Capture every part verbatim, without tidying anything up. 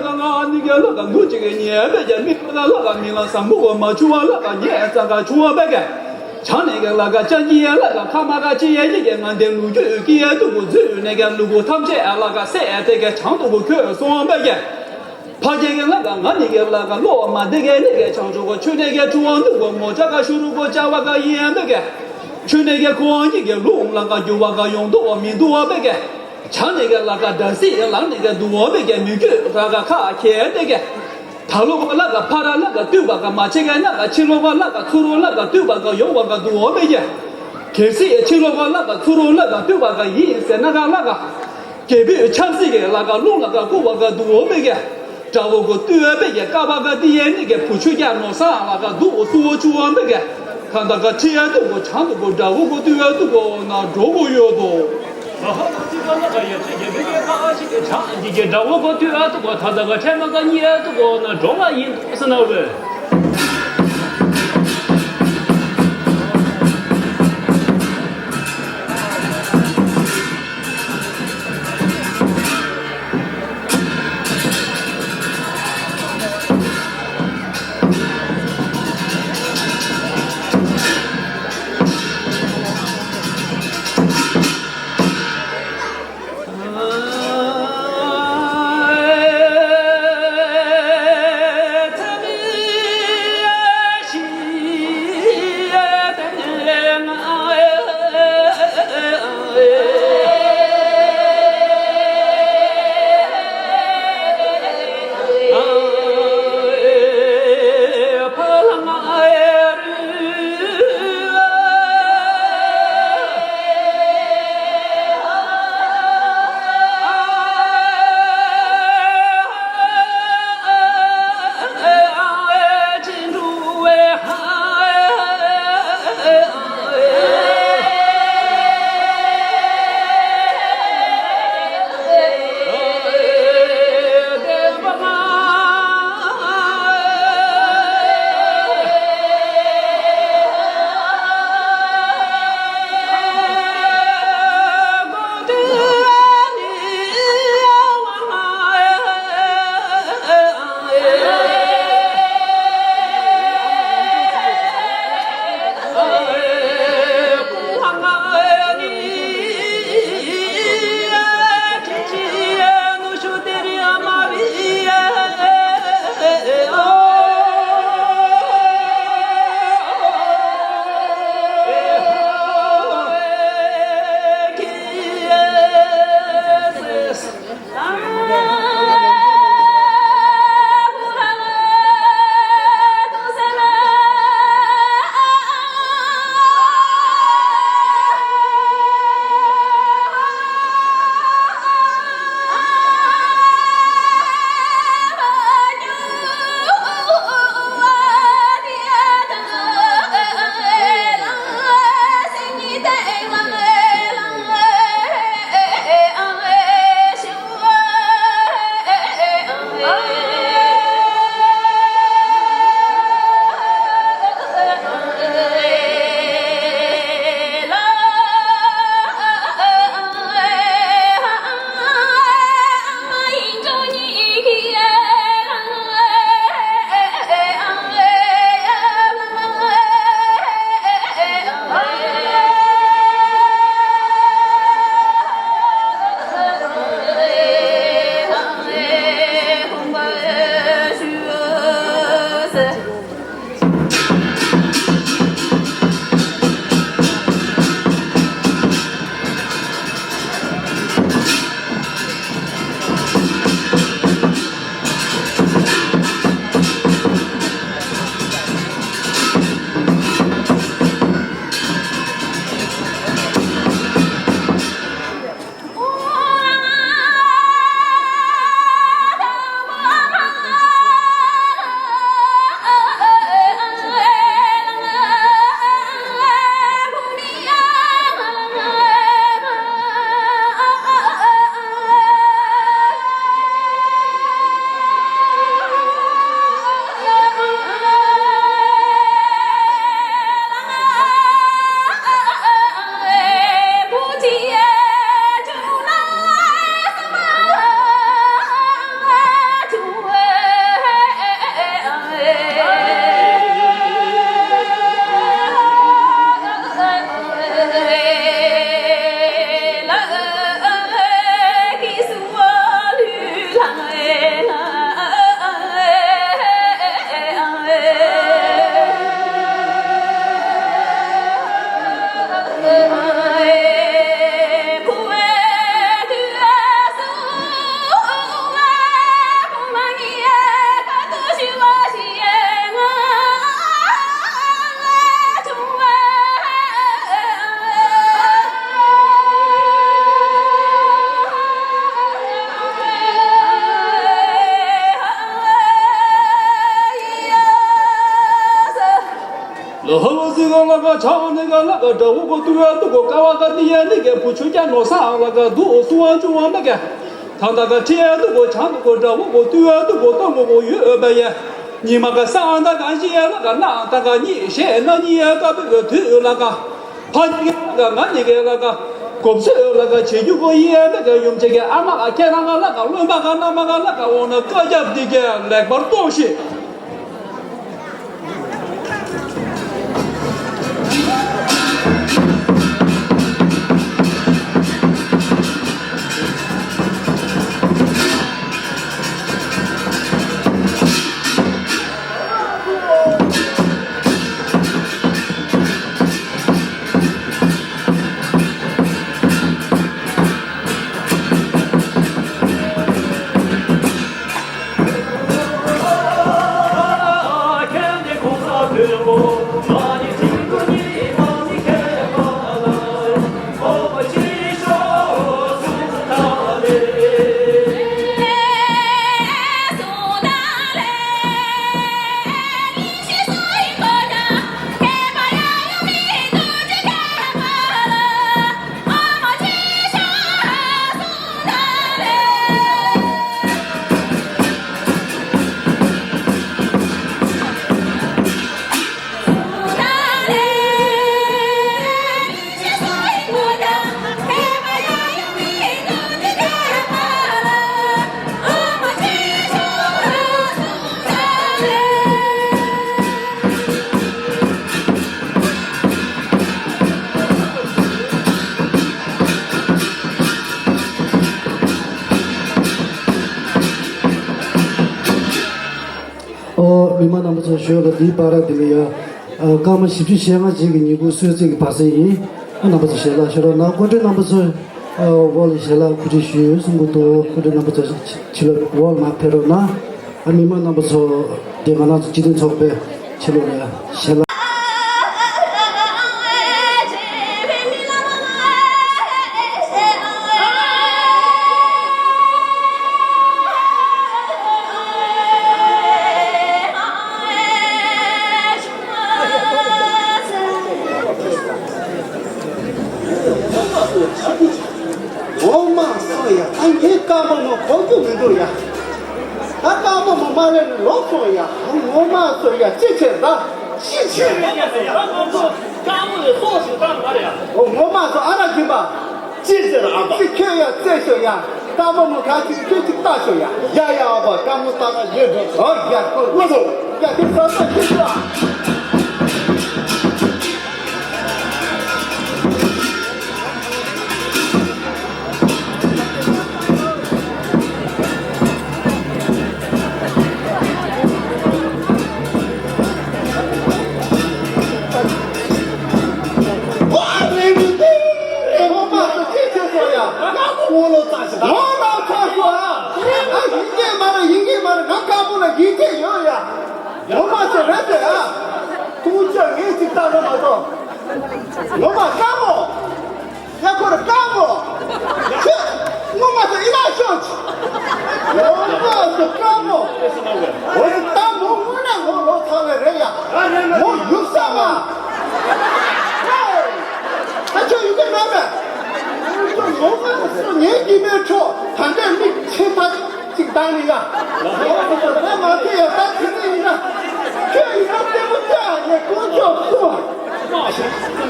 ལ་ང་ནི་ག་ལ་ག་ལུ་ཅིག་གི་ཉེ་བས་ཀྱང་མི་ལ་ག་ལ་ག་མི་ལ་བཟང་པོ་གོ་མ་ཆུ་བ་ལ་ག་ཉེ་ཙང་ག་ཆུ་བ་བས་ཀྱང་། བྱང་ནི་ག་ལ་ག་ཅང་ཅི་ཡ་ལ་ག་ཁ་མ་ག་ཅི་ཡ་ཡི་གི་ང་དེ་ལུ་རྒྱུད་ཀྱི་ཡ་དུ་གོ་རྫུས་ནས་ཀྱང་ལུ་གོ་ཐམས་ཅད་ཨ་ལ་ག་སེ་ཨ་དེ་ག་བྱང་དུ་གོ་ཁྱོད་སོང་བས་ཀྱང་། ཕ་རྒྱལ་གྱི་ལ་ག་ང་ནི་ག་ལ་ག་བློ་མ་བདེ་ག་ནི་ག་བྱང་ཆུབ་གོ་ཆོས་ནས་ག་ཆུ་བ་ནུ་གོ་ངོ་ཅག་ག་ཤུ་རུ་གོ་ཅ་བ་ག་ཡིན་བས་ཀྱང་། ཆོས་ནས་ག་ཁོ་བ་ཉིད་ཀྱི་ལུང་ལ་ག་འགྱུར་བ་ག་ཡོང་དུ་བ་མི་འདུག་བ་བས་ཀྱང་། བྱང་ནས་ཀྱི་ལ་ཀ་དགྲ་སྲིད་ལངས་ནས་ཀྱི་འདུག་བོ་བས་ཀྱི་མི་བསྐྱོད་ར་ཀ་ཁ་ཁྱེར་ཏེ་ཀྱི། ད་ལོ་ཀ་ལ་ཀ་ཕ་ར་ལ་ཀ་བཏུས་པ་ཀ་མ་ཆེ་ཀ་ན་ཀ་ཕྱི་ལོ་ཀ་ལ་ཀ་ཚུ་རོ་ལ་ཀ་བཏུས་པ་ཀ་ཡོང་བ་ཀ་འདུག་བོ་བས་ཀྱི། གལ་སྲིད་ཕྱི་ལོ་ཀ་ལ་ཀ་ཚུ་རོ་ལ་ཀ་བཏུས་པ་ཀ་ཡིན་ཟེར་ན་ཀ་ལ་ཀ། རྒྱལ་པོས་ཆབ་སྲིད་ཀྱི་ལ་ཀ་རླུང་ལ་ཀ་བསྐུར་བ་ཀ་འདུག་བོ་བས་ཀྱི། དགྲ་བོ་ཀོ་བཏུལ་བའི་གི་ཀ་བ་ཀ་ཏི་ཡའི་ནི་གི་བུ་ཆུ་རྒྱ་ནོ་ས་ལ་ཀ་འདུག་སུ་བོ་ཆུ་བ་མི་གི། ཁ་ད་ཀ་ཁྲི་ཡ་འདུག་གོ་ཆང་འདུག་གོ་དགྲ་བོ་ཀོ་བཏུལ་བ་འདུག་གོ་ན་འགྲོ་གོ་ཡོད་དོ། ཧ་ཧ་ལ་ཏི་ཀ་ལ་ཀ་ཡ་ཆི་གི་བི་གི་ཀ་ཨ་ཆི་གི་ཆང་གི་གི་དགྲ་བོ་ཀོ་བཏུལ་བ་འདུག་གོ་ད་ད་ཀ་ཁྲི་མ་ཀ་གཉིས་ཡ་འདུག་གོ་ན་འགྲོ་ང་ཡིན་འདུག་ཟེར་ན་བས། ཆང་ནི་ག་ལ་ག་དགྲ་བོ་གོ་ཏུ་ཡ་ཏུ་གོ་ཀ་བ་ག་ཏི་ཡ་ནི་གེ་བུ་ཆུ་ཀྱ་ནོ་ས་ལ་ག་དུ་སུ་བ་ཅུ་བ་མ་གེ། ད་ད་ག་ཁྲི་ཡ་ཏུ་གོ་ཆང་ཏུ་གོ་དགྲ་བོ་གོ་ཏུ་ཡ་ཏུ་གོ་ཏོ་མོ་གོ་ཡུ་ཨོ་བ་ཡ། ཉི་མ་ག་ས་ཨ་ད་ག་ཞི་ཡ་ལ་ག་ན་ད་ག་ཉི་ཤེ་ན་ཉི་ཡ་ཀ་བི་ག་དུ་ལ་ག། ཕ་ཉི་གེ་ལ་ག་ང་ཉི་གེ་ལ་ག། གོབ་སེ་ལ་ག་ཆེ་རྒྱུ་གོ་ཡི་ཡ་ད་ག་ཡུམ་ཆེ་གེ་ཨ་མ་ག་ཁྱེད་རང་ག་ལ་ག་བློན་པ་ག་ན་མ་ག་ལ་ག་འོ་ན་ཀ་རྒྱབ་འདི་གེ་ལེགས་པར་རྟོགས་ཤིག། ཨོ། མི་མང་རྣམ་པ་ཚོ། ཞོར་ལ་འདིའི་བར་དེ་ལ་ཡ། ཨ། སྐར་མ་བཞི་བཅུ་ཞེ་ལྔ་ཅིག་གི་ཉིན་གུང་གསོལ་ཚིགས་ཀྱི་བར་གསེང་ཡིན། ཨ། རྣམ་པ་ཚོ་ཞལ་ལག་ཞུ་རོགས་གནང་། སྐུ་མགྲོན་རྣམ་པ་ཚོ། ཨ། འོག་ལ་ཞལ་ལག་གོ་སྒྲིག་ཞུས་ཡོད་གསུང་གི་འདུག་སྐུ་མགྲོན་རྣམ་པ་ཚོ་ཕྱི་ལ་འོག་ལ་མར་ཕེབས་རོགས་གནང་། ཨ། མི་མང་རྣམ་པ་ཚོ། དེ་སྒང་ང་ཚོ་སྤྱི་མཐུན་ཚོགས་པའི་ཕྱི་ལོགས་ལ་ཞལ་ལག་འོ་མ་སོ་ཡ། ད་ངའི་དཀར་མོ་མོ་གོ་རྒྱུ་མི་འདུག་ཡ། ད་དཀར་མོ་མོ་མ་རེད་ནི་ལོག་སོང་ཡ། འོ་མ་སོ་ཡ། ཅི་བྱེད་ད། ཤི་ཆེ་རེད་ཡ། ད་ང་ཚོ་དཀར་མོ་ལས་སོགས་ཤིག་ད་མ་རེད་ཡ། འོ་ངོ་མ་སོ་ཨ་ར་སྦྱིན་པ། ཅི་ཟེར་ཨ་ཕ། ཅི་ཁྱོད་ཡ་རྩེ་ཤོ་ཡ། དཀར་མོ་མོ་ག་ཅིག་ཁྱོད་ཅིག་ལྟ་ཤོ་ཡ། ཡ་ཡ་ཨ་ཕ། དཀར་མོ་ལྟ་ན་ཡོད་འགྲོ། ཨོ་ཡ་ཁོ་ལོ་སོ་ཡ། དེ་ས་ས་ཁྱོད་ཤོ་ཨ། ངོ་མ་ཚ་ཤོ་ཨ། ཨ་ཡིན་གྱི་མ་རེད། ཡིན་གྱི་མ་རེད། ང་དཀར་མོ་ལ་ཡིད་ཆེས་ཡོད་ཡ། ངོ་མ་ཚ་རེད་དེ་ཨ། ཐུགས་རྗེ་ངས་ཅིག་བལྟ་ན་མ་གཏོགས། ངོ་མ་དཀར་མོ། ཡ་ཁོ་ར་དཀར་མོ། ཁྱོད་ངོ་མ་ཚ་ཡིན་ན་ཤོག་ངོ་མ་ཚ་དཀར་མོ། འོ་ད་མོ་དངོས་གནས་ངོ་ལོག་ཚར་བ་རེད་ཡ། མོ་ཡུག་ས་མ། ཧེ། ད་ཁྱོད་ཡུག་གི་མེད་པས། ངོ་མ་ཚ་ངའི་སྐྱེ་དམན་ཁྲོད་ད་འདྲའི་མིག་ཆེ་ཐག་ཅིག་བཏང་ནི་ཡ། ངོ་མ་ཚ་ད་མ་ཐེ་ཡ། ད་དེ་ནི་ཡིན་ན། ཁྱོད་ཡིན་ན་ལྟད་མོ་བལྟ་ཡ། ངས་དཀོན་མཆོག་གསུམ།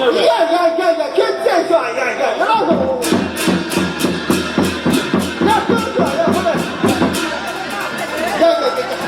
ཡ་ཡ་ཡ་ཡ། ཁྱེད་རྩེད་ཤོག་ཡ་ཡ་ཡ། ཡ་ལ་སོ། ཡ་སྟོན་ཤོག་ཡ་ཁོ་ལ། ཡ་ཡ་ཡ་ཡ།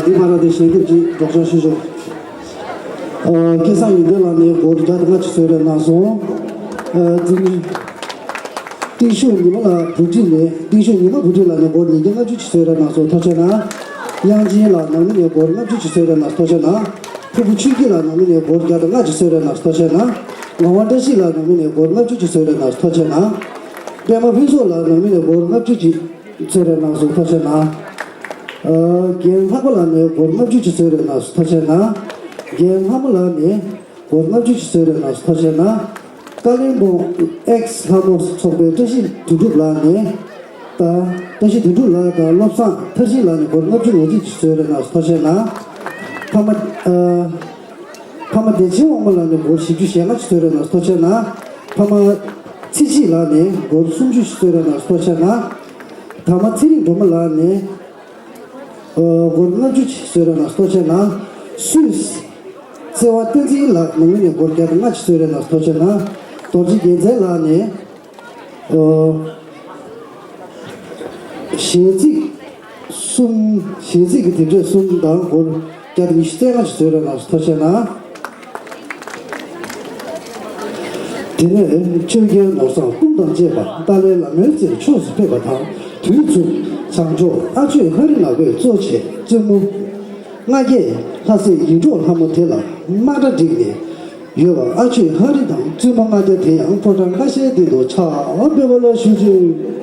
འདི་མ་ར་དེ་ཞལ་འདེབས་ཀྱི་སྒྲོག་སྦྱང་ཞུ་ཆོག་སྐལ་བཟང་ཡོན་ཏན་ལགས་ནས་སྒོར་བརྒྱ་དང་ལྔ་བཅུ་གསོལ་རས་གནང་སོང་། ཨ་འཛིན་ཏིང་ཤུ་ཉི་མ་ལགས་བུ་ཁྲིད་ནས་ཏིང་ཤུ་ཉི་མ་བུ་ཁྲིད་ལགས་ནས་སྒོར་ཉིས་བརྒྱ་ལྔ་བཅུ་ཅིག་གསོལ་རས་གནང་སོང་། ཐུགས་རྗེ་གནང་། དབྱངས་ཅན་ལགས་ནང་མི་ནས་སྒོར་ལྔ་བཅུ་ཅིག་གསོལ་རས་གནང་སོང་། ཐུགས་རྗེ་གནང་། ཕུར་བུ་ཆོས་སྐྱིད་ལགས་ནང་མི་ནས་སྒོར་བརྒྱ་དང་ལྔ་ཅིག་གསོལ་རས་གནང་སོང་། ཐུགས་རྗེ་གནང་། ངག་དབང་བཀྲ་ཤིས་ལགས་ནང་མི་ནས་སྒོར་ལྔ་བཅུ་ཅིག་གསོལ་རས་གནང་སོང་། ཐུགས་རྗེ་གནང་། པད་མ་ཕུན་ཚོགས་ལགས་ནང་མི་ནས་སྒོར་ལྔ་བཅུ་ཅིག་གསོལ་རས་གནང་སོང་། ཐུགས་རྗེ་གནང་། ཨ་རྒན་ལྷག་པ་ལགས་ནས་སྒོར་ལྔ་བཅུ་ཅིག་གསོལ་རས་གནང་སོང་། ཐུགས་རྗེ་གནང་། རྒན་ལྷ་མོ་ལགས་ནས་སྒོར་ལྔ་བཅུ་ཅིག་གསོལ་རས་གནང་སོང་། ཐུགས་རྗེ་གནང་། ཀ་ལིང་པོང་ཨེག་སི་ལྷ་མོ་ཚོགས་པའི་བཀྲ་ཤིས་དོན་གྲུབ་ལགས་ནས་ད་བཀྲ་ཤིས་དོན་གྲུབ་ལགས་དང་བློ་བཟང་མཐར་ཕྱིན་ལགས་ནས་སྒོར་ལྔ་བཅུ་ང་གཅིག་ཅིག་གསོལ་རས་གནང་སོང་། ཐུགས་རྗེ་གནང་། ཕ་མ་ཨ་ཕ་མ་བདེ་ཆེན་དབང་མོ་ལགས་ནས་སྒོར་བཞི་བཅུ་ཞེ་ལྔ་ཅིག་གསོལ་རས་གནང་སོང་། ཐུགས་རྗེ་གནང་། ཕ་མ་ཚེ་སྐྱིད་ལགས་ནས་སྒོར་སུམ་ཅུ་ཞིག་གསོལ་རས་གནང་སོང་། ཐུགས་རྗེ་གནང་། ཐ་མ་ཚེ་རིང་སྒྲོལ་མ་ལགས་ནས་ཨ་སྒོར་ལྔ་བཅུ་ཅིག་གསོལ་རས་གནང་སོང་། ཐུགས་རྗེ་གནང་། སུད་སི་བརྩེ་བ་བསྟན་འཛིན་ལགས་ནང་མི་ནས་སྒོར་བརྒྱ་དང་ལྔ་ཅིག་གསོལ་རས་གནང་སོང་། ཐུགས་རྗེ་གནང་། རྡོ་རྗེ་རྒྱལ་མཚན་ལགས་ནས་ཨ་གཞས་ཚིག་གསུམ། གཞས་ཚིག་གི་དེབ་ཆས་གསུམ་དང་སྒོར་བརྒྱ་དང་ཉི་ཤུ་རྩ་ལྔ་ཅིག་གསོལ་རས་གནང་སོང་། ཐུགས་རྗེ་གནང་། དེ་ནས་ཆོས་རྒྱལ་ནོར་བཟང་དཔུང་དང་བཅས་པ་ཏཱ་ལའི་བླ་མའི་རྩེར་ཕྱོགས་སུ་ཕེབས་པ་དང་དུས་མཚུངས་བྱང་ཕྱོགས་ཨ་ཆོས་ཧ་རི་ནག་པོས་གཙོ་བྱས་བཙུན་མོ་ལྔ་བརྒྱས་ལྷ་སྲས་ཡིད་འཕྲོག་ལྷ་མོ་དེ་ལ་དམག་གྲ་བསྒྲིགས་ནས་ཡོད་པ། ཨ་ཆོས་ཧ་རི་དང་བཙུན་མོ་ལྔ་བརྒྱ་དེ་ཡང་ཕོ་བྲང་ཁ་ཤས་སྟེང་དུ་ཕྱག་འབེབས་པ་ལ་ཞུ་ཞུ།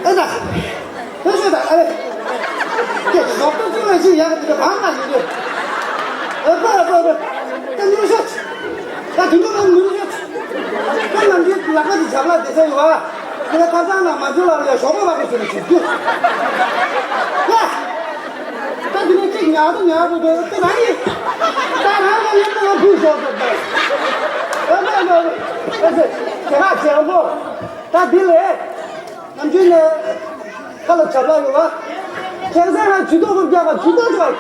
ཨ་ད། ཕེབས་ཤོག་དང་ཨ་རེ། ཀྱེ་ཞོགས་པ་ཅིག་ལ་ཞིག་ཡག་གི་འདུག་ག་བང་མ་ཡིན་དུས། ཨ་ཕ་ཨ་ཕ་ཨ་ཕ། ད་ནུས་ཤོག་ད་དུང་ནུས་ཤོག་ད་ནམ་རྒྱུན་ལག་པ་དེ་ཞབས་ལ་བསྡད་ས་ཡོད་ཨ། དེ་ལ་ཁ་སང་ལ་མ་འཇུ་ལ་ཡ་ཞོགས་པ་བ་གི་ཟེར་ནས་ཞིག་རྒྱུ། ཡ། ད་དེ་ནས་གཅིག་ཉག་ཏུ་ཉག་ཏུ་འདུག་དེ་རང་ཡིན། ད་རང་ལ་ཡིན་ན་ལ་བུད་ཤོག་ཟེར་ད། ཨ་ཕ་ཨ་ཕ་ཨ་ཕ། ཨ་ཙི། དེ་ག་ཅན་པོ། ད་དེ་ལས། ནམ་རྒྱུན་ནས་ཁ་ལ་བྱབ་ལ་ཡོད་པ། ཁྱེད་ཚང་ང་ཇུས་གཏོགས་ཀྱི་རྒྱག་པ་ཇུས་གཏོགས་ཀྱི་བ།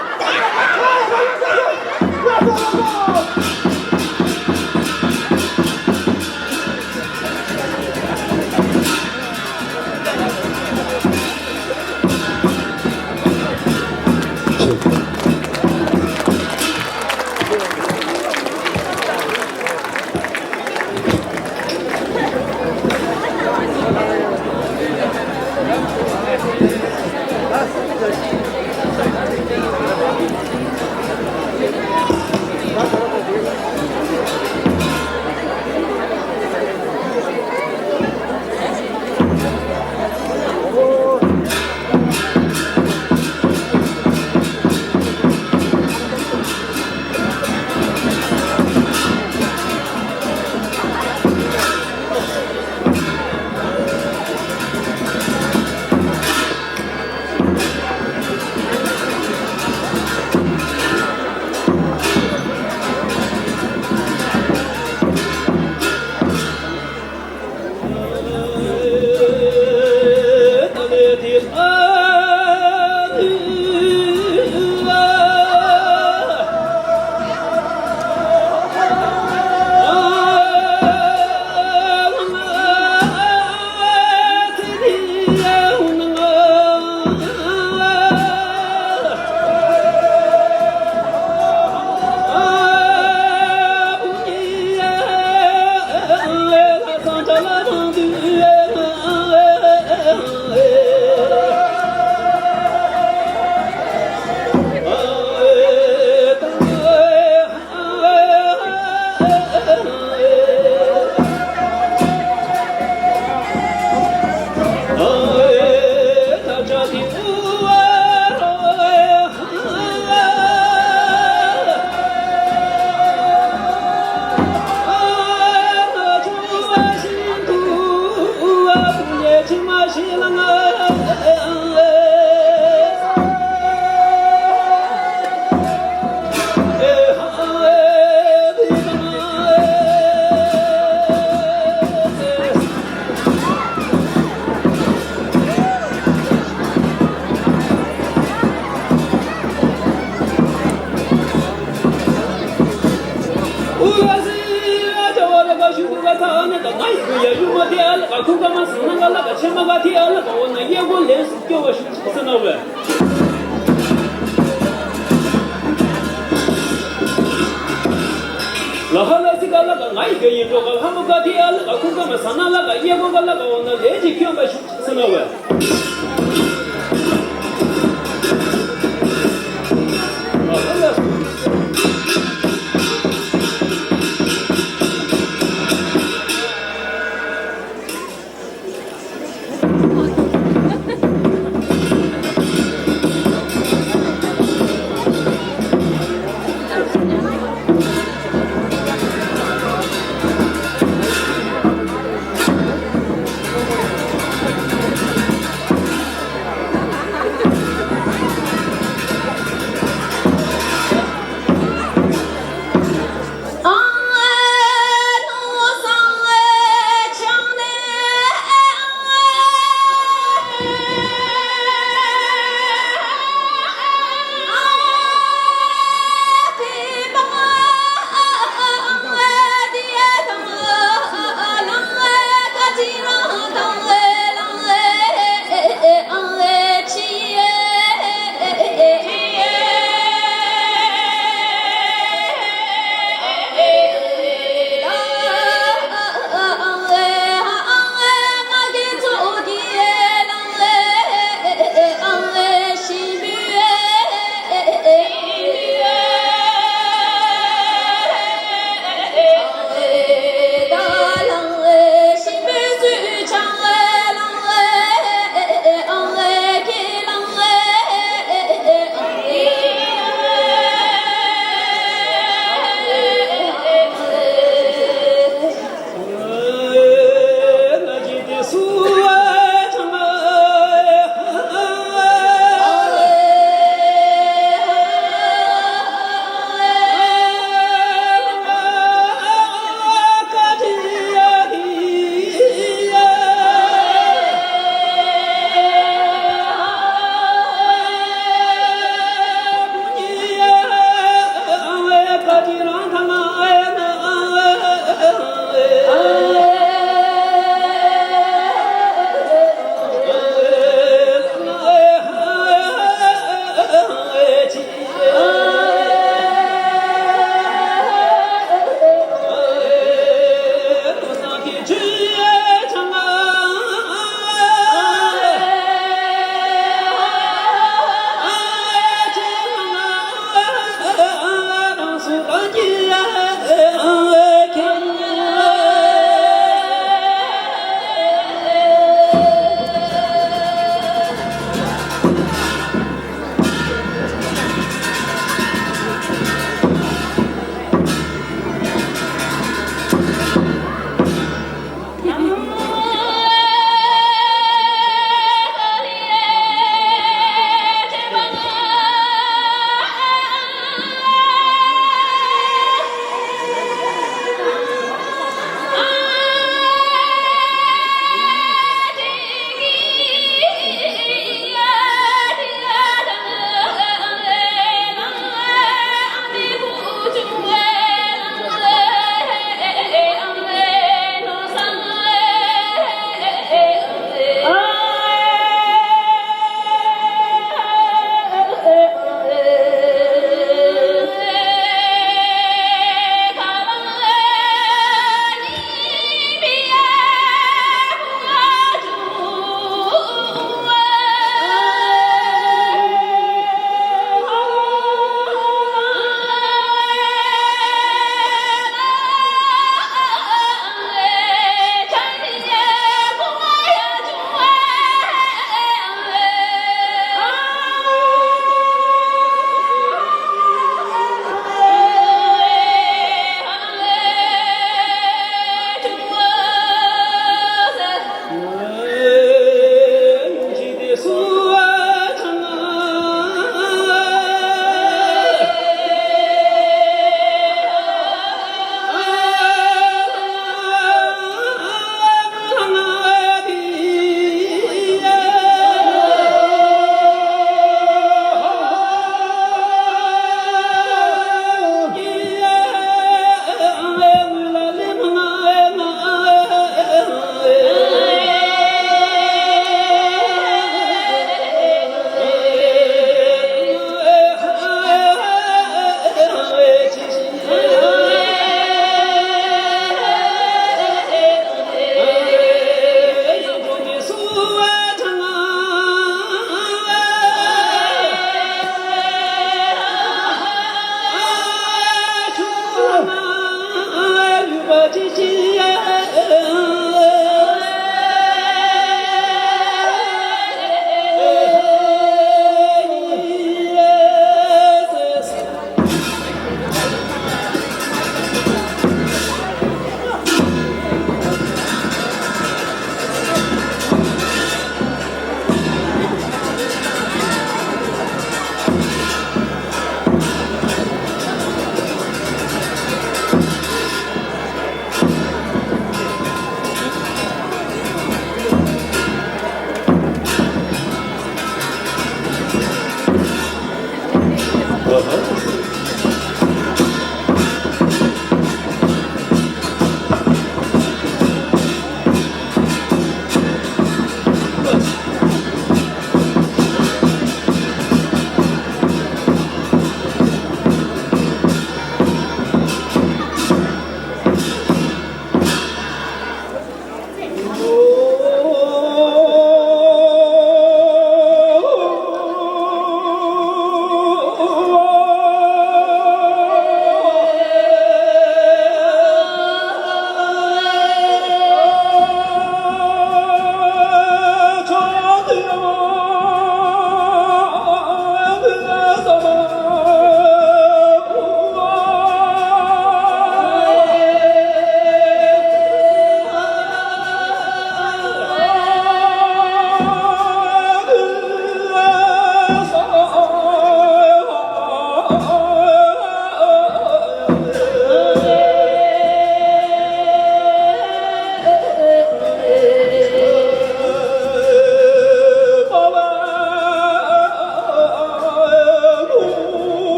ལ་ཧ་ལ་སི་ཀ་ལ་ཀ་ང་ཡི་གེ་ཡིན་འགྲོ་ག་ལྷ་མོ་ཀ་ཐི་ཨ་ལ་ཀ་ཁུ་ཀ་མ་ས་ན་ལ་ཀ་ཡེ་གོ་ག་ལ་ཀ་འོ་ན་ལས་ཀྱི་ཁྱོད་པ་ཤུགས་ས་ན་བས།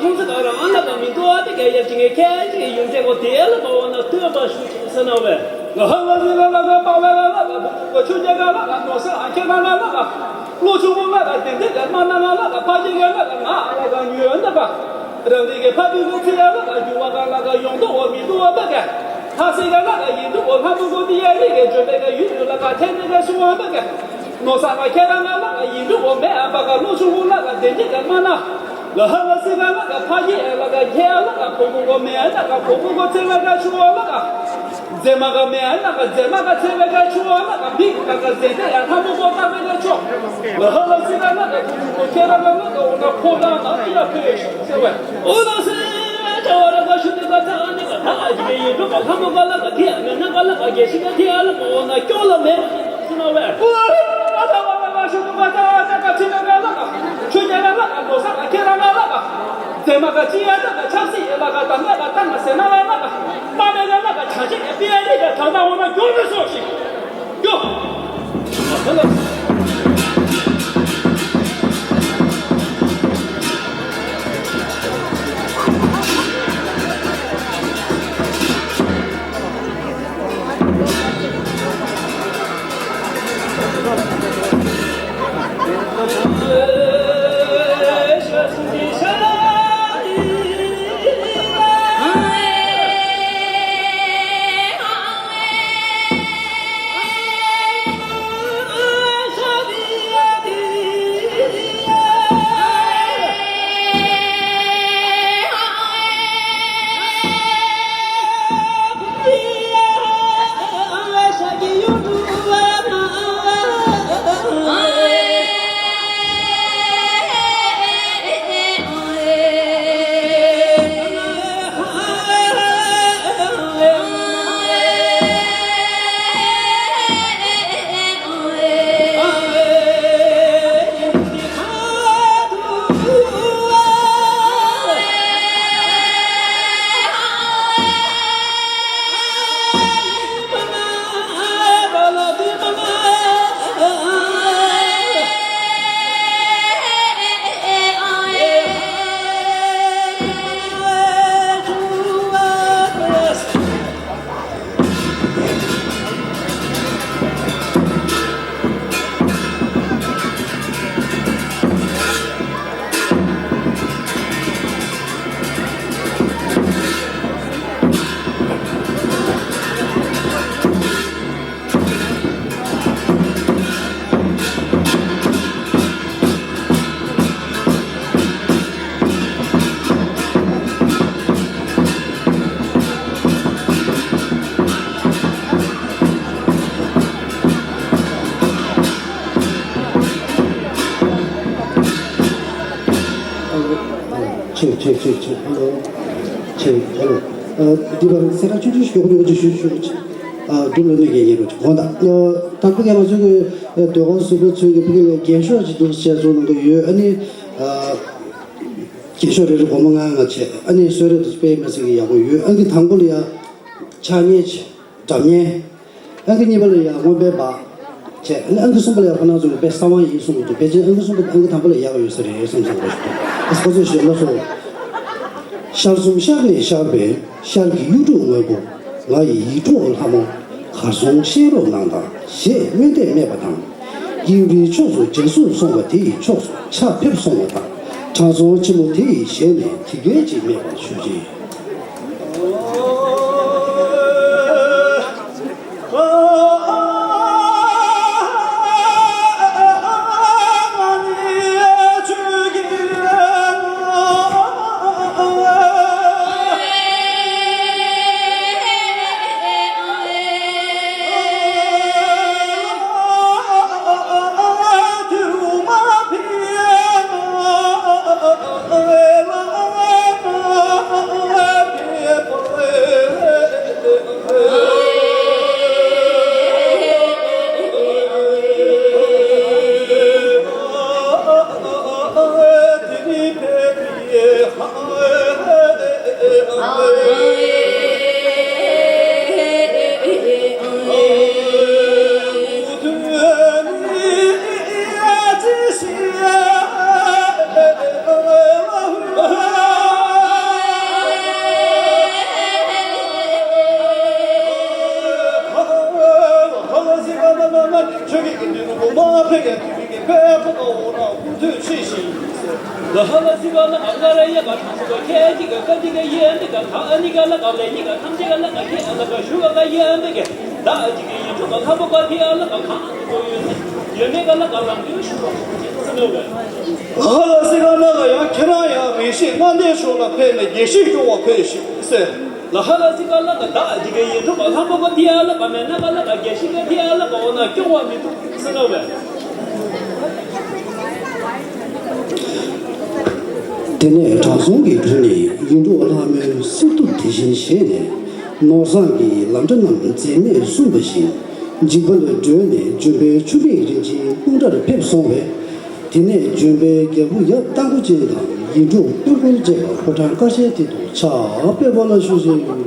ཁོང་ཚོ་ག་རང་ལ་ག་མི་འདུག་ཨ། དེ་ག་ཡར་ཅིག་ངས་ཁྱེད་ཅིག་ཡོང་ཅེས་གོ་དེ་ལ་མ་འོ་ན་ལྟོས་པ་ཞུ་ཅིག་ཟེར་ན་བས། ལ་ཧ་ལ་ཟི་ལ་ལ་ལ་པ་ལ་ལ་ལ་ལ་བུ་གུ་ཆུ་རྒྱ་ག་ལ་ལ་ནོ་ས་ཨ་ཁྱེད་ལ་ལ་ལ་ལ་ལོ་ཆུ་བོ་ལ་ལ་དེ་འདི་ལ་མ་ན་ལ་ལ་ལ་ཕ་ཡི་ག་ལ་ལ་ང་ཨ་ལ་ལ་ཉོས་འདི་ག་རང་རིག་གི་ཕ་བུ་གུ་ཚི་ལ་ལ་ལ་རྒྱུ་བ་ག་ལ་ལ་ཡོང་དོ་འོ་མི་འདུག་འོ་འདི་ག་ལྷ་སྲས་ག་ལ་ལ་ཡིན་འདུག་འོ་ལྷ་བུ་གུ་འདི་ཡ་རིག་གི་བརྗོད་པའི་ག་ཡུལ་ཡུལ་ལ་ག་ཐེ་ནི་ག་སུ་འོ་འདི་ག་ནོ་ས་ང་ཁྱེད་རང་ང་ལ་ཡིན་འདུག་འོ་མེ་ཨ་པ་ག་ལོ་ཆུང་ཀུ་ལ་ག་བདེ་འཇིགས་ག་མ་ན། ལ་ཧ་ལ་སི་ང་ལ་ག་ཕ་ཡི་ཨ་ལ་ག་ཁྱེད་ཨ་ལ་ག་ཕོ་མོ་གོ་མེ་ཨ་ལ་ག་ཕོ་མོ་གོ་ཚེ་ལ་ག་ཆུ་ཨ་ལ་ག་མཛེས་མ་ག་མེ་ཨ་ལ་ག་མཛེས་མ་ག་ཚེ་ལ་ག་ཆུ་ཨ་ལ་ག་མི་ག་ག་མཛེས་ཏེ་ཡ་ལྷ་མོ་གོ་ཏ་མེ་ལ་ཆོ། ལ་ཧ་ལ་སི་ང་ལ་ག་ཕོ་མོ་གོ་ཁྱེད་རང་ང་ལ་ག་འོ་ན་ཕོ་ལ་ང་ཨི་ལ་ཕེ་ཤོ་ཟེར་བས། འོ་ལ་སི་ང་ལ་ག་ཤུ་ཏི་ག་ཚ་ཨ་ནི་ག་ད་ཨ་ཞི་ག་ཡིན་འགྲོ་ག་ལྷ་མོ་ག་ལ་ག་དེ་ཨ་ན་ན་ག་ལ་ག་གེ་ཤི་ག་དེ་ཨ་ལ་ག་འོ་ན་སྐྱོ་ལ་མེ། ཆུ་ཉ་ལ་ལ་ཁ་ཁྱི་ཉ་ལ་ལ་ཁ་མཛེས་མ་ཁ་ཚེ་བའི་ཁ་ཆུ་ཉ་ལ་ལ་ཁ་མཛེས་མ་ཁ་ཚེ་བའི་ཁ་ཆུ་ཉ་ལ་ལ་ཁ་མཛེས་མ་ཁ་ཆི་ཡ་ལ་ཁ་ཆབ་སྲིད་ཡ་ལ་ཁ་དམ་ལ་ཁ་ཏང་ཁ་ཟེར་ན་ལ་ལ་ཁ་པ་ནེ་ལ་ལ་ཁ་ཆ་ཆི་ཡ་པི་ཡ་ལི་ཁ་ཐང་ཐང་འོ་ན་མགྱོགས་མི་སོང་ཞིག་མགྱོགས། ཆེ་ཆེ་ཆེ་ཆེ། ཧ་ལོ། ཆེ། ཧ་ལོ། ཨ། འདི་བར་གསལ་བསྒྲགས་ཆུང་ཆུང་ཞུ་དགོས་ཀྱི་ཞུ་ཞུ། ཨ། འགྲུབ་ལ་གནོད་སྐྱེལ་ཡིན་རོགས་གྱིས་དགོངས་དག་ཨ། དང་པོ་ཡང་ང་ཚོ་གི་ཨ། ཟློས་གར་གཟིགས་མཁན་ཚོས་ཀྱི་ཕ་གི་ལ་རྒྱན་ཤོག་ཅིག་འདུག་བཤད་སོང་གནང་གི་ཡོད། ཨ་ནི། ཨ། རྒྱན་ཤོག་རེ་རེ་སྒོར་མོ་ལྔ་ལྔ་བྱས། ཨ་ནི་གསོལ་རས་དེ་ཚོ་དཔེ་མི་སྲིད་ཀྱི་ཡག་པོ་ཡོད། ཨང་ཀི་དང་པོ་ལ་ཡ་ཕྱག་བརྙན་ཅིག་འདྲ་བརྙན། ཨང་ཀི་གཉིས་པ་ལ་ཡ་རྔོན་པའི་སྦག་བྱས། ཨ་ནི་ཨང་ཀི་གསུམ་པ་ལ་ཡ་ཁོ་རང་ཚོ་གི་དཔེ་གསར་བ་ཡིན་གསུང་གི་འདུག་ཕལ་ཆེར་ཨང་ཀི་གསུམ་པ་དང་ཨང་ཀི་དང་པོ་ལ་ཡག་ཡོད་ས་རེད་བསམ་བསམ་པ་ཞིག་འདུག་ཨ་ཁོ་ཚོས་ཞུས་ལབ་སོང་། ཤར་གསུམ་ཤར་ནས་ཤར་བའི་ཤར་གྱི་གཡུ་འབྲུག་སྔོན་པོ། ང་ཡི་ཡིད་འཕྲོག་ལྷ་མོ་གར་སོང་བཤད་རོགས་གནང་དང་ཞེས་སྨོན་འདེབས་སྨྲས་པ་དང་། ཡིག་འབྲུའི་ཕྱོགས་སུ་འཇའ་ཟུག་སོང་བ་དེ་ཡི་ཕྱོགས་སུ་ཆར་ཕེབས་སོང་བ་དང་། དྲང་སྲོང་ཆེན་མོ་དེ་ཡི་ཞལ་ནས་དེ་སྐད་ཅེས་སྨྲས་པ་ཞུ་ཅིག་ལྷ་ལ་སི་ཀ་ལ་ག་ག་ར་ཡ་ག་ཐང་སུ་ག་ཁེ་ཨ་ཅི་ག་ཀ་ཅི་ག་ཡེ་ཨ་མི་ག་ཐ་ཨ་ནི་ག་ལ་ག་ལེ་ཉི་ག་ཐམ་ཅི་ག་ལ་ག་ཁེ་ཨ་ལ་ག་ཞུ་ག་ག་ཡེ་ཨ་མི་ག་ད་ཨ་ཅི་ག་ཡེ་ཐུ་ག་ལྷ་པོ་ག་ཐི་ཨ་ལ་ག་གང་ཨ་ཅི་ག་ཡོད་ནི་ཡོད་མི་ག་ལ་ག་ལམ་དུ་ཞུ་ག་ཞུ་ག་ཞུ་ག་ལྷ་ལ་སི་ཀ་ན་ག་ཡང་ཁྱེད་རང་ཡང་མི་ཤེས་ལྔ་ལྡན་ཕྱོགས་ལ་ཕེབས་ནས་དགེ་བཤེས་སྐྱོང་བ་ཕེབས་ཤིག་ཟེར། ལ་ཧ་ལ་སི་ཀ་ལ་ག་ད་ཨ་ཅི་ག་ཡེ་ཐུ་ག་ལྷ་པོ་ག་ཐི་ཨ་ལ་ག་མེ་ན་ག་ལ་ག་དགེ་བཤེས་ག་ཐི་ཨ་ལ་ག་འོ་ན་སྐྱོང་བ་མི་ཐུབ་ཟེར་ནོ་བས། དེ་ནས་དྲང་སྲོང་གི་དྲུང་ནས་ཡེ་འབྲོག་ལྷ་མོའི་གསེར་ཐུབ་དེ་བཞིན་བཞེས་ནས་ནོར་བཟང་གི་ལམ་འདྲ་རྣམས་འཛད་མེད་གསུངས་པ་བཞིན་འཇིགས་པ་ལས་སྒྲོལ་ནས་ལྗོན་པའི་ཆུ་མིག་རིན་ཆེན་སྤུངས་འདྲར་ཕེབས་སོང་བས། དེ་ནས་ལྗོན་པའི་རྒྱལ་པོ་ཡབ་རྟ་མགོ་ཅན་དང་ཡེ་འབྲོག་སྤུན་དཀོན་བཅས་ཕོ་བྲང་ཀ་ཤའི་སྟེང་དུ་ཕྱག་ཕེབས་པ་ལ་ཞུ་ཞིང་།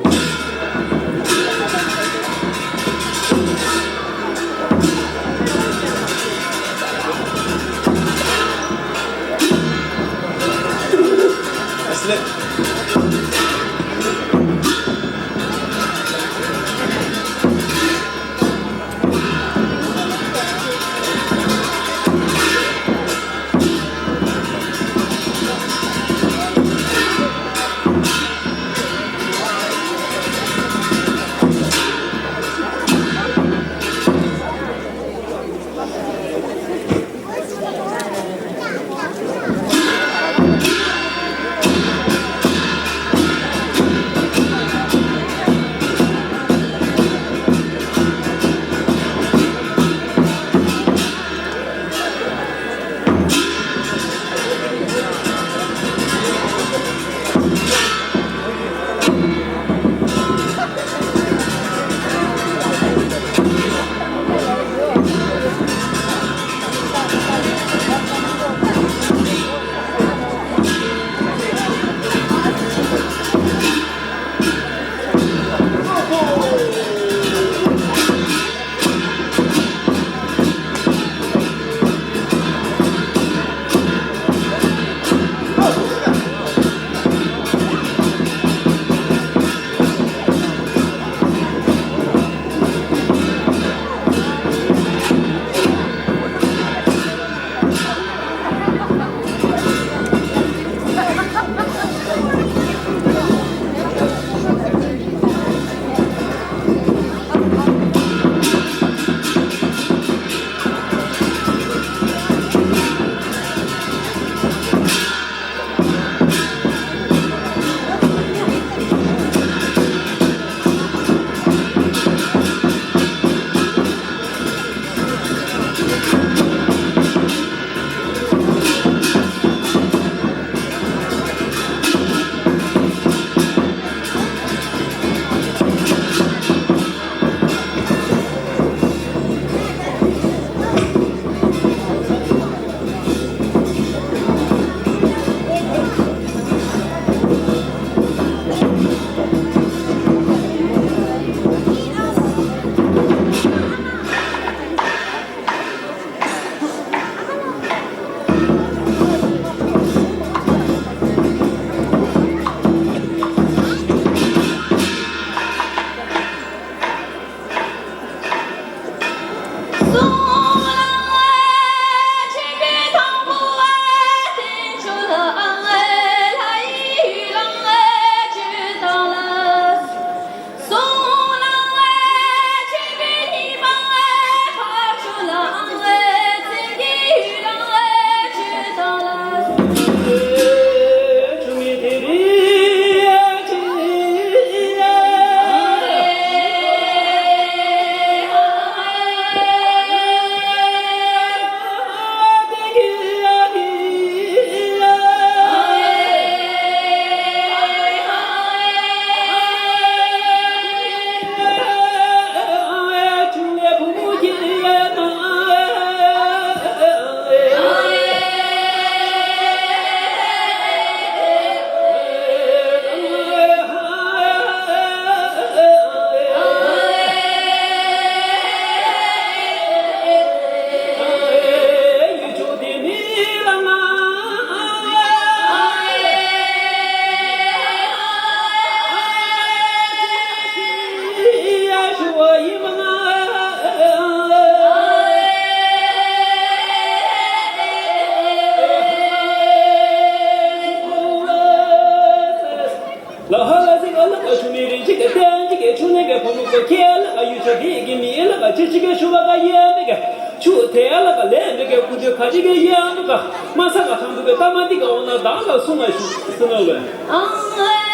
ཏན་ཅིག་གི་ཆུ་ནས་གི་བུ་མོ་གི་ཁྱེད་ལ་ག་ཡུལ་ཆོས་དེ་གི་མི་ལ་ག་ཅི་ཅི་གི་ཤུ་བ་ག་ཡེ་མི་གི་ཆུ་དེ་ལ་ག་ལས་མི་གི་ཀུ་ཅི་ཁ་ཅི་གི་ཡེ་མི་ག་མ་ས་ག་ཁང་དུ་གི་ཏ་མ་ཏི་ག་འོ་ན་བདག་ལ་གསུང་བ་ཞུ་ཟེར་ནོ་བས།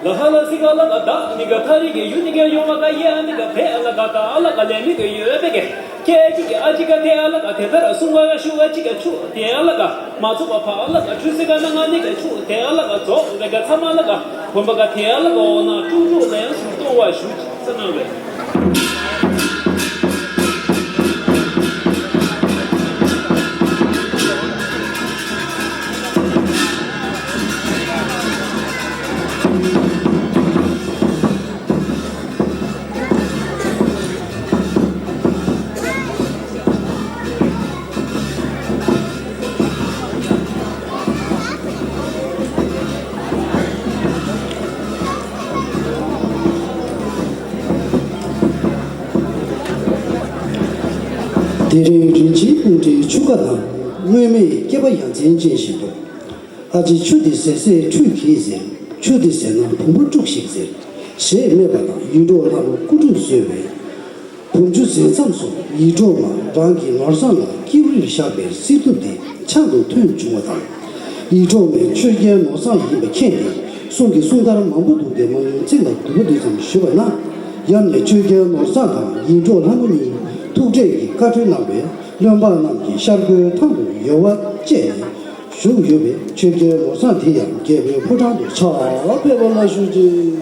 ལ་ཧ་ལ་སི་ག་ལ་ག་ད་ནི་ག་ཐ་རི་གི་ཡུ་ནི་ག་ཡོང་བ་ག་ཡ་ནི་ག་བེ་ཨ་ལ་ག་ད་ཨ་ལ་ག་ལེ་མི་ག་ཡོད་པེ་གེ། ཁྱེད་ཅིག་གི་ཨ་ཅི་ག་དེ་ཨ་ལ་ག་དེ་ལྟར་གསུང་བ་ཞུ་བ་ཅིག་ག་ཆུ་དེ་ཨ་ལ་ག་མ་ཚོགས་པ་ཕ་ཨ་ལ་ག་ཆུ་སི་ག་ན་ང་ནི་ག་ཆུ་དེ་ཨ་ལ་ག་རྫོགས་རེ་ག་ཚ་མ་ལ་ག་བུམ་པ་ག་དེ་ཨ་ལ་ག་འོ་ན་ཀྲུག་ཀྲུག་ལ་ཡང་སུ་གཏོང་བ་ཞུ་ཅིག་ས་ན་བས། དེ་རིང་རིན་ཆེན་སྤུངས་འདྲའི་ཆུ་ཁ་ན། སྔོན་མེད་སྐྱེས་པ་ཡ་མཚན་ཅན་ཞིག་འདུག་ཨ་ཅེ་ཆུ་འདི་ཟེར་སའི་ཁྲུས་གྱིས་ཟེར། ཆུ་འདི་ཟེར་ན་བུམ་པ་དཀྲུགས་ཤིག་ཟེར། ཞེས་སྨྲས་པ་དང་ཡིད་འཕྲོག་ལྷ་མོ་སྐུ་དཀྲུགས་བཟོས་པས། བུམ་ཆུ་ཟེར་མཚམས་སུ་ཡིད་འཕྲོག་མ་རང་གི་ནོར་བཟང་ལ་སྐྱིད་པོར་བཞག་པའི་སྲིད་ཐུབ་དེ་ཆང་དུ་ཐོན་བྱུང་བ་དང་། ཡིད་འཕྲོག་མའི་ཆོས་རྒྱལ་ནོར་བཟང་ཡིན་པ་མཁྱེན་ཏེ་གསུང་གི་གསུང་ལྟར་མང་པོ་འདུག་སྟེ་མང་ཉུང་ཚིག་ལ་བསྡུ་བ་འདི་ཙམ་ཞུས་པ་ན། ཡབ་ནས་ཆོས་རྒྱལ་ནོར་བཟང་དང་ཡིད་འཕྲོག་ལྷ་མོ་གཉིས་ཐུག་འཕྲད་ཀྱི་བཀའ་འཁྲོལ་གནང་བས། བློན་འབངས་རྣམས་ཀྱིས་ཤར་སྒོའི་ཐང་དུ་ཡོལ་བ་བཅད་ནས་བཞུགས་ཡོད་པས། ཆོས་རྒྱལ་ནོར་བཟང་དེ་ཡང་རྒྱལ་པོའི་ཕོ་བྲང་དུ་ཕྱག་ཕེབས་པ་ལ་ཞུ་ཅིག་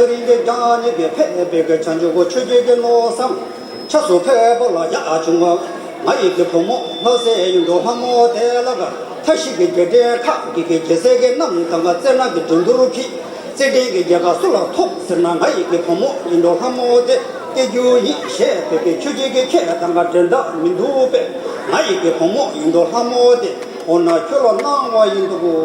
རིང་གི་རྒྱང་ཉེ་གི་ཕེབས་པའི་གི་བྱང་ཆུབ་ཀྱི་ཆོས་བརྒྱད་ཀྱི་མནོ་བསམ་ཆགས་སུ་ཕེབས་པ་ལ་ཡ་བྱུང་བ། ང་ཡི་གི་བུ་མོ་ལྷ་སྲས་ཡིད་འགྲོ་ལྷ་མོ་དེ་ལ་ག་མཐའ་བཞི་གི་རྒྱལ་ཕྲན་ཁག་གི་གི་རྒྱལ་སྲས་ཀྱི་རྣམས་དང་ག་རྩེ་ན་གི་འགྲན་བསྡུར་ཕྱིས། རྩེ་ཕྲན་གྱི་རྒྱལ་ཁ་སུ་ལ་ཐོབ་ཟེར་ན་ང་ཡི་གི་བུ་མོ་ཡིད་འགྲོ་ལྷ་མོ་དེ་སྟེར་རྒྱུ་ཡིན་ཞེས་བོད་པའི་ཆོས་བརྒྱད་ཀྱི་ཁྱད་དང་ག་འགྲན་ཟླ་མི་འདུག་པས། ང་ཡི་གི་བུ་མོ་ཡིད་འགྲོ་ལྷ་མོ་དེ་འོ་ན་ཁྱོད་ལ་གནང་བ་ཡིན་འདུག་གོ།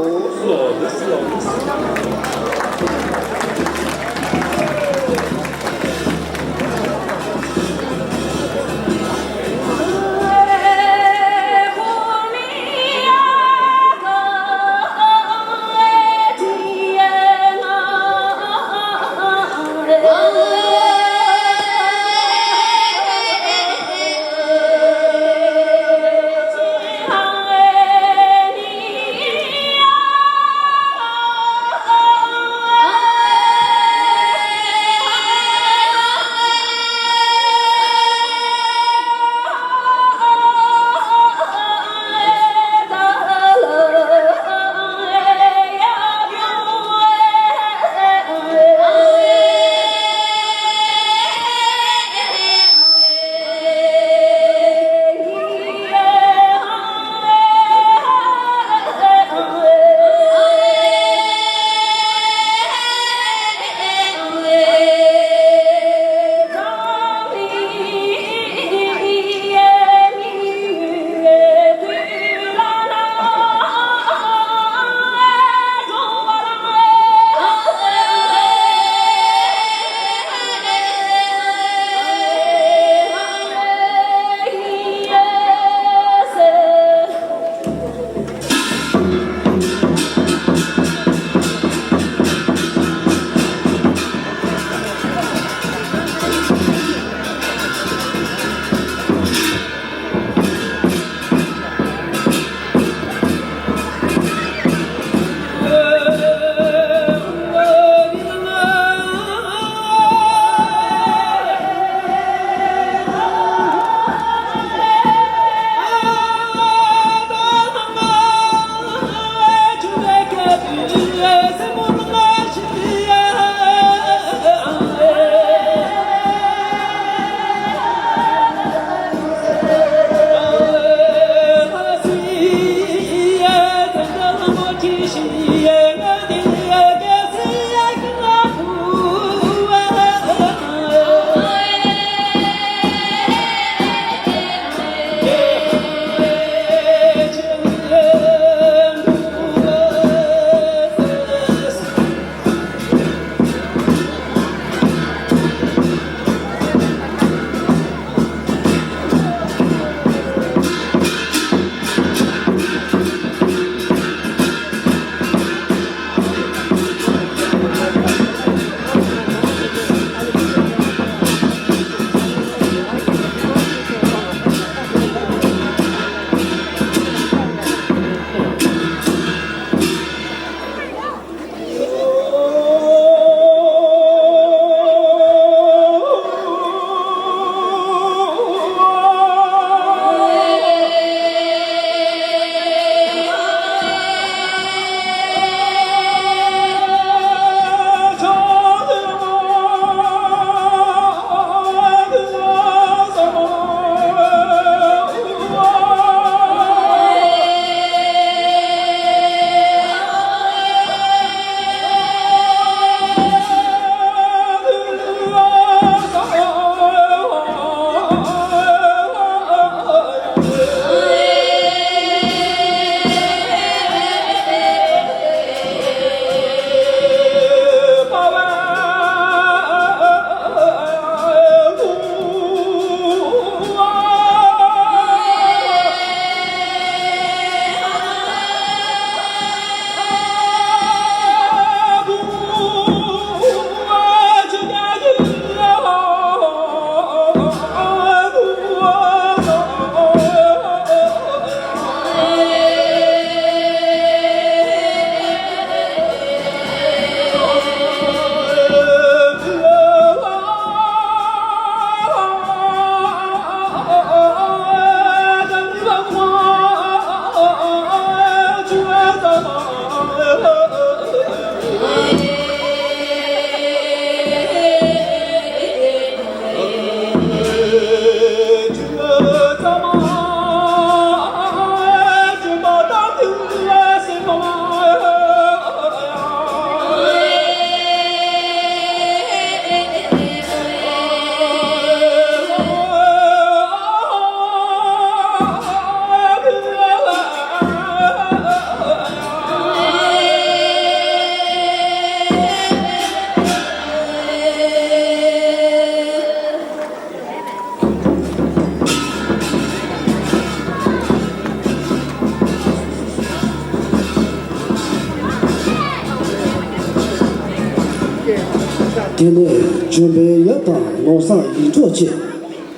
དེ་ནས་ལྗོན་པའི་ཡབ་དང་ནོར་བཟང་ཡིད་འཕྲོག་བཅས་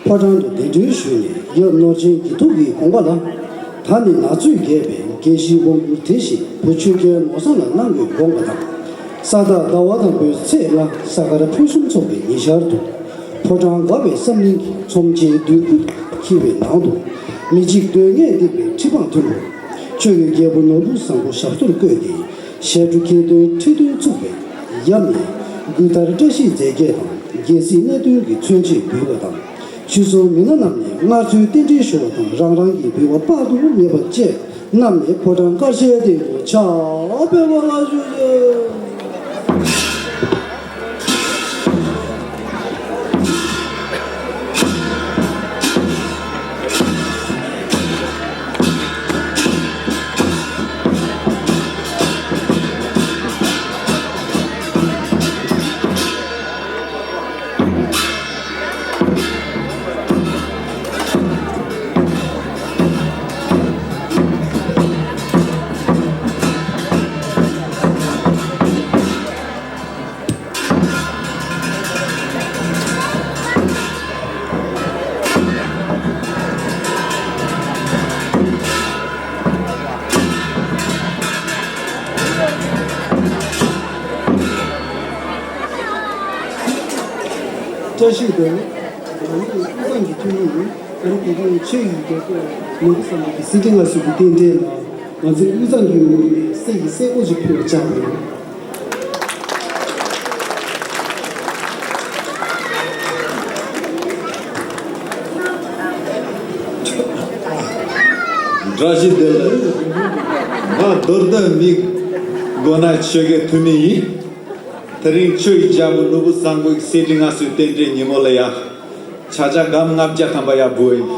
ཕོ་བྲང་དུ་གདན་འདྲེན་ཞུས་ནས། ཡབ་ནོར་ཅན་དགེ་ཐུགས་ཀྱི་དགོངས་པ་ལ། ད་ནི་ན་ཚོད་རྒས་པས་རྒས་ཤིང་དབང་བསྐུར་དེ་བཞིན་བུ་ཆོས་རྒྱལ་ནོར་བཟང་ལ་གནང་དགོས་དགོངས་པ་དང་། ས་བདག་ཟླ་བ་དང་པོའི་ཚེས་ལྔ་ས་གར་ཕུན་སུམ་ཚོགས་པའི་ཉི་ཤར་དུ། ཕོ་བྲང་དགའ་བའི་བསམ་གླིང་གི་ཚོམས་ཆེན་མདུན་དུ་འཁྱིལ་བའི་ནང་དུ། མི་འཇིགས་སྡུག་བསྔལ་སྡིག་པའི་ཁྲི་འཕང་མཐོན་པོར། ཆོས་ཀྱི་རྒྱལ་པོ་ནོར་བུ་བཟང་པོ་ཞབས་སོར་བཀོད་དེ། ཞབས་དྲུང་ཁྲི་སྟོན་ཁྲི་སྟོན་བཙུགས་པའི་ཡབ་ནས། མགུལ་ཐར་བཀྲ་ཤིས་རྫས་བརྒྱད་དང་རྒྱལ་སྲིད་སྣ་བདུན་གྱི་མཚོན་ཆས་འབུལ་བ་དང་། ཆོས་སྲུང་མི་སྣ་རྣམས་ནས་མངའ་གསོལ་རྟེན་འབྲེལ་ཞུ་བ་དང་། རང་རང་གི་འབུལ་བ་དཔག་ཏུ་མེད་པ་བཅས་རྣམས་ནས་ཕོ་བྲང་དཀར་ཆེན་སྟེང་དུ་ཕྱག་འབུལ་བ་ལ་ཞུ་ཞུ། བཀྲ་ཤིས་བདེ་ལེགས། ང་ནི་དབུས་གཙང་གི་ཐུན་མིན་ཡིན། ཨ་རི་དེ་གའི་ཆོས་ཀྱི་རྒྱལ་པོ་ནོར་བུ་བཟང་པོ་གི་གཟི་བརྗིད་ལ་སོགས་པའི་རྟེན་འབྲེལ་ལ། ང་ཚོའི་དབུས་གཙང་གི་ངོས་ནས་གསེར་གྱི་སྲས་སྐོར་ཅིག་ཕུལ་བར་བཅར་བ་ཡིན། བཀྲ་ཤིས་བདེ་ལེགས། ང་མདོར་བསྡུས་མི་དགོས་ན་ཆོས་ཀྱི་ཐུན་མིན་ཡིན། དེ་རིང་ཆོས་ཀྱི་རྒྱལ་པོ་ནོར་བུ་བཟང་པོའི་གསེར་ཁྲི་མངའ་གསོལ་རྟེན་འབྲེལ་ཉིན་མོ་ལ་ཡ། ཆ་ཆ་སྒམ་ལྔ་བརྒྱ་ཐམ་པ་ཡར་འབུལ་ཡིན།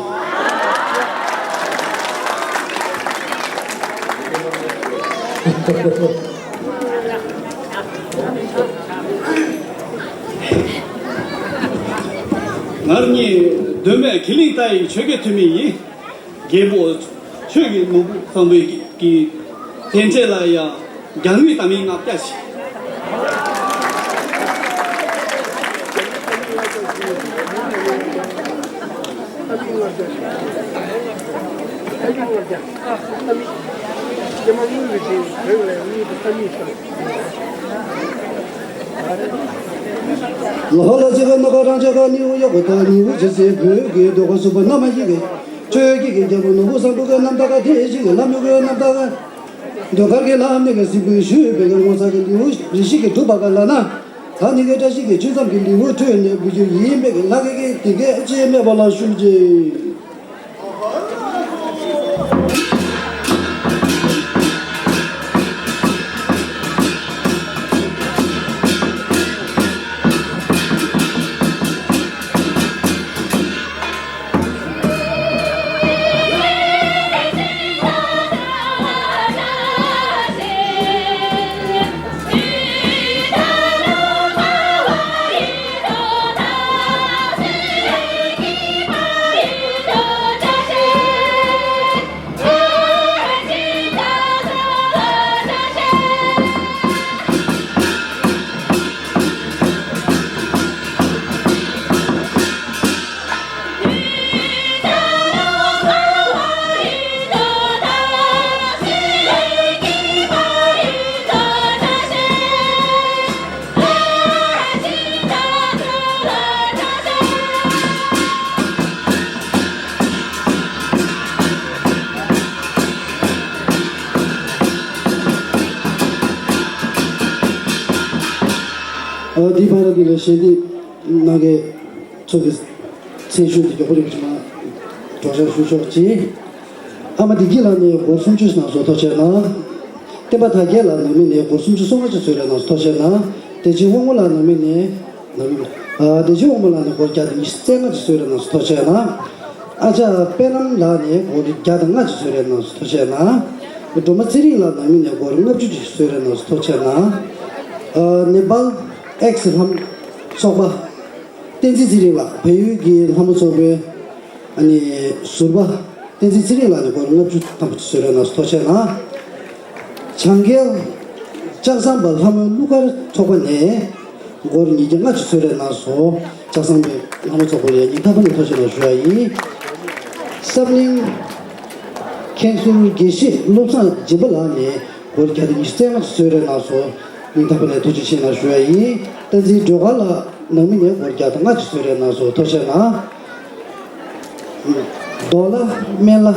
ང་གཉིས་འདོན་པའི་གི་ལིང་ཏཱ་ཡི་ཆོས་ཀྱི་ཐུན་མིན་ཡིན། རྒྱལ་པོ་ཆོས་ཀྱི་ནོར་བུ་བཟང་པོའི་གི་རྟེན་འབྲེལ་ལ་ཡ། རྒྱ་དངུལ་དང་མི་ལྔ་བརྒྱ་ཞིག་ལོ་ལ་ཅི་ག་ནོ་ག་རང་ཅག་ག་ནི་འུ་ཡོ་ག་ད་ནི་འུ་ཅི་སེ་བོད་ཀྱི་རྡོ་ག་སུ་པ་ན་མ་ཡི་གེ། ཆོས་ཀྱི་གི་རྒྱལ་པོ་ནོར་བུ་བཟང་པོ་གི་རྣམ་ཐར་ག་དེ་ཞིག་གི་ལམ་ཡུ་གི་རྣམ་ཐར་ག། ཟློས་གར་གྱི་ལྷ་མོ་གི་གཟིགས་འབུལ་ཞུས་པའི་གི་ངོ་མཚར་གྱི་ལེའུ་རེ་ཞིག་གི་གྲུབ་པ་ག་ལ་ན། ད་ནི་གི་བཀྲ་ཤིས་ཀྱི་ཆོས་མཚམས་ཀྱི་ལེའུ་ཐོས་ནས་འབུལ་རྒྱུ་ཡིན་པའི་གི་ལྷ་གི་གི་དེ་གའི་ཨ་ཅེ་མེད་པ་ལ་ཞུ་རྗེས། འདི་བར་དུ་ལ་ཞལ་འདེབས་གནང་མཁན་ཚོ་གི་མཚན་ཞུ་འདི་མགྱོགས་པོ་རིགས་ཀྱི་མ་སྒྲོག་སྦྱང་ཞུ་ཆོག་ཅིང་། ཨ་མ་བདེ་སྐྱིད་ལགས་ནས་སྒོར་སུམ་ཅུ་ནང་སོ་ཐོ་ཆད་གནང་། བསྟན་པ་དར་རྒྱས་ལགས་ནང་མི་ནས་སྒོར་སུམ་ཅུ་སོ་ལྔ་ཅིག་གསོལ་རས་ནང་སོ་ཐོ་ཆད་གནང་། བདེ་ཆེན་དབང་མོ་ལགས་ནང་མི་ནས་ནང་མི་ཨ་བདེ་ཆེན་དབང་མོ་ལགས་ནས་སྒོར་བརྒྱ་དང་ཉི་ཤུ་རྩ་ལྔ་ཅིག་གསོལ་རས་ནང་སོ་ཐོ་ཆད་གནང་། ཨ་ཅག་དཔལ་ལམ་ལགས་ནས་སྒོར་བརྒྱ་དང་ལྔ་ཅིག་གསོལ་རས་ནང་སོ་ཐོ་ཆད་གནང་། སྒྲོལ་མ་ཚེ་རིང་ལགས་ནང་མི་ནས་སྒོར་ལྔ་བཅུ་ཅིག་གསོལ་རས་ནང་སོ་ཐོ་ཆད་གནང་། ཨ་ནེ་པཱལ་ཨེག་སི་ལྷ་མོ་ཚོགས་པ། བསྟན་འཛིན་ཚེ་རིང་ལགས་བལ་ཡུལ་གྱི་ལྷ་མོ་ཚོགས་པའི་ཨ་ནི་ཟུར་པ་བསྟན་འཛིན་ཚེ་རིང་ལགས་ནས་སྒོར་ལྔ་བཅུ་ཐམ་པ་གསོལ་རས་ནང་སོ་ཐོ་ཆད་གནང་། བྱང་རྒྱལ་ལྕགས་ཟམ་པ་ལྷ་མོའི་གླུ་གར་ཚོགས་པ་ནས་ སྒོར་ཉིས་བརྒྱ་ལྔ་ཅིག་གསོལ་རས་གནང་སོང་། ལྕགས་ཟམ་པའི་ལྷ་མོ་ཚོགས་པ་ལ་ཡང་སྙིང་ཐག་པ་ནས་ཐུགས་རྗེ་གནང་ཞུ་ཡ་ཡིན། བསམ་གླིང་། མཁན་ཟུར་དགེ་བཤེས་བློ་བཟང་སྦྱིན་པ་ལགས་ནས་སྒོར་བརྒྱ་དང་ཉི་ཤུ་རྩ་ལྔ་གསོལ་རས་གནང་སོང་། སྙིང་ཐག་པ་ནས་ཐུགས་རྗེ་ཆེ་གནང་ཞུ་ཡ་ཡིན། བསྟན་འཛིན་སྒྲོལ་དཀར་ལགས་ནང་མི་ནས་སྒོར་བརྒྱ་དང་ལྔ་ཅིག་གསོལ་རས་གནང་སོང་། ཐུགས་རྗེ་གནང་། རྡོ་ལ་སྨན་བླ་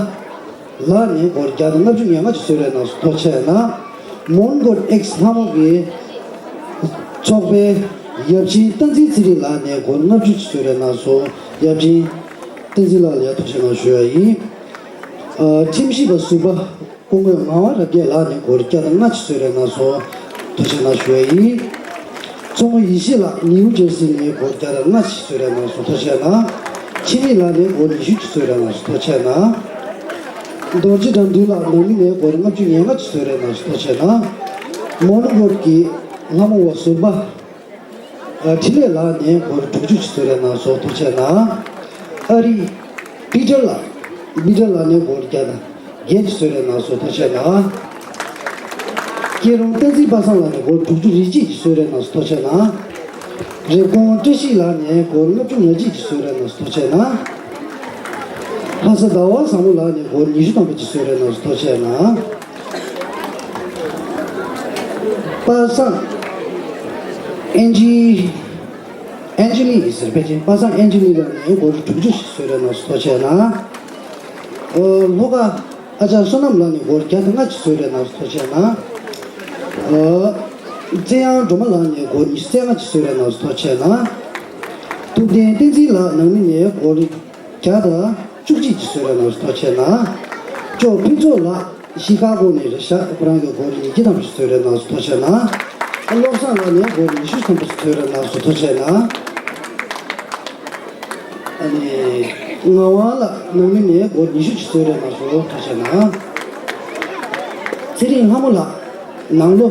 ལགས་ནས་སྒོར་བརྒྱ་དང་ལྔ་བཅུ་ང་ལྔ་ཅིག་གསོལ་རས་གནང་སོང་། ཐུགས་རྗེ་གནང་། མོན་གྷོ་ཨེགས་ལྷ་མོ་གི་ཚོགས་པའི་ཡབ་ཆེན་བསྟན་འཛིན་ཚེ་རིང་ལགས་ནས་སྒོར་ལྔ་བཅུ་ཅིག་གསོལ་རས་གནང་སོང་། ཡབ་ཆེན་བསྟན་འཛིན་ལགས་ལ་ཡང་ཐུགས་རྗེ་གནང་ཞུ་ཡ་ཡིན། ཨ། ཁྲིམས་ཞིབ་པ་ཟུར་པ་སྐུ་ངོ་ངག་དབང་རབ་རྒྱས་ལགས་ནས་སྒོར་བརྒྱ་དང་ལྔ་ཅིག་གསོལ་རས་གནང་སོང་། ཐུགས་རྗེ་གནང་ཞུ་ཡ་ཡིན། མཚོ་མོ་ཡེ་ཤེས་ལགས་ནིའུ་ཇར་སི་ནས་སྒོར་བརྒྱ་དང་ལྔ་ཅིག་གསོལ་རས་གནང་སོང་། ཐུགས་རྗེ་གནང་། འཆི་མེད་ལགས་ནས་སྒོར་ཉི་ཤུ་ཅིག་གསོལ་རས་གནང་སོང་། ཐུགས་རྗེ་གནང་། རྡོ་རྗེ་དགྲ་འདུལ་ལགས་ནང་མི་ནས་སྒོར་ལྔ་བཅུ་ང་ལྔ་ཅིག་གསོལ་རས་གནང་སོང་། ཐུགས་རྗེ་གནང་། མོན་གྷོ་གི་ལྷ་མོ་བ་ཟུར་པ། ཨ། འཕྲིན་ལས་ལགས་ནས་སྒོར་དྲུག་ཅུ་ཅིག་གསོལ་རས་གནང་སོང་། ཐུགས་རྗེ་གནང་། ཨ་རི་པི་ཏར་ལགས། པི་ཏར་ལགས་ནས་སྒོར་བརྒྱ་དང་བརྒྱད་ཅིག་གསོལ་རས་གནང་སོང་། ཐུགས་རྗེ་གནང་། སྐྱིད་རོང་བསྟན་འཛིན་པ་སངས་ལགས་ནས་སྒོར་དྲུག་ཅུ་རེ་གཅིག་ཅིག་གསོལ་རས་གནང་སོང་། ཐུགས་རྗེ་གནང་། རེབ་གོང་བཀྲ་ཤིས་ལགས་ནས་སྒོར་ལྔ་བཅུ་ང་གཅིག་ཅིག་གསོལ་རས་གནང་སོང་། ཐུགས་རྗེ་གནང་། ལྷ་ས་ཟླ་བ་བཟང་མོ་ལགས་ནས་སྒོར་ཉི་ཤུ་ཐམ་པ་ཅིག་གསོལ་རས་གནང་སོང་། ཐུགས་རྗེ་གནང་། པ་སངས་ཨན་ཇི་ཨན་ཇི་ལི་ཟེར་ཕལ་ཆེར་པ་སངས་ཨན་ཇི་ལི་ལགས་ནས་སྒོར་དྲུག་ཅུ་ཞིག་གསོལ་རས་གནང་སོང་། ཐུགས་རྗེ་གནང་། ཨོ། ལྷོ་ཁ་ཨ་ཅག་བསོད་ནམས་ལགས་ནས་སྒོར་བརྒྱ་དང་ལྔ་ཅིག་གསོལ་རས་གནང་སོང་། ཐུགས་རྗེ་གནང་། ཨོ། བཙན་དབྱངས་སྒྲོལ་མ་ལགས་ནས་སྒོར་ཉི་ཤུ་རྩ་ལྔ་ཅིག་གསོལ་རས་གནང་སོང་། ཐུགས་རྗེ་གནང་། ཐུབ་བསྟན་བསྟན་འཛིན་ལགས་ནང་མི་ནས་སྒོར་བརྒྱ་དང་བཅུ་གཅིག་ཅིག་གསོལ་རས་གནང་སོང་། ཐུགས་རྗེ་གནང་། ཅོ་ཕུན་ཚོགས་ལགས་ཤི་ཀ་གོ་ནས་རེད་ཤག་ཁོ་རང་གིས་སྒོར་ཉིས་བརྒྱ་ཐམ་པ་ཞིག་གསོལ་རས་གནང་སོང་། ཐུགས་རྗེ་གནང་། བློ་བཟང་ལགས་ནས་སྒོར་ཉི་ཤུ་ཐམ་པ་ཞིག་གསོལ་རས་གནང་སོང་། ཐུགས་རྗེ་གནང་། ཨ་ནི་ངག་དབང་ལགས་ནང་མི་ནས་སྒོར་ཉི་ཤུ་ཅིག་གསོལ་རས་གནང་སོང་། ཐུགས་རྗེ་གནང་། ཚེ་རིང་ལྷ་མོ་ལགས་ནང་ལོ་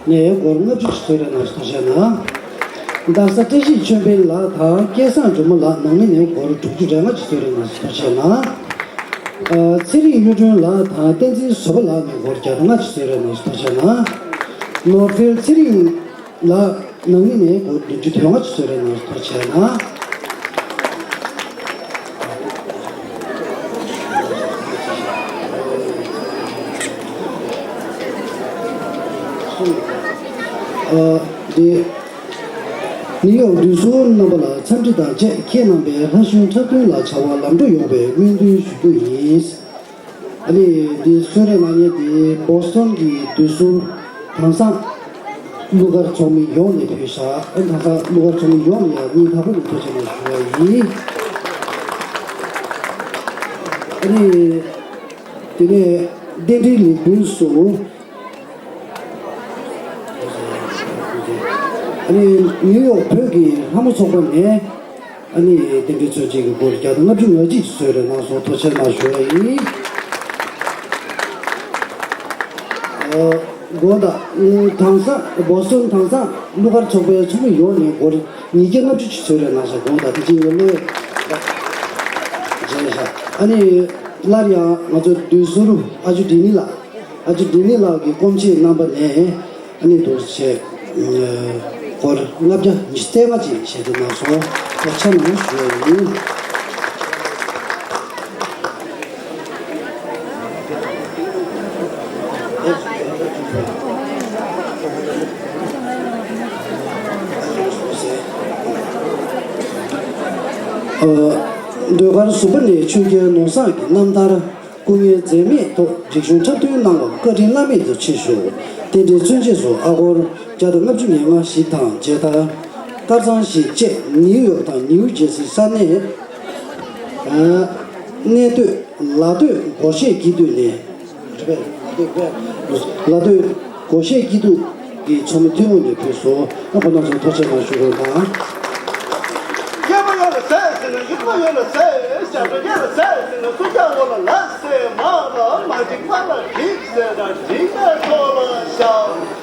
ནས་སྒོར་ལྔ་བཅུ་ཅིག་གསོལ་རས་གནང་སོང་། ཐུགས་རྗེ་གནང་། རྡ་ས་བཀྲ་ཤིས་ཆོས་འཕེལ་ལགས་དང་སྐལ་བཟང་སྒྲོལ་མ་ལགས་ནང་མི་ནས་སྒོར་དྲུག་ཅུ་རེ་ལྔ་ཅིག་གསོལ་རས་གནང་སོང་། ཐུགས་རྗེ་གནང་། ཨ། ཚེ་རིང་གཡུ་སྒྲོན་ལགས་དང་བསྟན་འཛིན་བཟོད་པ་ལགས་ནས་སྒོར་བརྒྱ་དང་ལྔ་ཅིག་གསོལ་རས་གནང་སོང་། ཐུགས་རྗེ་གནང་། ནོར་འཕེལ་ཚེ་རིང་ལགས་ནང་མི་ནས་སྒོར་བདུན་ཅུ་དོན་ལྔ་ཅིག་གསོལ་རས་གནང་སོང་། ཐུགས་རྗེ་གནང་། ཨ། འདི། ནིའུ་ཡོག་འདུས་སྲོལ་རྣམ་པ་ལ་འཚམས་འདྲི་དང་བཅས་ཁྱེད་རྣམ་པས་ལྷ་གཞུང་འཁྲབ་སྟོན་ལ་བྱ་བ་ལམ་འགྲོ་ཡོང་བའི་སྨོན་འདུན་ཞུ་རྒྱུ་ཡིན། ཨ་ནི་འདི་གསོལ་རས་གནང་མཁན་འདི་བོ་སི་ཊོན་གྱི་འདུས་སྲོལ་དྭངས་གཙང་གླུ་གར་ཚོགས་མི་ཡོངས་ནས་ཕུལ་ཤག་ཨ་ནི་དྭངས་གཙང་གླུ་གར་ཚོགས་མི་ཡོངས་ནས་ཡང་སྙིང་ཐག་པ་ནས་ཐུགས་རྗེ་ཆེ་ཞུ་བ་ཡིན། ཨ་ནི་དེ་ནས་རྟེན་འབྲེལ་ལས་འགུལ་སོགས། ཨ་ནི་ནིའུ་ཡོག་བོད་ཀྱི་ལྷ་མོ་ཚོགས་པ་ནས་ཨ་ནི་རྟེན་འབྲེལ་མཚོན་བྱེད་ཀྱི་སྒོར་བརྒྱ་དང་ལྔ་བཅུ་ང་གཅིག་གསོལ་རས་གནང་སོང་། ཐུགས་རྗེ་ཆེ་ཞུ་བ་ཡིན། ཨ། དགོངས་དག་དྭངས་གཙང་བོ་སི་ཊོན་དྭངས་གཙང་གླུ་གར་ཚོགས་པའི་ཚོགས་མི་ཡོངས་ནས་སྒོར་ཉིས་བརྒྱ་ལྔ་བཅུ་ཅིག་གསོལ་རས་གནང་སོང་། དགོངས་དག་དེ་ཅི་ཡོད་ལོས་མཇལ་ཤག་ཨ་ནི་སླར་ཡང་ང་ཚོ་འདུས་སྲོལ་ཨ་ཇོ་འབྲི་ནི་ལགས། ཨ་ཅེ་འདི་ནི་ལགས་ཀྱིས་སྐོམ་ཆེད་རྣམ་པ་ནས་ཨ་ནི་འདུག་བྱས། སྒོར་ལྔ་བརྒྱ་ཉི་ཤུ་རྩ་ལྔ་ཅིག་ཞལ་འདེབས་གནང་སོང་། ཐུགས་རྗེ་ཆེ་ཞུ་ཡ་ཡིན། ཟློས་གར་ཟུར་པ་ནས་ཆོས་རྒྱལ་ནོར་བཟང་གི་རྣམ་ཐར། སྐུ་ངལ་འཛེམས་མེད་ཐོག་རིག་གཞུང་འཁྲབ་སྟོན་གནང་བར་བཀའ་དྲིན་བླ་མེད་དུ་ཆེ་ཞུ། རྟེན་འབྲེལ་མཚོན་བྱེད་སོགས་ཨ་སྒོར་བརྒྱ་དང་ལྔ་བཅུ་ང་ལྔ་ཞིག་དང་མཇལ་དར། དཀར་གཙང་ཞིག་བཅས་ནིའུ་ཡོག་དང་ནིའུ་ཇེ་སི་ས་གནས། གནས་སྡོད་ལ་སྟོད་སྒོར་གཞས་སྐྱིད་སྡུག་ནས། ལ་སྟོད་སྒོར་གཞས་སྐྱིད་སྡུག་གི་ཚོགས་མི་ཐུན་མོང་ནས་ཕུལ་སོང་། ཨ་ཁོ་རྣམ་ཚོ་ཐུགས་རྗེ་ཆེ་ཞུ་རོགས་གནང་། སྐྱེས་པ་ཡོད་ལ་ཟས་ཟིན་ན་ཡུག་པ་ཡོད་ལ་ཟས་ཟིན་ན་སུ་རྒྱ་ཡོད་ལ་ལ་ཟས་མ་ལ་མ་འགྲིག་མ་ལ་འགྲིག་ཟེར་ན་འགྲིག་པའི་ཐོག་ལ་བཞག་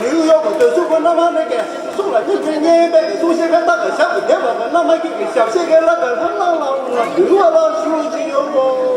ནིའུ་ཡོག་གི་སྡོད་ཟུར་པ་རྣམ་པ་ནི་ཀའི་གསུང་ལ་ཉིན་མཚན་གཉིས་པའི་གསུང་བཤད་པའི་རྟགས་ཀྱི་ཞབས་ཀྱི་བདེ་བ་གི་རྣམ་པ་ཀྱི་ཞབས་ཞེ་གི་ལ་ཀ་ལྷང་ལྷང་ལྷང་ལ་འདུལ་བ་ལ་ཞུ་ཅི་ཡོད་གོ།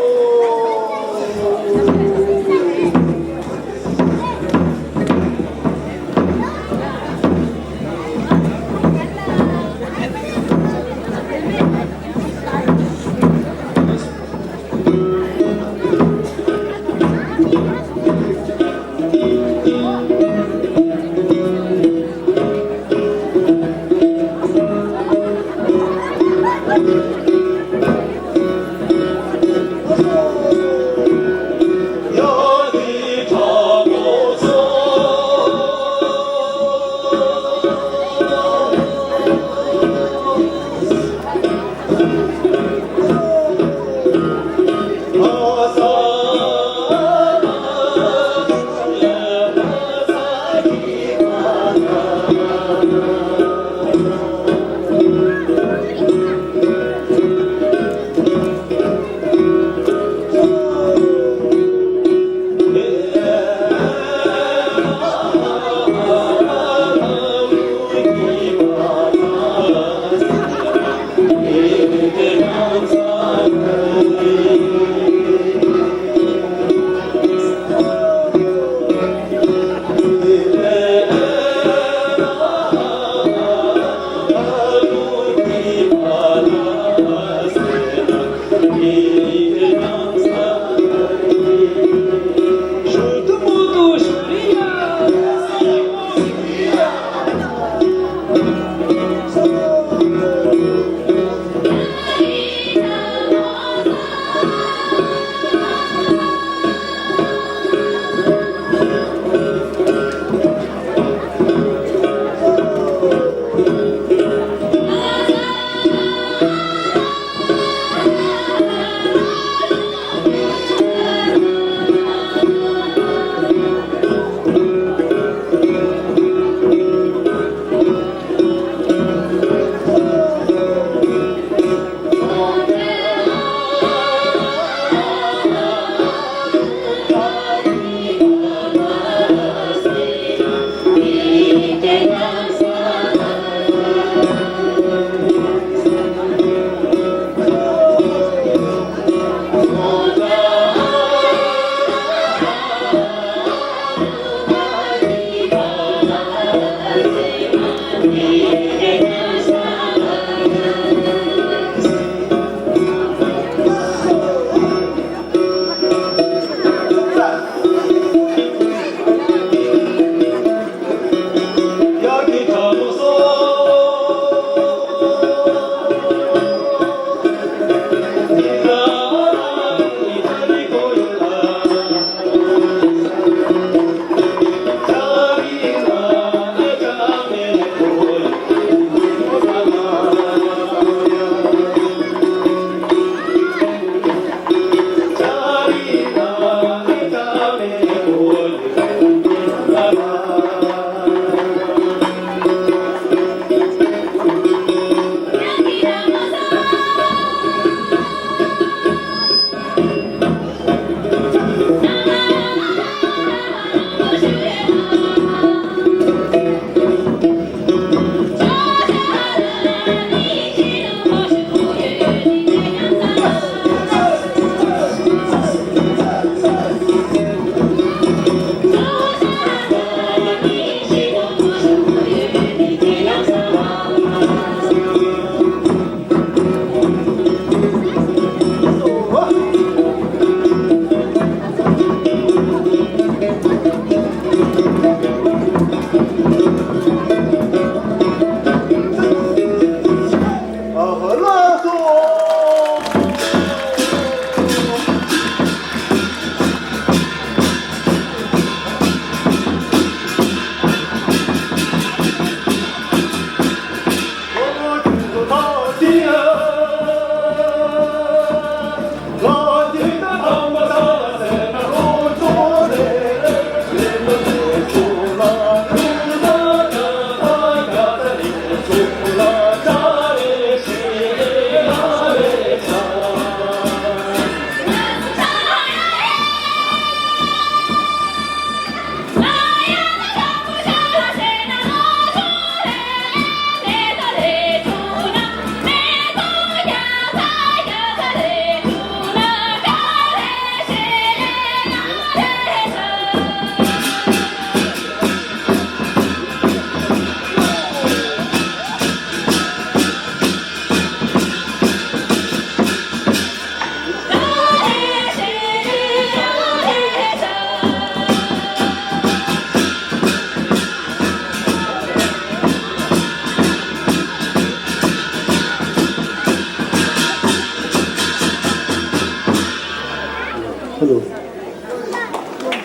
Hello.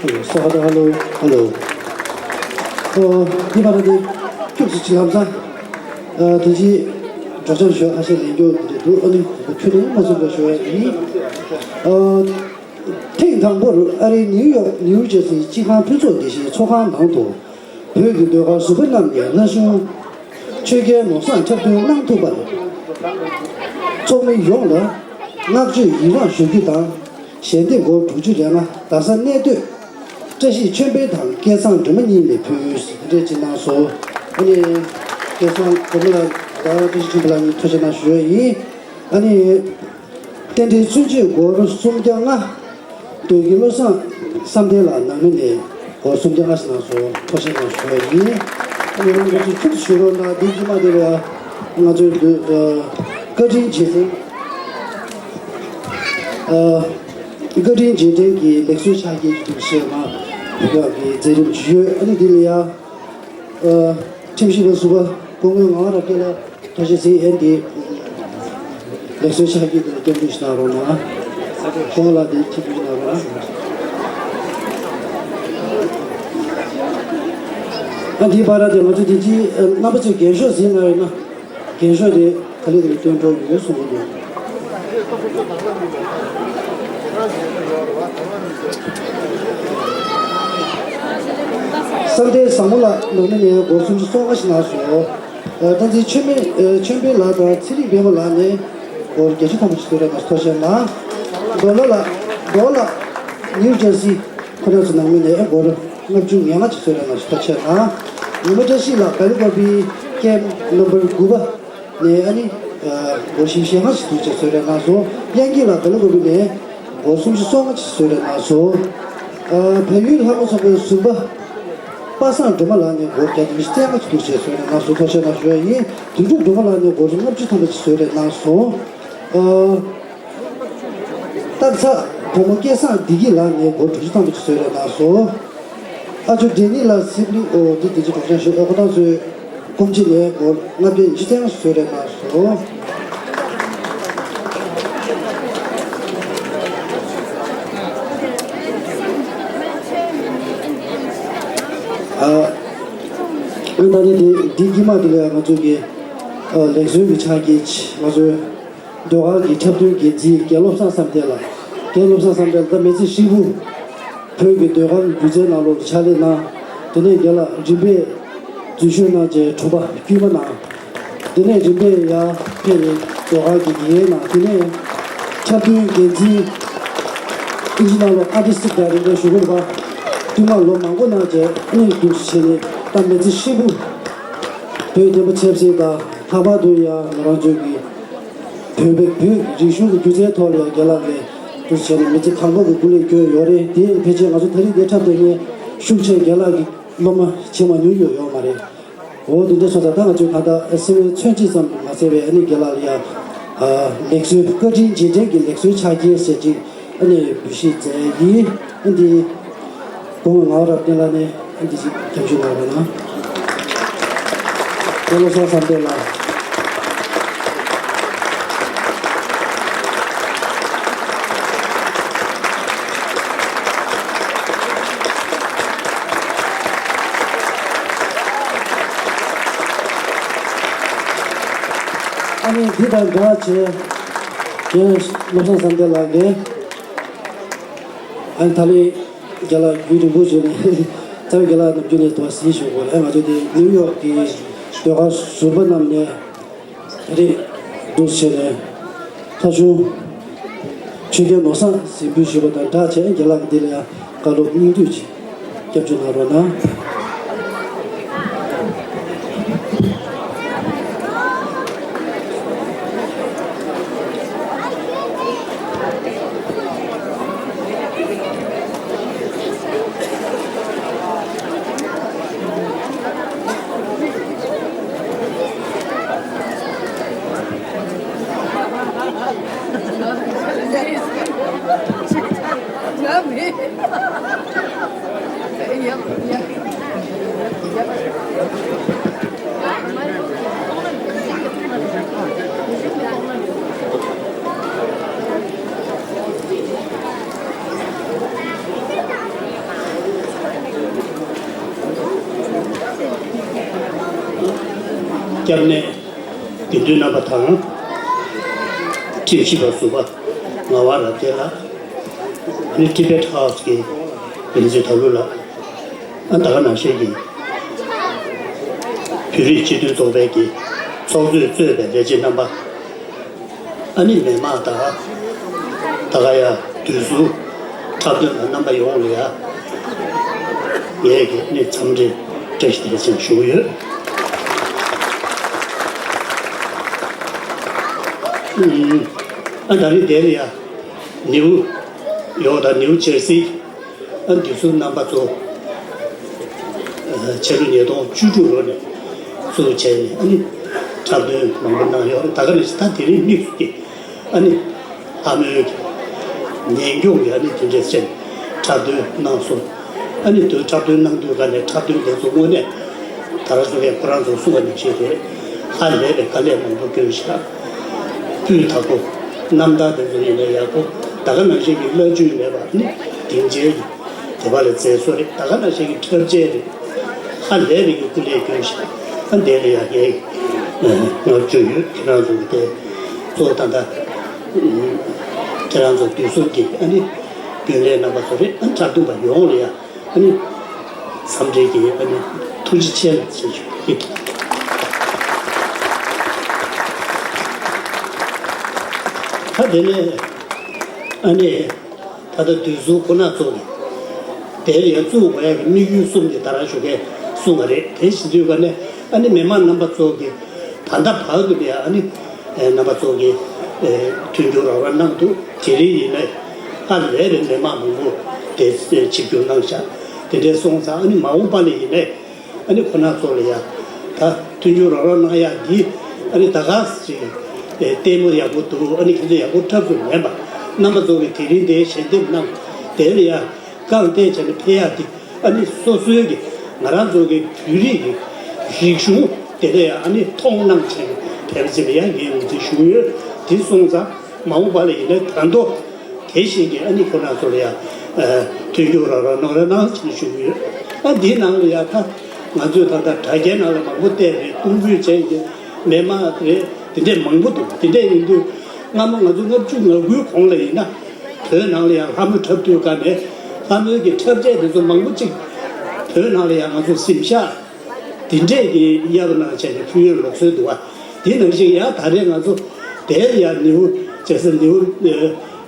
Hello. ས་ཧ་ད། Hello. Hello. ཨོ། འདི་བར་དུ་ཁྱུག་ཙམ་ཅིག་ལམ་སང་། ཨ། དེ་རྗེས་སྒྲོག་སྦྱང་ཞུ་ཁ་ཤས་ལེན་རྒྱུ་འདི་འདུག་ཨ་ནི་ཁྱོད་ནས་མ་གསུངས་པ་ཞུ་ཡ་ཡིན། ཨ། ཐེངས་དང་པོར་ཨ་རིའི་ནིའུ་ཡོག་ནིའུ་ཇར་སིའི་སྤྱི་ཁང་ཕུན་ཚོགས་སྡེ་བཞིའི་ཚོགས་ཁང་ནང་དུ། བོད་ཀྱི་ཟློས་གར་གཟུ་བོ་རྣམས་ཀྱི་ལྷ་གཞུང་ཆོས་རྒྱལ་ནོར་བཟང་འཁྲབ་སྟོན་གནང་ཐུབ་པར། ཚོགས་མི་ཡོངས་ལ་བསྔགས་བརྗོད་ཡི་རངས་ཞུ་རྒྱུ་དང་། ཞལ་འདེབས་སྒོར་དྲུག་ཅུ་རེ་ལྔ། རྡ་ས་གནས་སྡོད་བཀྲ་ཤིས་ཆོས་འཕེལ་དང་སྐལ་བཟང་སྒྲོལ་མ་གཉིས་ནས་ཕུལ། འདི་འདྲས་ཅིག་གནང་སོང་། ཨ་ནི་སྐལ་བཟང་སྒྲོལ་མ་ལགས་དང་བཀྲ་ཤིས་ཆོས་འཕེལ་ལགས་གཉིས་ཐུགས་རྗེ་གནང་ཞུ་ཡ་ཡིན། ཨ་ནི། རྟེན་འབྲེལ་ཚུན་ཆད་སྒོར་སུམ་བརྒྱ་ལྔ། སྟོད་ཀྱི་བློ་བཟང་བསམ་གཏན་ལགས་ནང་མི་ནས་སྒོར་སུམ་བརྒྱ་ལྔ་ཞིག་གནང་སོང་། ཐུགས་རྗེ་གནང་ཞུ་བ་ཡིན། ཨ་ནི་རང་གི་ཚིག་ཁྱུག་ཞུ་རོགས་གནང་། འདི་རྗེས་མ་དེ་ལ་ང་ཚོའི་བཀའ་དྲིན་རྗེས་དྲན། བཀའ་དྲིན་རྗེས་དྲན་གྱི་ལེགས་གསོལ་ཕྱག་འཁྱེར་གྱི་འདུག་ཞེས་མ་བོད་ཀྱི་མཛད་རིམ་ཞུས་ཡོད། ཨ་ནི་འདི་ལ་ཡ། ཨ། ཁྲིམས་ཞིབ་པ་ཟུར་པ་སྐུ་ངོ་ངག་དབང་རབ་རྒྱས་ལགས་ཐུགས་རྗེ་གཟིགས། ཨ་ནི་འདི་ལེགས་གསོལ་ཕྱག་འཁྱེར་འདི་ལ་སྟོན་ཐུབ་ཞིག་གནང་རོགས་གནང་། ཁོང་ལ་འདི་ཁྲིད་ཐུབ་ཞིག་གནང་རོགས་གནང་། ཨ། འདིའི་བར་དེ་ང་ཚོ་འདི་ཅི་རྣམ་པ་ཚོས་རྒན་ཤོག་གཟིགས་གནང་ཡོད་ན། རྒན་ཤོག་དེ་ག་ལེ་ག་ལེ་སྟོན་འགྲོ་ཡོད་གསུང་གི་འདུག་བསམ་གཏན་བཟང་མོ་ལགས་ནང་མི་ནས་སྒོར་སུམ་ཅུ་སོ་ལྔ་ཞིག་གནང་སོང་། ཨ། བསྟན་འཛིན་ཆོས་མེ། ཨ། ཆོས་འཕེལ་ལགས་དང་ཚེ་རིང་དཔལ་མོ་ལགས་ནས་སྒོར་བརྒྱད་ཅུ་ཐམ་པ་ཞིག་སྩོལ་རོགས་གནང་། ཐུགས་རྗེ་གནང་། རྡོ་ལ་ལགས། རྡོ་ལགས་ནིའུ་ཇར་སི། ཁོ་རང་ཚོ་ནང་མི་ནས་སྒོར་ལྔ་བཅུ་ང་ལྔ་ཅིག་སྩོལ་རོགས་གནང་། ཐུགས་རྗེ་གནང་། ཉི་མ་བཀྲ་ཤིས་ལགས་སྦེལ་ཀོབ་ཀེམ་ནམ་བར་དགུ་པ་ནས་ཨ་ནི་སྒོར་བཞི་བཅུ་ཞེ་ལྔ་ཅིག་ཐུགས་རྗེ་གནང་སོང་། དབྱངས་སྐྱིད་ལགས་སྦེལ་ཀོབ་ནས་སྒོར་སུམ་ཅུ་སོ་ལྔ་ཅིག་སྩོལ་རོགས་གནང་སོང་། ཨ། བལ་ཡུལ་ལྷ་མོ་ཚོགས་པའི་ཟུར་པ། པ་སངས་སྒྲོལ་མ་ལགས་ནས་སྒོར་བརྒྱ་དང་ཉི་ཤུ་རྩ་ལྔ་ཅིག་འདུག་ཅེས་གསོལ་རས་གནང་སོང་། ཐུགས་རྗེ་གནང་ཞུ་ཡ་ཡིན། དོན་གྲུབ་སྒྲོལ་མ་ལགས་ནས་སྒོར་ལྔ་བཅུ་ཐམ་པ་ཅིག་གསོལ་རས་གནང་སོང་། ཨ། སྟག་ཚང་བུ་མོ་སྐལ་བཟང་བདེ་སྐྱིད་ལགས་ནས་སྒོར་དྲུག་ཅུ་ཐམ་པ་ཅིག་གསོལ་རས་གནང་སོང་། ཨ་ཇོ་བདེ་ལེགས་ལགས་སིབ་ལི་ཨོ་འདི་དེ་ཅིག་གྲོགས་ཅན་ཞུ་ཨ་ཁོ་ཐང་ཚོས་སྐོམ་ཆེ་ནས་སྒོར་ལྔ་བརྒྱ་ཉི་ཤུ་རྩ་ལྔ་གསོལ་རས་གནང་སོང་། ཨ། ཨ་ད་ནི་དེ་འདི་དཀྱིལ་མ་དེ་ལ་ང་ཚོ་གི་ཨ་ལེགས་གསོལ་གྱི་ཕྱག་འཁྱེར་ང་ཚོའི་ཟློས་གར་གྱི་འཁྲབ་སྟོན་འགན་འཛིན་རྒན་བློ་བཟང་བསམ་གཏན་ལགས། རྒན་བློ་བཟང་བསམ་གཏན་ལགས་ད་མི་ཚེ་ཧྲིལ་པོ་བོད་ཀྱི་ཟློས་གར་སྒྱུ་རྩལ་ནང་ལོགས་ལ་ཕྱག་ལས་གནང་། དེ་ནས་རྒན་ལགས་རིམ་པས་འཛུལ་ཞུགས་གནང་རྗེས་དྲུང་པ་དཀྱུས་མ་གནང་། དེ་ནས་རིམ་པས་ཡར་ཕེབས་ནས་ཟློས་གར་གྱི་དགེ་རྒན་གནང་། དེ་ནས་འཁྲབ་སྟོན་འགན་འཛིན་ཨིན་ཇི་ནང་ལོགས་ཨར་ཊིསི་ཌི་ཌའི་རེག་ཊར་ཞུ་དགོས་པ་བསྟུད་མར་ལོ་མང་པོ་གནང་རྗེས་ཨ་ནི་འདུག་བྱས་ནས་ད་མི་ཚེ་ཧྲིལ་པོ་བོད་བདེན་པ་ཆབ་སྲིད་དང་ལྷག་པར་དུ་ཡང་ང་རང་ཚོའི་གི་བོད་པའི་བོད་རིག་གཞུང་གི་སྒྱུ་རྩལ་ཐོག་ལ་ཡང་རྒན་ལགས་ཀྱིས་འདུག་བྱས་ནས་མི་ཚེ་གང་པོ་གི་སྐུ་ལས་བསྐྱོན་ཡོད་རེད། དེ་ཕལ་ཆེར་ང་ཚོ་ད་རིང་འདིར་འཁྲབ་སྟོན་མཁན་ཤུགས་ཆེ་རྒན་ལགས་ཀྱི་སློབ་མ་བྱེད་མ་མྱོང་ཡོད་ཡོད་མ་རེད། འོ་དེ་འདྲ་སོང་ཙང་ད་ང་ཚོས་ད་ལྟ་སེམས་ཡོད་མཚོན་བྱེད་ཙམ་མ་ཟད་པའི་ཨ་ནི་རྒན་ལགས་ལ་ཡང་ཨ་ལེགས་གསོལ་བཀའ་དྲིན་རྗེས་དྲན་གྱི་ལེགས་གསོལ་ཕྱག་འཁྱེར་ཟེར་ཅིག་ཨ་ནི་འབུལ་བཞེས་མཛད་ཡིན། ཨ་འདི་སྐུ་ངོ་ངག་དབང་རབ་བརྟན་ལགས་ནས་ཨ་འདི་ཅིག་སྐྱབས་འཇུག་གནང་རོགས་གནང་། རྒན་བློ་བཟང་བསམ་གཏན་ལགས། ཨ་ནི་འདི་དང་འདྲ་བྱས་རྒན་བློ་བཟང་བསམ་གཏན་ལགས་ནས་ཨ་ནི་ད་ལན་རྒན་ལགས་རྒྱུན་རིང་པོ་བྱས་ནས་རྩ་བའི་རྒན་ལགས་ནམ་རྒྱུན་ནས་དུ་བ་ཟིན་ཞུ་དགོས་རེད། ང་ཚོ་དེ་ནིའུ་ཡོག་གི་ཟློས་གར་ཟུར་པ་རྣམས་ནས། ད་རེས་འདུག་བྱས་ནས་ལྷ་ཆུང་ཆོས་རྒྱལ་ནོར་བཟང་གཟིགས་འབུལ་ཞུས་པ་དང་སྦྲགས་བྱས་རྒན་ལགས་ཀྱིས་འདི་ལ་ཡང་བཀའ་སློབ་སྙིང་བསྡུས་ཅིག་སྐྱབས་འཇུག་གནང་རོགས་གནང་། སྐྱབས་གནས་དགེ་འདུན་རྣམ་པ་དང་། ཁྲིམས་ཞིབ་པ་ཟུར་པ་ངག་དབང་རབ་རྒྱས་ལགས། ཨ་ནི་ཊི་བེཊ་ཧའུ་སི་གི་འགན་འཛིན་དར་ལུ་ལགས། ཨ་ད་ག་ནང་བཞིན་གྱི་བོད་རིགས་སྤྱི་མཐུན་ཚོགས་པའི་གི་ཚོགས་གཙོས་གཙོས་པའི་ལས་བྱེད་རྣམ་པ། ཨ་ནི་མི་མང་དང་། ད་ག་ཡ་དུས་སུ་འཁྲབ་སྟོན་པ་རྣམ་པ་ཡོངས་ལ་ཡ། ངས་ཀྱི་ནི་འཚམས་འདྲི་བཀྲ་ཤིས་བདེ་ལེགས་ཞུ་གི་ཡོད། ཨ་ད་རིང་དེ་ལ་ཡ་ནིའུ་ཡོག་དང་ནིའུ་ཇར་སི། ཨ་འདི་ཚོ་རྣམ་པ་ཚོ། ཕྱི་ལོ་ཉིས་སྟོང་བཅུ་དྲུག་ལོ་ནས་བཙུགས་བྱས་ནས་ཨ་ནི་འཁྲབ་སྟོན་མང་པོ་གནང་ཡོད་རེད། ད་ག་ནང་བཞིན་ད་དེ་རིང་དམིགས་སུ་བསྐྱེད་ཨ་ནི་ལྷ་མོའི་ཉེན་སྐྱོང་གི་ཨ་ནི་དེ་འདྲས་བྱས་ནས་འཁྲབ་སྟོན་གནང་སོང་། ཨ་ནི་དུ་འཁྲབ་སྟོན་གནང་དུས་ག་ནས་འཁྲབ་སྟོན་དེ་ཚོ་དངོས་གནས་ད་ར་སོ་གས་ཁོ་རང་ཚོ་གསུང་བ་ནང་བཞིན་རེད། ཧ་ལས་པའི་དཀའ་ལས་མང་པོ་བསྐྱོན་ཤག་སྤུས་དག་པོ། རྣམ་ཐར་དེ་ཚོ་ཡིན་ན་ཡག་པོ། ད་ག་ནང་བཞིན་གྱི་བླ་བརྒྱུད་མེད་པ་ནི་སྡིངས་ཆའི་དེ་བ་ལ་མཛད་སྲོལ་རེད། ད་ག་ནང་བཞིན་གྱི་འཁྲབ་ཆས་རེད། ཧ་ལས་པའི་གི་སྐུ་ལས་བསྐྱོན་ཤག་ཨ་འདས་ལ་ཡག་གི་ངག་བརྗོད་ཡོད། ཁྱེད་རང་ཚོ་གི་དེ་གཙོ་བོ་ད་ལྟ་ཁྱེད་རང་ཚོ་དུས་གསུམ་གྱི་ཨ་ནི་རྒྱུན་ལས་རྣམ་པ་ཚོ་རེད། ཨ་འཁྲབ་སྟོན་པ་ཡོངས་ལ་ཡ། ཨ་ནི། འཚམས་འདྲི་གི་ཨ་ནི་ཐུགས་རྗེ་ཆེ་ལ་ཞེས་ཞུ་གི། ད་དེ་ནས་ཨ་ནི་ད་ལྟ་དུས་གསུམ་ཁོ་ན་ཚོ་གི་དེར་ཡང་བཙུགས་དགོས་ཡ་གི་དམིགས་ཡུལ་གསུམ་དེ་ད་རང་ཞུ་མཁན་གསུངས་པ་རེད། དེ་བཞིན་དུས་ག་ནས་ཨ་ནི་མི་མང་རྣམ་པ་ཚོ་གི་ད་ལྟ་བར་དུ་ནས་ཨ་ནི་རྣམ་པ་ཚོ་གི་མཐུན་འགྱུར་རོགས་རམ་གནང་འདུག་དེ་རིང་ཡིན་ན་ཧ་ལས་པའི་མི་མང་མང་པོ་དེ་ཆིབས་བསྒྱུར་གནང་ཤག་དེ་འདྲས་སོང་ཙང་ཨ་ནི་མ་འོངས་པ་ལ་ཡིན་ནའི་ཨ་ནི་ཁོ་རང་ཚོ་ལ་ཡ་ད་མཐུན་འགྱུར་རོགས་རམ་གནང་ཡ་འདི་ཨ་ནི་ད་ག་ཅིག་ལྟད་མོ་ཡག་པོ་འདུག་ཨ་ནི་ཁྱེད་ཚོ་ཡག་པོ་འཁྲབ་ཐུབ་མེད་པ་རྣམ་པ་ཚོ་གི་དེ་རིང་འདིར་ཞལ་འདེབས་གནང་དེ་ལ་ཡ་རྐང་གཏད་བྱས་ནས་ཕེབས་ཡ་འདི་ཨ་ནི་སོ་སོའི་གི་ང་རང་ཚོ་གི་བོད་རིགས་ཀྱི་རིག་གཞུང་དེ་ལ་ཡ་ཨ་ནི་མཐོང་སྣང་བྱས་ནས་ཕེབས་ཟིན་པ་ཡ་ངས་ངོས་འཛིན་ཞུ་གི་ཡོད། དེ་སོང་ཙང་མ་འོངས་པ་ལ་ཡིན་ནའི་ད་དུང་དེ་བཞིན་གྱི་ཨ་ནི་ཁོ་རང་ཚོ་ལ་ཡང་མཐུན་འགྱུར་རོགས་རམ་གནང་རོགས་གནང་ཞེས་ཞུ་གི་ཡོད། ཨ་འདིའི་ནང་ལ་ཡང་ད་ང་ཚོས་ད་ལྟ་དྲ་རྒྱའི་ནང་ལ་མང་པོ་བལྟས་རེད། གཏུམ་སྤོས་ཅན་གྱི་མི་མང་རེད། དེ་འདྲས་མང་པོ་འདུག་དེ་འདྲས་ཡིན་དུས་སྔ་མོ་ང་ཚོ་ལྔ་བཅུ་ང་དགུའི་གོང་ལ་ཡིན་ན་བོད་ནང་ལ་ཡང་ལྷ་མོ་འཁྲབ་དུས་སྒང་ནས་ལྷ་མོའི་གི་འཁྲབ་ཆས་དེ་ཚོ་མང་པོ་ཅིག་བོད་ནང་ལ་ཡང་ང་ཚོ་གཟིམ་ཤག་དེ་འདྲས་ཀྱི་གཡར་གནང་བྱས་ནས་ཕུལ་ཡོད་ལུགས་སྲོལ་འདུག་བ། དེ་ནང་བཞིན་ཡང་ད་རེས་ང་ཚོ་དེར་ཡང་ནིའུ་ཇེ་སི་ནིའུ་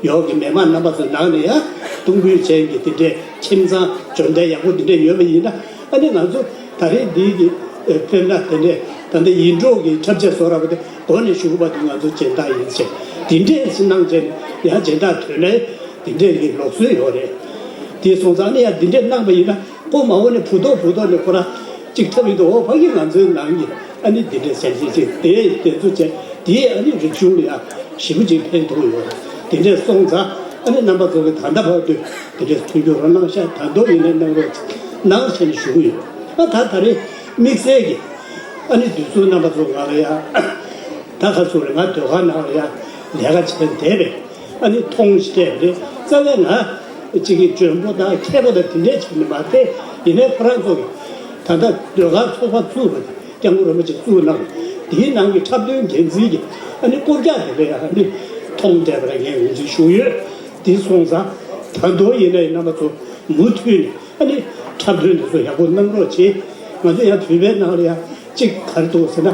ཡོག་གི་མི་མང་རྣམ་པ་ཚོའི་ནང་ནས་ཡང་གཏུམ་སྤོས་ཅན་གྱི་དེ་འདྲས་ཁྱིམ་ཚང་འབྱོར་ལྡན་ཡག་པོ་དེ་འདྲས་ཡོད་པ་ཡིན་ན་ཨ་ནི་ང་ཚོ་ད་རེས་འདིའི་གི་དཔེར་ན་དེ་འདྲས་ད་ལྟ་ཡིད་འཕྲོག་གི་འཁྲབ་ཆས་བཟོ་འདྲ་པོ་དེ་འགོ་ནས་ཞུགས་པ་དེ་ང་ཚོ་སྦྱིན་བདག་ཡིན་ཟེར་དེ་འདྲས་སུ་གནང་བྱས་ནས་ཡང་སྦྱིན་བདག་ཐོན་ནས་དེ་འདྲས་ཀྱི་ལུགས་སྲོལ་ཡོད་རེད། དེ་སོང་ཙང་ཨ་ནི་ཡང་དེ་འདྲས་གནང་པ་ཡིན་ན། ཁོ་མ་འོངས་ནས་བུ་ཐོག་བུ་ཐོག་ནས་ཁོ་རང་གཅིག་འཁྲབ་ཡིན་དུ་འོ་ཕ་གི་ང་ཚོའི་ནང་གི་ཨ་ནི་འདི་འདྲའི་ཞལ་ཆེམས་ཅིག་དེ་དེ་ཚོ་བྱས་དེའི་ཨ་ནི་རིག་གཞུང་ལ་ཡང་ཞེ་པོ་ཅིག་ཕན་ཐོགས་ཡོད་རེད། དེ་འདྲས་སོང་ཙང་ཨ་ནི་རྣམ་པ་ཚོ་གི་ད་ལྟ་བར་དུ་དེ་འདྲས་མཐུན་འགྱུར་རོགས་གནང་ཤག་ད་དུང་ཡིན་ནའི་གནང་རོགས་གནང་ཞེས་ནས་ཞུ་གི་ཡོད། ཨ་ད་ད་རེས་དམིགས་བསལ་གྱི་ཨ་ནི་དུས་ཚོད་རྣམ་པ་ཚོ་ང་ལ་ཡང་ད་ག་ཚོད་རེད། ང་ཟློས་གར་ནང་ལ་ཡང་ལས་ཀ་བྱས་བསྡད་པས། ཨ་ནི་མཐོང་ཤེས་རེད། རྩ་བའི་ང་གཅིག་གི་འཇོན་པོ་དང་མཁས་པོ་དང་དེ་འདྲས་བྱས་ནས་མ་བསྡད། ཡིན་ནའི་ཁོ་རང་ཚོ་གི་ད་ལྟ་ཟློས་གར་ཚོགས་པ་བཙུགས་པ་དེ་སྐྱབས་མགོན་རིན་པོ་ཆེ་བཙུགས་གནང་། དེའི་ནང་གི་འཁྲབ་སྟོན་འགན་འཛིན་གྱི་ཨ་ནི་སྐུ་རྒྱག་དེ་ལས་ཨ་ནི་མཐོང་བསྡད་པ་ལ་ངས་ངོས་འཛིན་ཞུ་ཡོད། དེ་སོང་ཙང་ད་དུང་ཡིན་ནའི་རྣམ་པ་ཚོ་མུ་མཐུད་ནས་ཨ་ནི་འཁྲབ་སྟོན་དེ་ཚོ་ཡག་པོ་གནང་རོགས་བྱེད། ང་ཚོ་ཡང་བོད་པའི་ནང་ལ་ཡང་གཅིག་ག་རེ་འདུག་ཟེར་ན།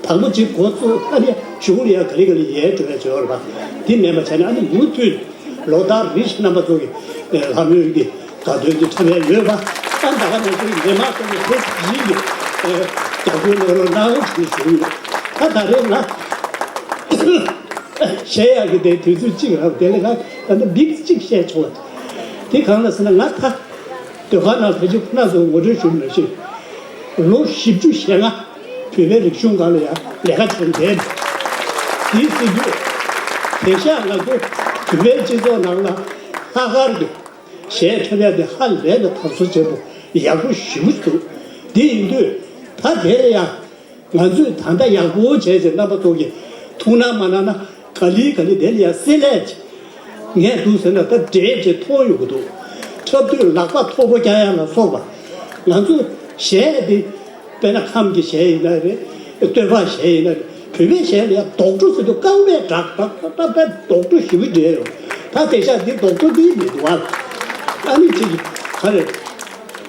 དང་པོ་གཅིག་འགོ་བཙུགས་ཨ་ནི་གཞུང་ལ་ཡང་ག་ལེ་ག་ལེ་ཡལ་འགྲོ་ཡ་བྱེད་པ་རེད་པ། དེ་མེད་པ་བྱས་ན་ཨ་ནི་མུ་མཐུད་ལོ་ལྟར་རེ་བཞིན་རྣམ་པ་ཚོ་གི་ལྷ་མོའི་གི་དགའ་སྟོན་དེ་འཁྲབ་ཡ་ཡོད་པ། ཨ་ད་ག་ནང་བཞིན་མི་མང་ཚོ་གི་དེ་ཡིན་གྱི་རྒྱབ་སྐྱོར་གནང་རོགས་གནང་ཞེས་ཞུ་གི་ཡོད། ད་ད་རེས་ང་བཤད་ཡག་གི་དེ་དུས་ཚོད་གཅིག་རག་དེ་ལས་ང་ད་ལྟ་འདི་གཅིག་བཤད་ཆོག་པ་དེ་གང་ལ་ཟེར་ན། ང་ད་ཟློས་གར་ནང་ཕལ་ཆེར་ཁོ་ན་ཚོ་ངོ་སྤྲོད་ཞུ་མི་ཤེས། ལོ་བཞི་བཅུ་ཞེ་ལྔ་བོད་པའི་རིག་གཞུང་སྒང་ལ་ཡང་ལས་ཀ་བྱས་བསྡད། དེའི་སྲིད་དུས་དེང་སང་ང་ཚོ་བོད་པའི་སྤྱི་ཚོགས་ནང་ལ་ལྷག་དཀར་གྱི་གཞས་འཁྲབ་ཡ་དེ་ཧ་ལས་པའི་དར་སྲོལ་ཆེན་པོ་ཡག་པོ་ཞེ་པོ་ཅིག་འདུག་དེ་ཡིན་དུས་ད་དེ་ལ་ཡང་ང་ཚོས་ད་ལྟ་ཡག་པོ་བྱས་ཚེ་རྣམ་པ་ཚོ་གིས་ཐུགས་སྣང་མ་གནང་ན་ག་ལེ་ག་ལེ་དེ་ལ་ཡང་བསྲེ་ལྷད་ཅིག་ངས་འདུག་ཟེར་ན་ད་འདྲེས་ཅིག་མཐོང་ཡོང་གི་འདུག་འཁྲབ་དུས་ལག་པ་མཐོ་པོ་རྒྱག་ཡ་ལ་སོགས་པ། ང་ཚོ་གཞས་དེ་དཔེར་ན་ཁམས་ཀྱི་གཞས་ཡིན་ན་རེད། སྟོད་འབག་གཞས་ཡིན་ན་རེད། བོད་པའི་གཞས་ལ་ཡང་རྡོག་བྲོ་ཟེར་དུས་རྐང་པས་གྲག་གྲག་གྲག་གྲག་པས་རྡོག་བྲོ་ཞེ་པོ་འདྲེས་ཡོང་། ད་དེང་སང་འདི་རྡོག་བྲོ་འདི་མི་འདུག་ཨ། ཨ་ནི་ཅིག་ག་རེ།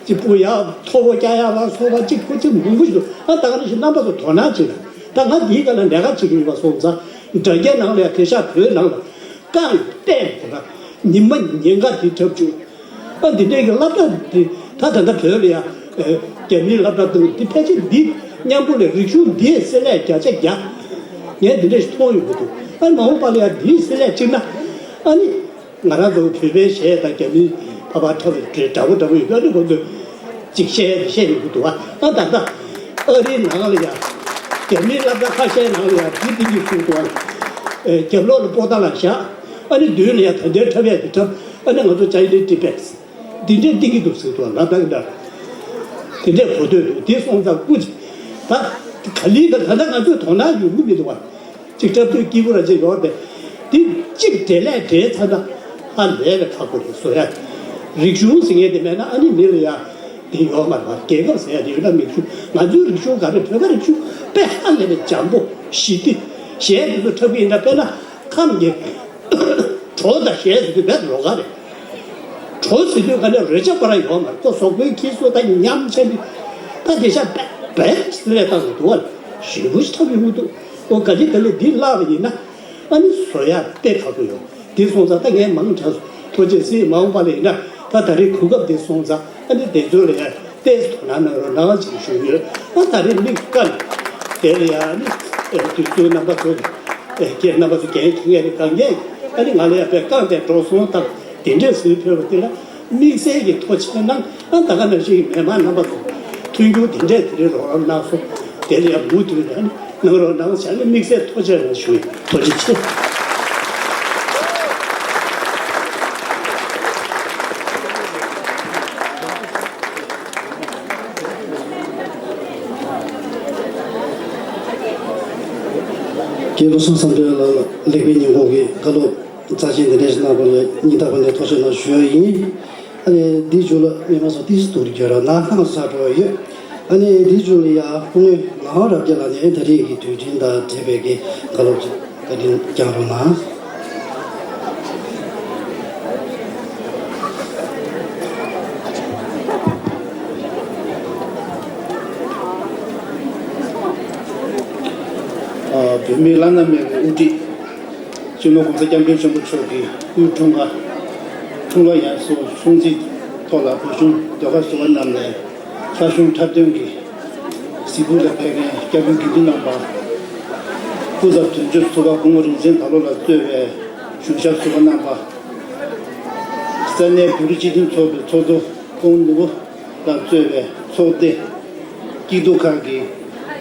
ཅིག་སྤུ་ཡག་མཐོ་པོ་རྒྱག་ཡག་ལ་སོགས་པ་ཅིག་ཁོ་ཅིག་མང་པོ་ཞིག་འདུག་ཨ་ད་ག་ནང་བཞིན་རྣམ་པ་ཚོ་དོ་སྣང་བྱེད་དང་། ད་ང་འདིའི་སྒང་ལ་ལས་ཀ་བྱེད་ཀྱི་ཡོད་པ་སོང་ཙང་དྲ་རྒྱ་ནང་ལ་ཡང་དེང་སང་བོད་ནང་ལ་རྐང་གཏད་དགོས་ན་ཉི་མ་ཉིན་གང་དེ་འཁྲབ་བཅུག་ཨ་འདི་འདྲའི་གི་སློབ་གྲྭ་འདི་ད་ད་ལྟ་བོད་ལ་ཡང་རྒྱ་མིའི་སློབ་གྲྭ་འདུག་འདི་ཕལ་ཆེར་འདི་མཉམ་པོ་ལས་རིག་གཞུང་འདིའི་བསྲེ་ལྷད་བརྒྱ་ཆ་བརྒྱ། ངས་འདི་འདྲ་ཞིག་མཐོང་ཡོང་གི་འདུག་ཨ་མ་འོངས་པ་ལ་ཡང་འདིའི་བསྲེ་ལྷད་གཅིག་ན་ཨ་ནི། ང་རང་ཚོ་བོད་པའི་གཞས་དང་རྒྱ་མིའི་ཕ་པ་འཁྲབ་པའི་འདྲ་པོ་འདྲ་པོ་ཡོད་པ་ནི་ཁོ་ཚོས་ཅིག་བཤད་ཡ་དེ་བཤད་ཡོང་གི་འདུག་ཨ་ད་ལྟ་ཨ་རིའི་ནང་ལ་ཡང་རྒྱ་མིའི་སློབ་གྲྭ་ཁ་ཤས་ནང་ལ་ཡང་འདི་འདི་གི་གསུང་འདུག་ཨ། རྒྱབ་ལོགས་ལ་པོ་ཏཱ་ལ་བཞག་ཨ་ནི་མདུན་ལ་ཡང་ད་ལྟའི་འཁྲབ་ཡ་དེ་འཁྲབ་ཨ་ནི་ང་ཚོ་Chinese Tibet་འདི་འདྲས་བསྟན་གྱི་འདུག་ཟེར་འདུག་ཨ། ལ་དྭགས་འདྲ་དེ་འདྲས་གོ་ཐོས་འདུག་དེ་སོང་ཙང་སྐུ་མཁྱེན་ད་ག་ལེ་ད་ད་ལྟ་ང་ཚོས་དོ་སྣང་ཡོང་གི་མི་འདུག་ཨ། ཅིག་འཁྲབ་དུས་སྐྱིད་པོ་ར་ཅིག་ཡོད་དེ། དེ་གཅིག་འབྲེལ་ལས་འབྲེལ་ཚར་ན་ཧ་ལས་པའི་ཁག་པོ་རེད་བཟོ་ཡ། རིག་གཞུང་ཟེར་མཁན་དེ་མེད་ན་ཨ་ནི་མི་ལ་ཡ་དེ་ཡོད་མ་རེད་པ། རྒྱལ་ཁབ་ཟེར་ཡ་དེ་ཡོད་ན་མི་རིག་གཞུང་ང་ཚོའི་རིག་གཞུང་ག་རེ་བོད་པ་རིག་གཞུང་དཔེ་ཧ་ལས་པའི་འཇམ་པོ་ཞི་བདེ་གཞས་དེ་ཚོ་འཁྲབ་ཀྱི་ཡིན་ན་དཔེར་ན་ཁམས་ཀྱི་བྲོ་དང་གཞས་ཟེར་དུས་བེད་རོ་ག་རེད། བྲོ་ཟེར་དུས་ག་ནས་རོལ་ཆ་ཁོ་རང་ཡོད་མ་རེད། ཁོ་སོག་པོའི་ཁྱི་སོ་དང་མཉམ་བྱས་ནས་ད་དེ་ཤ་བེད་བེད་ཟེར་ལས་བཏང་འདུག་བ། ཞེ་པོ་ཞིག་འཁྲབ་ཡོང་གི་འདུག་ཨོ་ག་ལེ་ག་ལེ་འདི་བརླག་པ་ཡིན་ན་ཨ་ནི་བཟོ་ཡ་དཔེ་ཁག་པོ་ཡོད། དེ་སོང་ཙང་ད་ངས་མང་དྲགས་ཐུགས་རྗེ་གཟིགས། མ་འོངས་པ་ལ་ཡིན་ན་ད་ད་རེས་གོ་སྐབས་དེ་སོང་ཙང་ཨ་ནི་དེ་ཚོ་ལ་ཡ་ཏོག་ཙམ་དོ་སྣང་གནང་རོགས་གནང་ཞེས་ཞུ་ཡོད། ཨ་ད་རེས་དམིགས་བཀར་དེ་ལ་ཡ་ཨ་ནི་དུས་ཚོད་རྣམ་པ་ཚོ་ཁྱེད་རྣམ་པ་ཚོ་འགན་འཁྱེར་མཁན་རེད། གང་གས་ཨ་ནི་ང་ལ་ཡ་དཔེ་བཀང་སྟེ་འགྲོ་སོང་དང་དེ་འདྲས་ཟིན་ཕེབས་པ་དེ་ལ་དམིགས་བསལ་གྱི་ཐུགས་རྗེ་གནང་། ད་ད་ག་ནང་བཞིན་མི་མང་རྣམ་པ་ཚོ་མཐུན་འགྱུར་འདི་འདྲས་དེ་རིང་རོགས་རམ་གནང་སོང་། དེ་ལ་ཡང་མུ་མཐུད་ནས་གནང་རོགས་གནང་ཟེར་ནས་དམིགས་བསལ་ཐུགས་རྗེ་ཆེ་ཞུ་ཡིན། ཐུགས་རྗེ་ཆེ། རྒན་བློ་བཟང་བསམ་གྲུབ་ལགས་ལ་ལེགས་པའི་སྙིང་ཁོང་གི་བཀའ་སློབ་རྩ་ཆེན་འདི་འདྲ་ཞིག་གནང་བ་ལ་སྙིང་ཐག་པ་ནས་ཐུགས་རྗེ་གནང་ཞུ་ཡ་ཡིན། ཨ་ནི་འདིའི་མཇུག་ལ་མི་མང་ཚོ་ཏིས་ཏུར་གྱི་ར་ན་ཧང་ས་འགྲོ་ཡོད། ཨ་ནི་འདིའི་མཇུག་ལ་ཡ་སྐུ་ངོ་ངག་དབང་རབ་རྒྱས་ལགས་ནས་ད་རེས་ཀྱི་དུས་ཆེན་དང་འབྲེལ་བའི་གི་བཀའ་སློབ་ཅིག་བཀའ་དྲིན་བསྐྱང་རོགས་གནང་། བོད་མིའི་བླ་ན་མེད་པའི་དབུ་ཁྲིད། སྤྱི་ནོར་༸གོང་ས་༸སྐྱབས་མགོན་ཆེན་པོ་མཆོག་གི་སྐུའི་འཁྲུངས་སྐར། འཁྲུངས་ལྷ་ཡར་སོང་སྲུང་བརྩིའི་ཐོག་ལ་བོད་གཞུང་ཟློས་གར་ཟུར་པ་རྣམས་ནས་ལྷ་གཞུང་འཁྲབ་སྟོན་གྱི་གཟིགས་སྐུལ་ལ་ཕེབས་མཁན་སྐྱབས་མགོན་དགེ་འདུན་རྣམ་པ། སྐུ་ཚབ་དོན་གཅོད་ཟུར་པ་སྐུ་ངོ་རིན་ཆེན་དར་ལོ་ལགས་གཙོས་པའི་གཞུང་ཞབས་ཟུར་པ་རྣམ་པ། ས་གནས་བོད་རིགས་སྤྱི་མཐུན་ཚོགས་པའི་ཚོགས་གཙོ་སྐུ་ངོ་ནོར་བུ་ལགས་གཙོས་པའི་ཚོགས་སྡེ། སྐྱིད་སྡུག་ཁག་གི་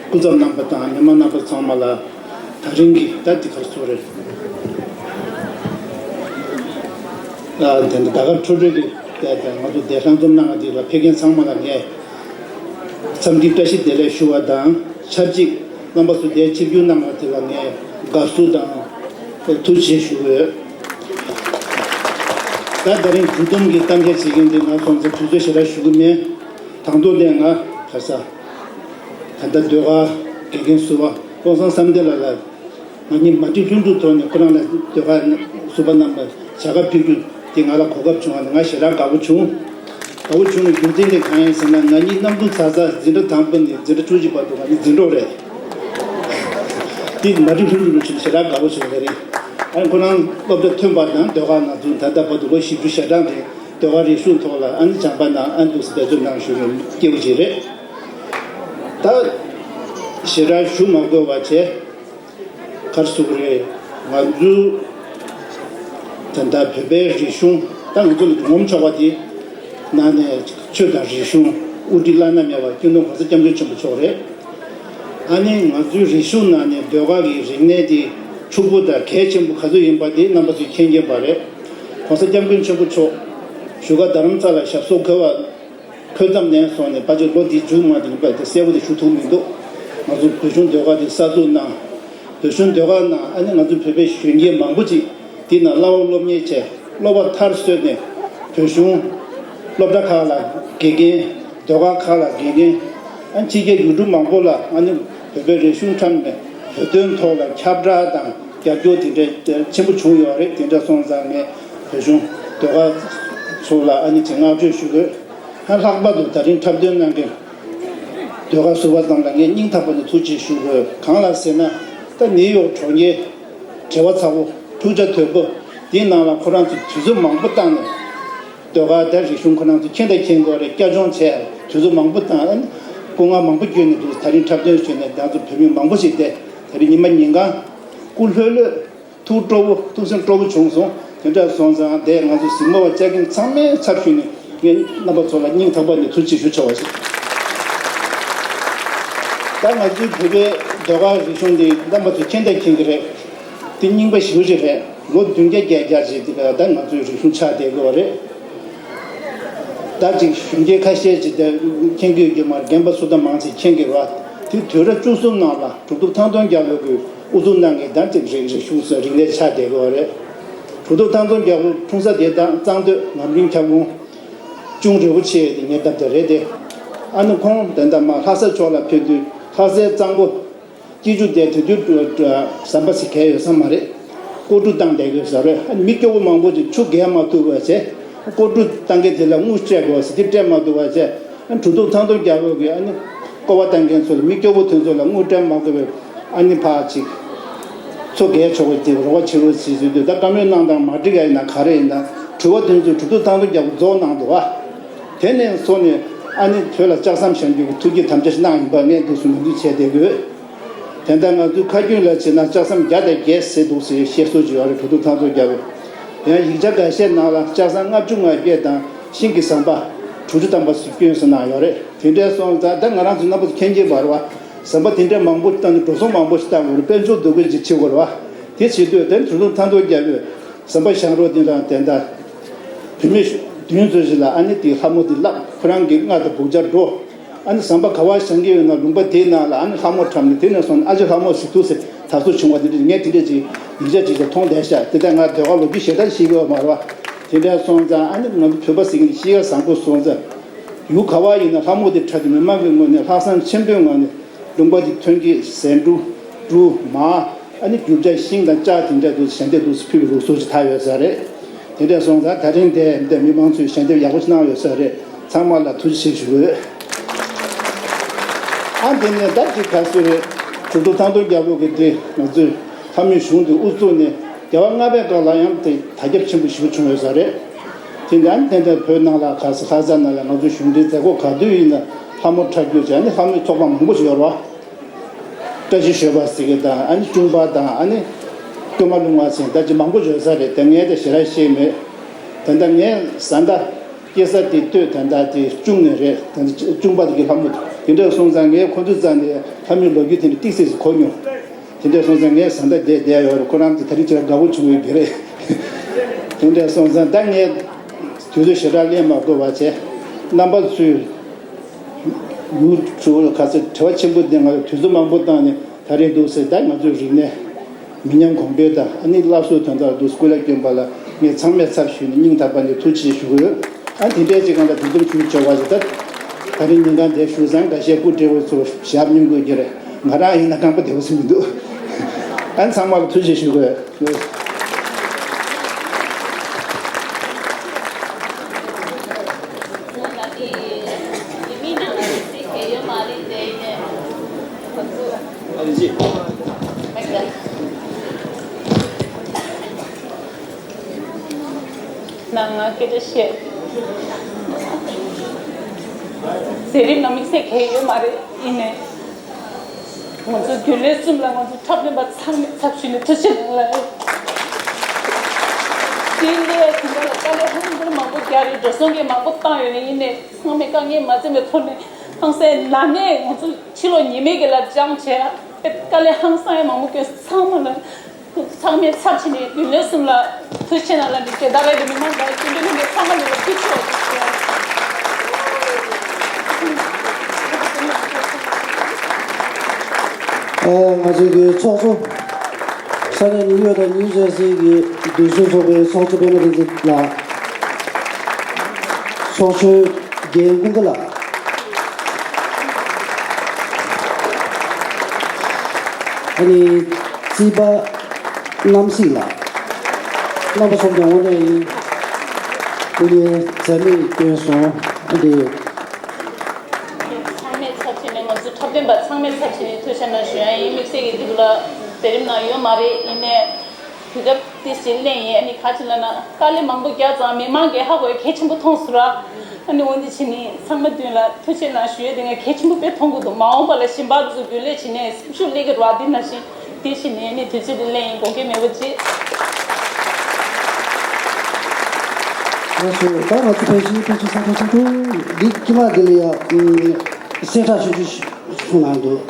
སྐུ་ཚབ་རྣམ་པ་དང་མི་མང་རྣམ་པ་ཚང་མ་ལ་ད་རིང་གི་ད་འདི་གར་སོ་རེད། ཨ་དེ་འདི་ད་གར་འཕྲོ་མཐུད་ཀྱི་དེ་དེ་ང་ཚོ་བདེ་ལྷན་འཛོམས་གནང་བ་འདི་ལ་ཕེབས་མཁན་ཚང་མ་ལ་ངས་འཚམས་འདྲི་བཀྲ་ཤིས་བདེ་ལེགས་ཞུ་བ་དང་ཆབས་ཅིག་རྣམ་པ་ཚོ་དེར་ཆིབས་བསྒྱུར་གནང་བ་དེ་ལ་ངས་དགའ་བསུ་དང་ཐུགས་རྗེ་ཆེ་ཞུ་གི་ཡོད། ད་ད་རིང་གྲོས་བསྡུར་གྱི་གཏམ་བཤད་བྱེད་མཁན་དེ་ང་སོང་ཙང་དུས་ཚོད་ཞེ་དྲག་ཞུ་གི་མེད། དང་ཐོག་ནས་ང་ག་ས་ད་ལྟ་ཟློས་གར་དགེ་རྒན་ཟུར་པ་བློ་བཟང་བསམ་གཏན་ལགས་ལ་ང་གཉིས་མ་བསྒྲིགས་ལྷུན་གྲུབ་ཐོག་ནས་ཁོ་རང་ལ་ཟློས་གར་ཟུར་པ་རྣམས་ལ་བྱ་དགའ་ཕུལ་རྒྱུ་དེ་ང་ལ་གོ་སྐབས་བྱུང་བ་ནི་ང་ཞེ་དྲག་དགའ་པོ་བྱུང་། དགའ་པོ་བྱུང་བའི་རྒྱུ་མཚན་དེ་གང་ཡིན་ཟེར་ན་ང་གཉིས་གནམ་གྲུ་ཚ་ཚ་འཛིན་གྲྭ་དང་པོ་ནས་འཛིན་གྲྭ་བཅུ་གཅིག་བར་དུ་ང་གཉིས་འཛིན་གྲོགས་རེད། དེ་མ་བསྒྲིགས་ལྷུན་གྲུབ་ལ་ཞེ་དྲག་དགའ་པོ་བྱུང་བ་རེད། ཨ་ནི་ཁོ་རང་སློབ་གྲྭ་ཐོན་པ་དང་ཟློས་གར་ནང་ཚུད་ད་ལྟ་བར་དུ་ལོ་བཞི་བཅུ་ཞེ་གྲངས་རེད། ཟློས་གར་རིག་གཞུང་ཐོག་ལ་ཨ་ནི་སྦྱངས་པ་གནང་ཨ་ནི་འདུག་སེ་འབད་རྩོལ་གནང་བཞུགས་པའི་སྐྱེས་བུ་ཅིག་རེད། ད་ཞེ་དྲག་ཞུ་མ་དགོས་པ་བྱས། ག་རེ་ཟེར་དགོས་རེད། ང་ཚོའི་ད་ལྟ་བོད་པའི་རིག་གཞུང་ད་ང་ཚོ་ལ་ངོམ་ཆོག་པ་དེ་ནང་ནས་ཆོས་དང་རིག་གཞུང་དབུ་ཁྲིད་བླ་ན་མེད་པ་སྐྱབས་མགོན་༸གོང་ས་༸སྐྱབས་མགོན་ཆེན་པོ་མཆོག་རེད། ཨ་ནི་ང་ཚོའི་རིག་གཞུང་ནང་ནས་ཟློས་གར་གྱི་རིག་གནས་དེ་ཕྱུག་པོ་དང་གལ་ཆེན་པོ་ག་ཚོད་ཡིན་པ་དེ་རྣམ་པ་ཚོས་མཁྱེན་མཁྱེན་པ་རེད། ༸གོང་ས་༸སྐྱབས་མགོན་ཆེན་པོ་མཆོག་བཞུགས་སྒར་རྡ་རམ་ས་ལ་ཞབས་སོར་འཁོད་པ། འཁོད་མཚམས་ནས་བཟུང་ནས་ཕལ་ཆེར་ལོ་འདི་མཇུག་མ་འདི་ཡིན་པ་དེ་གསལ་པོ་དེ་ཞུ་ཐུབ་མི་འདུག་ང་ཚོ་བོད་གཞུང་ཟློས་གར་དེ་གསར་འཛུགས་གནང་། བོད་གཞུང་ཟློས་གར་ནང་ཨ་ནི་ང་ཚོ་བོད་པའི་གཞོན་སྐྱེས་མང་པོ་ཅིག་དེ་ནང་གླ་བ་སློབ་གཉེར་བྱས་སློབ་པ་མཐར་སོན་ནས་བོད་གཞུང་སློབ་གྲྭ་ཁག་ལ་དགེ་རྒན་ཟློས་གར་ཁག་ལ་དགེ་རྒན་ཨ་ནི་ཕྱི་རྒྱལ་ཡུལ་གྲུ་མང་པོ་ལ་ཨ་ནི་བོད་པའི་རིག་གཞུང་འཁྲབ་ནས་བོད་དོན་ཐོག་ལ་ཁྱབ་བསྒྲགས་དང་རྒྱབ་སྐྱོར་དེ་འདྲ་ཆེན་པོ་བྱུང་ཡོད་རེད། དེ་འདྲ་སོང་ཙང་ངས་བོད་གཞུང་ཟློས་གར་ཚོ་ལ་ཨ་ནི་ཅིག་བསྔགས་བརྗོད་ཞུ་དགོས། ལྷག་པར་དུ་ད་རིང་འཁྲབ་སྟོན་གནང་མཁན་ཟློས་གར་ཟུར་པ་ཚང་ལ་ངས་སྙིང་ཐག་པ་ནས་ཐུགས་རྗེ་ཞུ་དགོས། གང་ལགས་ཟེར་ན་ད་ནིའུ་ཡོག་གྲོང་ཁྱེར་བྲེལ་བ་ཚ་པོ་འཁྲུག་ཆ་དོད་པོ་འདིའི་ནང་ལ་ཁོ་རང་ཚོས་དུས་ཚོད་མང་པོ་བཏང་ནས་ཟློས་གར་དང་རིག་གཞུང་ཁོ་རང་ཚོ་མཁྱེན་དང་མཁྱེན་དགོས་རེད། བསྐྱར་སྦྱོང་བྱས་དུས་ཚོད་མང་པོ་བཏང་སྐུ་ངལ་མང་པོ་བསྐྱོན་ནས་འདུག་ད་རིང་འཁྲབ་སྟོན་བྱས་ནས་ང་ཚོ་བོད་མི་མང་པོ་ཞིག་བསྡད་ད་རིང་ཉི་མ་ཉིན་གང་སྐུ་ལྷོད་ལྷོད། ཐུགས་སྤྲོ་པོ་ཐུགས་སེམས་སྤྲོ་པོ་བྱུང་སོང་། དེ་འདྲ་སོང་ཙང་དེ་ང་ཚོ་གཟིགས་མོ་བ་བཅར་མཁན་ཚང་མའི་ཚབ་ཞུས་ནས་ངས་རྣམ་པ་ཚོ་ལ་སྙིང་ཐག་པ་ནས་ཐུགས་རྗེ་ཆེ་ཞུ་ཆོག་པ་ཞིག་ད་ང་ཚོའི་བོད་པའི་ཟློས་གར་རིག་གཞུང་འདི་རྣམ་པ་ཚོ་མཁྱེན་དང་མཁྱེན་གྱི་རེད། འདི་རྙིང་པ་ཞེ་པོ་ཅིག་རེད། ལོ་བདུན་བརྒྱ་བརྒྱད་བརྒྱ་ཅིག་འདི་ག་ད་ང་ཚོའི་རིག་གཞུང་ཆགས་བསྡད་ཡོད་རེད། ད་ཅིག་གཞོན་སྐྱེས་ཁ་ཤས་ཅིག་དེ་མཁྱེན་གྱི་ཡོད་ཀྱི་མ་རེད། རྒན་པ་སུ་དང་མང་ཆེ་མཁྱེན་གྱི་རེད་བ། དེ་དུས་རབས་བཅུ་གསུམ་ནང་ལ་གྲུབ་ཐོབ་ཐང་སྟོང་རྒྱལ་པོ་གིས་དབུ་འཛུགས་གནང་མཁན་ད་ཅིག་རིག་རིག་གཞུང་ཟེར་རིག་གནས་ཆགས་བསྡད་ཀྱི་ཡོད་རེད། གྲུབ་ཐོབ་ཐང་སྟོང་རྒྱལ་པོ་འཁྲུངས་ས་དེ་དང་གཙང་སྟོད་ངམ་རིང་ཁྱབ་ཁོངས་གཅུང་རིན་པོ་ཆེ་དེ་ངའི་སྟབས་བདེ་རེད་དེ། ཨ་ནི་ཁོང་དེ་འདྲ་མ་ལྷ་ས་ཕྱོགས་ལ་ཕེབས་དུས་ལྷ་སའི་གཙང་པོ། སྐྱིད་ཆུ་དེ་དེ་དུས་ཟམ་པ་ཟེར་གས་ཡོད་ས་མ་རེད། ཀོ་གྲུ་བཏང་བསྡད་དགོས་ཟེར་རེད། མི་སྐྱོ་པོ་མང་པོ་ཅིག་ཆུ་བརྒལ་མ་ཐུབ་པ་བྱས། ཀོ་གྲུ་བཏང་མཁན་དེ་ལ་དངུལ་སྤྲད་དགོས་ཟེར་དེ་སྤྲད་མ་ཐུབ་པ་བྱས། གྲུབ་ཐོབ་ཐང་སྟོང་རྒྱལ་པོ་གིས་ཨ་ནི་སྐོར་བ་བཏང་མཁན་ཚོ་ལ་མི་སྐྱོ་པོ་དེ་ཚོ་ལ་དངུལ་སྤྲད་མ་དགོས་པའི་ཨ་ནི་ཕར་ཅིག་མཚོ་བརྒལ་ཆོག་པའི་དེ་རོགས་པ་བྱེད་རོགས་ཟེར་ཟེར་དུས་ད་བཀའ་མོལ་གནང་སྟངས་མ་འགྲིག་ཡ་ཡིན་ན་ག་རེ་ཡིན་ན་དྲི་བ་དེ་ཚོ་གྲུབ་ཐོབ་ཐང་སྟོང་རྒྱལ་པོ་རྫོགས་གནང་འདུག་བ། དེ་ནས་བཟུང་ནས་ཨ་ནི་བོད་ལ་ལྕགས་ཟམ་བཞེངས་རྒྱུ་གི་ཐུགས་བསྐྱེད་དམ་བཅའ་ཞིག་གནང་ཡིན་པ་ངས་འདུག་སེ་ངོས་འཛིན་བྱས་བསྡད་ཡོད། དེ་ལྟར་ང་ཚོའི་ཁ་རྒྱུན་ལ་བྱས་ན་ལྕགས་ཟམ་བརྒྱ་དང་བརྒྱད་ཟེར་འདུག་ཟེར་བཤད་སྲོལ་ཅིག་ཡོད་རེད། གྲུབ་ཐོབ་ཐང་སྟོང་རྒྱལ་པོས། ཡང་ཡིག་ཆ་འགའ་ཤས་ནང་ལ་ལྕགས་ཟམ་ལྔ་བཅུ་ང་བརྒྱད་དང་ཤིང་གི་ཟམ་པ་ དྲུག་ཅུ་ཐམ་པ་ཞིག་བསྐྱོན་ཟེར་གནང་ཡོད་རེད། དེ་འདྲ་སོང་ཙང་ད་ང་རང་ཚོ་རྣམ་པ་ཚོ་མཁྱེན་གྱི་མ་རེད་བ། ཟམ་པ་དེ་འདྲ་མང་པོ་བཏང་ནས་འགྲོ་སོང་མང་པོ་ཞིག་བཏང་དགོས་རེད། དཔལ་འབྱོར་འདུ་འགོད་ཅིག་བྱེད་དགོས་རེད་བ། དེ་བྱེད་དུས་དེ་གྲོས་ཚོགས་མཐའ་འཁོར་རྒྱབ་ཡོད། ཟམ་པ་བཞེངས་རོགས་དེ་དང་དེ་འདྲ། བུད་མེད་བདུན་ཙམ་ཞིག་ལ་ཨ་ནི་དེ་ལྷ་མོ་དེ་བརླག་ཁོ་རང་གི་རྔ་དང་སྦུག་ཆ་འགྲོ། ཨ་ནི་ཟམ་པ་ག་བ་བཞེངས་ཀྱི་ཡོད་ན་ལུང་པ་དེའི་ནང་ལ་ཨ་ནི་ལྷ་མོ་འཁྲབ་ནས་དེ་ནས་བཟུང་ནས་ཨ་ཅེ་ལྷ་མོ་ཟེར་འདུག་ཟེར་དར་སྲོལ་བྱུང་བ་དེ་འདྲ་ངས་དེ་འདྲ་ཅིག་ཡིག་ཆ་ཅིག་ལ་མཐོང་བསྡད་ཤག་དེ་ལྟར་ང་ཟློས་གར་ལོ་རྒྱུས་ཞེ་དྲག་ཤེས་ཀྱི་ཡོད་མ་རེད་བ། དེ་འདྲ་སོང་ཙང་ཨ་ནི་ང་ཚོ་བོད་པ་ཟེར་མཁན་གཤིས་ཀ་བཟང་པོ་སོང་ཙང་། ཡུལ་ག་བ་ཡིན་ན་ལྷ་མོ་དེ་འཁྲབ་ཀྱི་མི་མང་གི་ངོས་ནས་ལྷག་བསམ་ཆེན་པོའི་ངང་ནས་ལུང་པ་དེ་ཐོན་སྐྱེད་ཟས་འབྲུ། འབྲུ་མར། ཨ་ནི་རྒྱུ་ཆ་ཤིང་དང་ལྕགས་དེ་འདྲ་འདུག་ཞལ་འདེབས་འདུག་ཕུལ་བའི་ལུགས་སྲོལ་ཞིག་དར་ཡོད་ས་རེད། དེ་འདྲ་སོང་ཙང་ད་རིང་དེ་འདི་མི་མང་ཚོས་ཞལ་འདེབས་ཡག་པོ་ཞིག་གནང་ཡོད་ས་རེད། ཚང་མ་ལ་ཐུགས་རྗེ་ཆེ་ཞུ་གི་ཡོད། ཨ་དེ་ནས་ད་ཅིག་ག་སུ་རེད། གྲུབ་ཐོབ་ཐང་སྟོང་རྒྱལ་པོ་གི་དེ་ང་ཚོས་ལྷ་མོའི་གཞུང་དེ་དབུ་བཙུགས་ནས་རྒྱལ་བ་ལྔ་པའི་སྐབས་ལ་ཡང་དེ་དར་ཁྱབ་ཆེན་པོ་ཞེ་པོ་བྱུང་ཡོད་ས་རེད། དེ་འདྲ་ཨ་ནི་དེ་འདྲ་བོད་ནང་ལ་ག་ས་ལྷ་ས་ནང་ལ་ང་ཚོ་གཞུང་འབྲེལ་མཛད་སྒོ་ག་དུས་ཡིན་ན་ལྷ་མོ་འཁྲབ་རྒྱུ་བྱས་ཨ་ནི་ལྷ་མོའི་ཚོགས་པ་མང་པོ་ཞིག་ཡོད་རེད་བ། བཀྲ་ཤིས་ཞོལ་པ་ཟེར་གི་དང་ཨ་ནི་ཅུང་པ་དང་ཨ་ནི་སྐྱོ་མ་ལུང་བ་ཟེར་ད་ཅི་མང་པོ་ཡོད་ས་རེད་དེ་ངས་དེ་ཞེ་དྲག་ཤེས་མེད། ད་ལྟ་ངས་བཟའ་ཟླ་སྐྱེས་ས་དེ་སྟོད་ད་ལྟ་དེ་ཅུང་ནས་རེད་ད་ལྟ་ཅུང་པ་དེ་གི་ལྷ་མོ་དེ་འདྲ་སོང་ཙང་ངས་ཁོ་ཚོ་རྩ་ནས་ལྷ་མོའི་ལོ་རྒྱུས་དེ་འདྲ་ཏིག་ཙམ་ཞིག་གོ་མྱོང་། དེ་འདྲ་སོང་ཙང་ངས་བཟའ་ཟླ་བསྡད་བསྡད་ཡོད་རེད་ཁོ་རང་ཚོ་ད་རིང་ཅིག་དགའ་པོ་བྱུང་ཡོད་ཀྱི་རེད། དེ་འདྲ་སོང་ཙང་ད་ངས་དུས་ཚོད་ཞེ་དྲག་ལེན་མ་དགོས་པ་བྱས་རྣམ་པ་ཚོས། ཡུལ་གྲུ་ཁ་ཚ་བྲེལ་བ་ཆེན་པོ་ལྡན་ང་དུས་ཚོད་མང་པོ་བཏང་ནས་ད་རེས་འདུག་ཟེར་ད་ང་ཚོའི་རིག་གནས་མི་ཉམས་གོང་འཕེལ་དང་ཨ་ནི་སླར་གསོའི་དོན་དག་འདུག་སྐུ་ལས་བསྐྱོན་པ་ལ་ངས་ཚང་མས་ཚབ་ཞུས་ནས་སྙིང་ཐག་པ་ནས་ཐུགས་རྗེ་ཆེ་ཞུ་གི་ཡོད། ཨ་དེ་འདྲའི་ཅིག་གང་ལ་འདུ་འཛོམས་ཞུ་ཆོག་པ་ཞིག་ད་ད་རེས་ཉིན་གང་འདིར་བཞུགས་ཙང་འགའ་ཤས་སྐུ་བགྲེས་པོ་ཚོ་ཞབས་སྙིང་དགོས་ཀྱི་རེད། ང་རང་ཡིན་ན་རྐང་པ་བདེ་པོ་ཞིག་མི་འདུག་ཨ་ཚང་མ་ལ་ཐུགས་རྗེ་ཆེ་ཞུ་གི་ཡོད། ནང་ང་སྐད་ཆ་བཤད། ཟས་རིགས་ནང་དམིགས་བསལ་གལ་ཡོད་མ་རེད་ཡིན་ནའི། ང་ཚོ་རྒྱུན་ལས་གསུམ་ལ་ང་ཚོ་འཁྲབ་སྟོན་པ་ཚང་མས་ཚབ་ཞུས་ནས་ཐུགས་རྗེ་གནང་ལ། དེ་འདྲའི་དེ་འདྲ་ལ་དཀའ་ལས་ཧང་སང་མང་པོ་རྒྱག་རེད་འགྲོ་སོང་གི་མང་པོ་བཏང་ཡོད་རེད་ཡིན་ནའི་ཚང་མས་དཀའ་ངལ་མ་བརྩི་བའི་ཐོག་ནས་ཧང་སང་ནང་ནས་ང་ཚོ་ཕྱི་ལོགས་ཉེས་མེད་ཀྱི་ལབ་སྦྱང་བྱས་དཀའ་ལས་ཧང་སང་ཡང་མང་པོ་སྐྱོན་ཚང་མ་ལ་ཚང་མས་ཚབ་བྱས་ནས་རྒྱུན་ལས་གསུམ་ལ་ཐུགས་རྗེ་གནང་ལ་འདི་དེ་ལྟར་རེད་མི་མང་དང་སྐྱིད་འདོད་མི་འདོད་ཚང་མ་ལ་ཐུགས་རྗེ་ཆེ། ཨ། ང་ཚོའི་གི་ཚོགས་གཙོ། ས་གནས་ནིའུ་ཡོག་དང་ནིའུ་ཇར་སིའི་གི་སྡེ་ཚོགས་ཚོགས་པའི་ཚོགས་གཙོ་པད་མ་བསྟན་འཛིན་ལགས། ཚོགས་གཙོ་རྒན་ཀུན་དགའ་ལགས། ཨ་ནི་རྩིས་པ་རྣམ་གཟིགས་ལགས། རྣམ་པ་ཚོ་ཀྱང་དངོས་གནས་ཡིན། སྐུ་ངལ་འཛེམས་མེད་བསྐྱོན་སོང་ཨ་ནི། ཚང་མས་ཚབ་བྱས་ནས་ང་ཚོ་འཁྲབ་སྟོན་པ་ཚང་མས་ཚབ་བྱས་ནས་ཐུགས་རྗེ་གནང་ཞུ་ཡ་ཡིན། དམིགས་བསལ་གྱི་འདི་ལ་མཛད་རིམ་ནང་ཡོད་མ་རེད་ཡིན་ནའི་དུས་སྐབས་དེ་བཞིན་གླེང་ཡིན། ཨ་ནི་ག་ཅི་ལབ་ན་དཀའ་ལས་མང་པོ་བརྒྱབ་ཙང་མི་མང་གིས་ཧ་གོ་ཡ་གལ་ཆེན་པོ་མཐོང་སོང་ར། ཨ་ནི་འོན་ཏེ་ཕྱི་ནས་ཚང་མ་མདུན་ལ་ཐུགས་རྗེ་གནང་ཞུ་ཡ་དེ་ངས་གལ་ཆེན་པོ་དཔེ་མཐོང་གི་འདུག་མ་འོངས་པ་ལ་གཞན་པ་ཚོ་རྒྱུན་ལས་བྱས་ནས་སེམས་ཤུགས་སླེབས་ཀྱི་རེད་བ། དེ་ནང་བཞིན་དེ་བཞིན་ནས་ནི་དུས་ཚོད་འདི་ལེན་ཡིན། དགོངས་འགལ་མེད་པ་ཅིག་ལགས་སོ། ད་ང་ཚོ་ཕལ་ཆེར་ཕལ་ཆེར་ས་ཁྲ་ས་ཁྲ་འདི་དཀྱིལ་མ་འདི་ལ་ཡ་གསལ་བསྒྲགས་ཞུ་རྒྱུ་གསུངས་གནང་འདུག་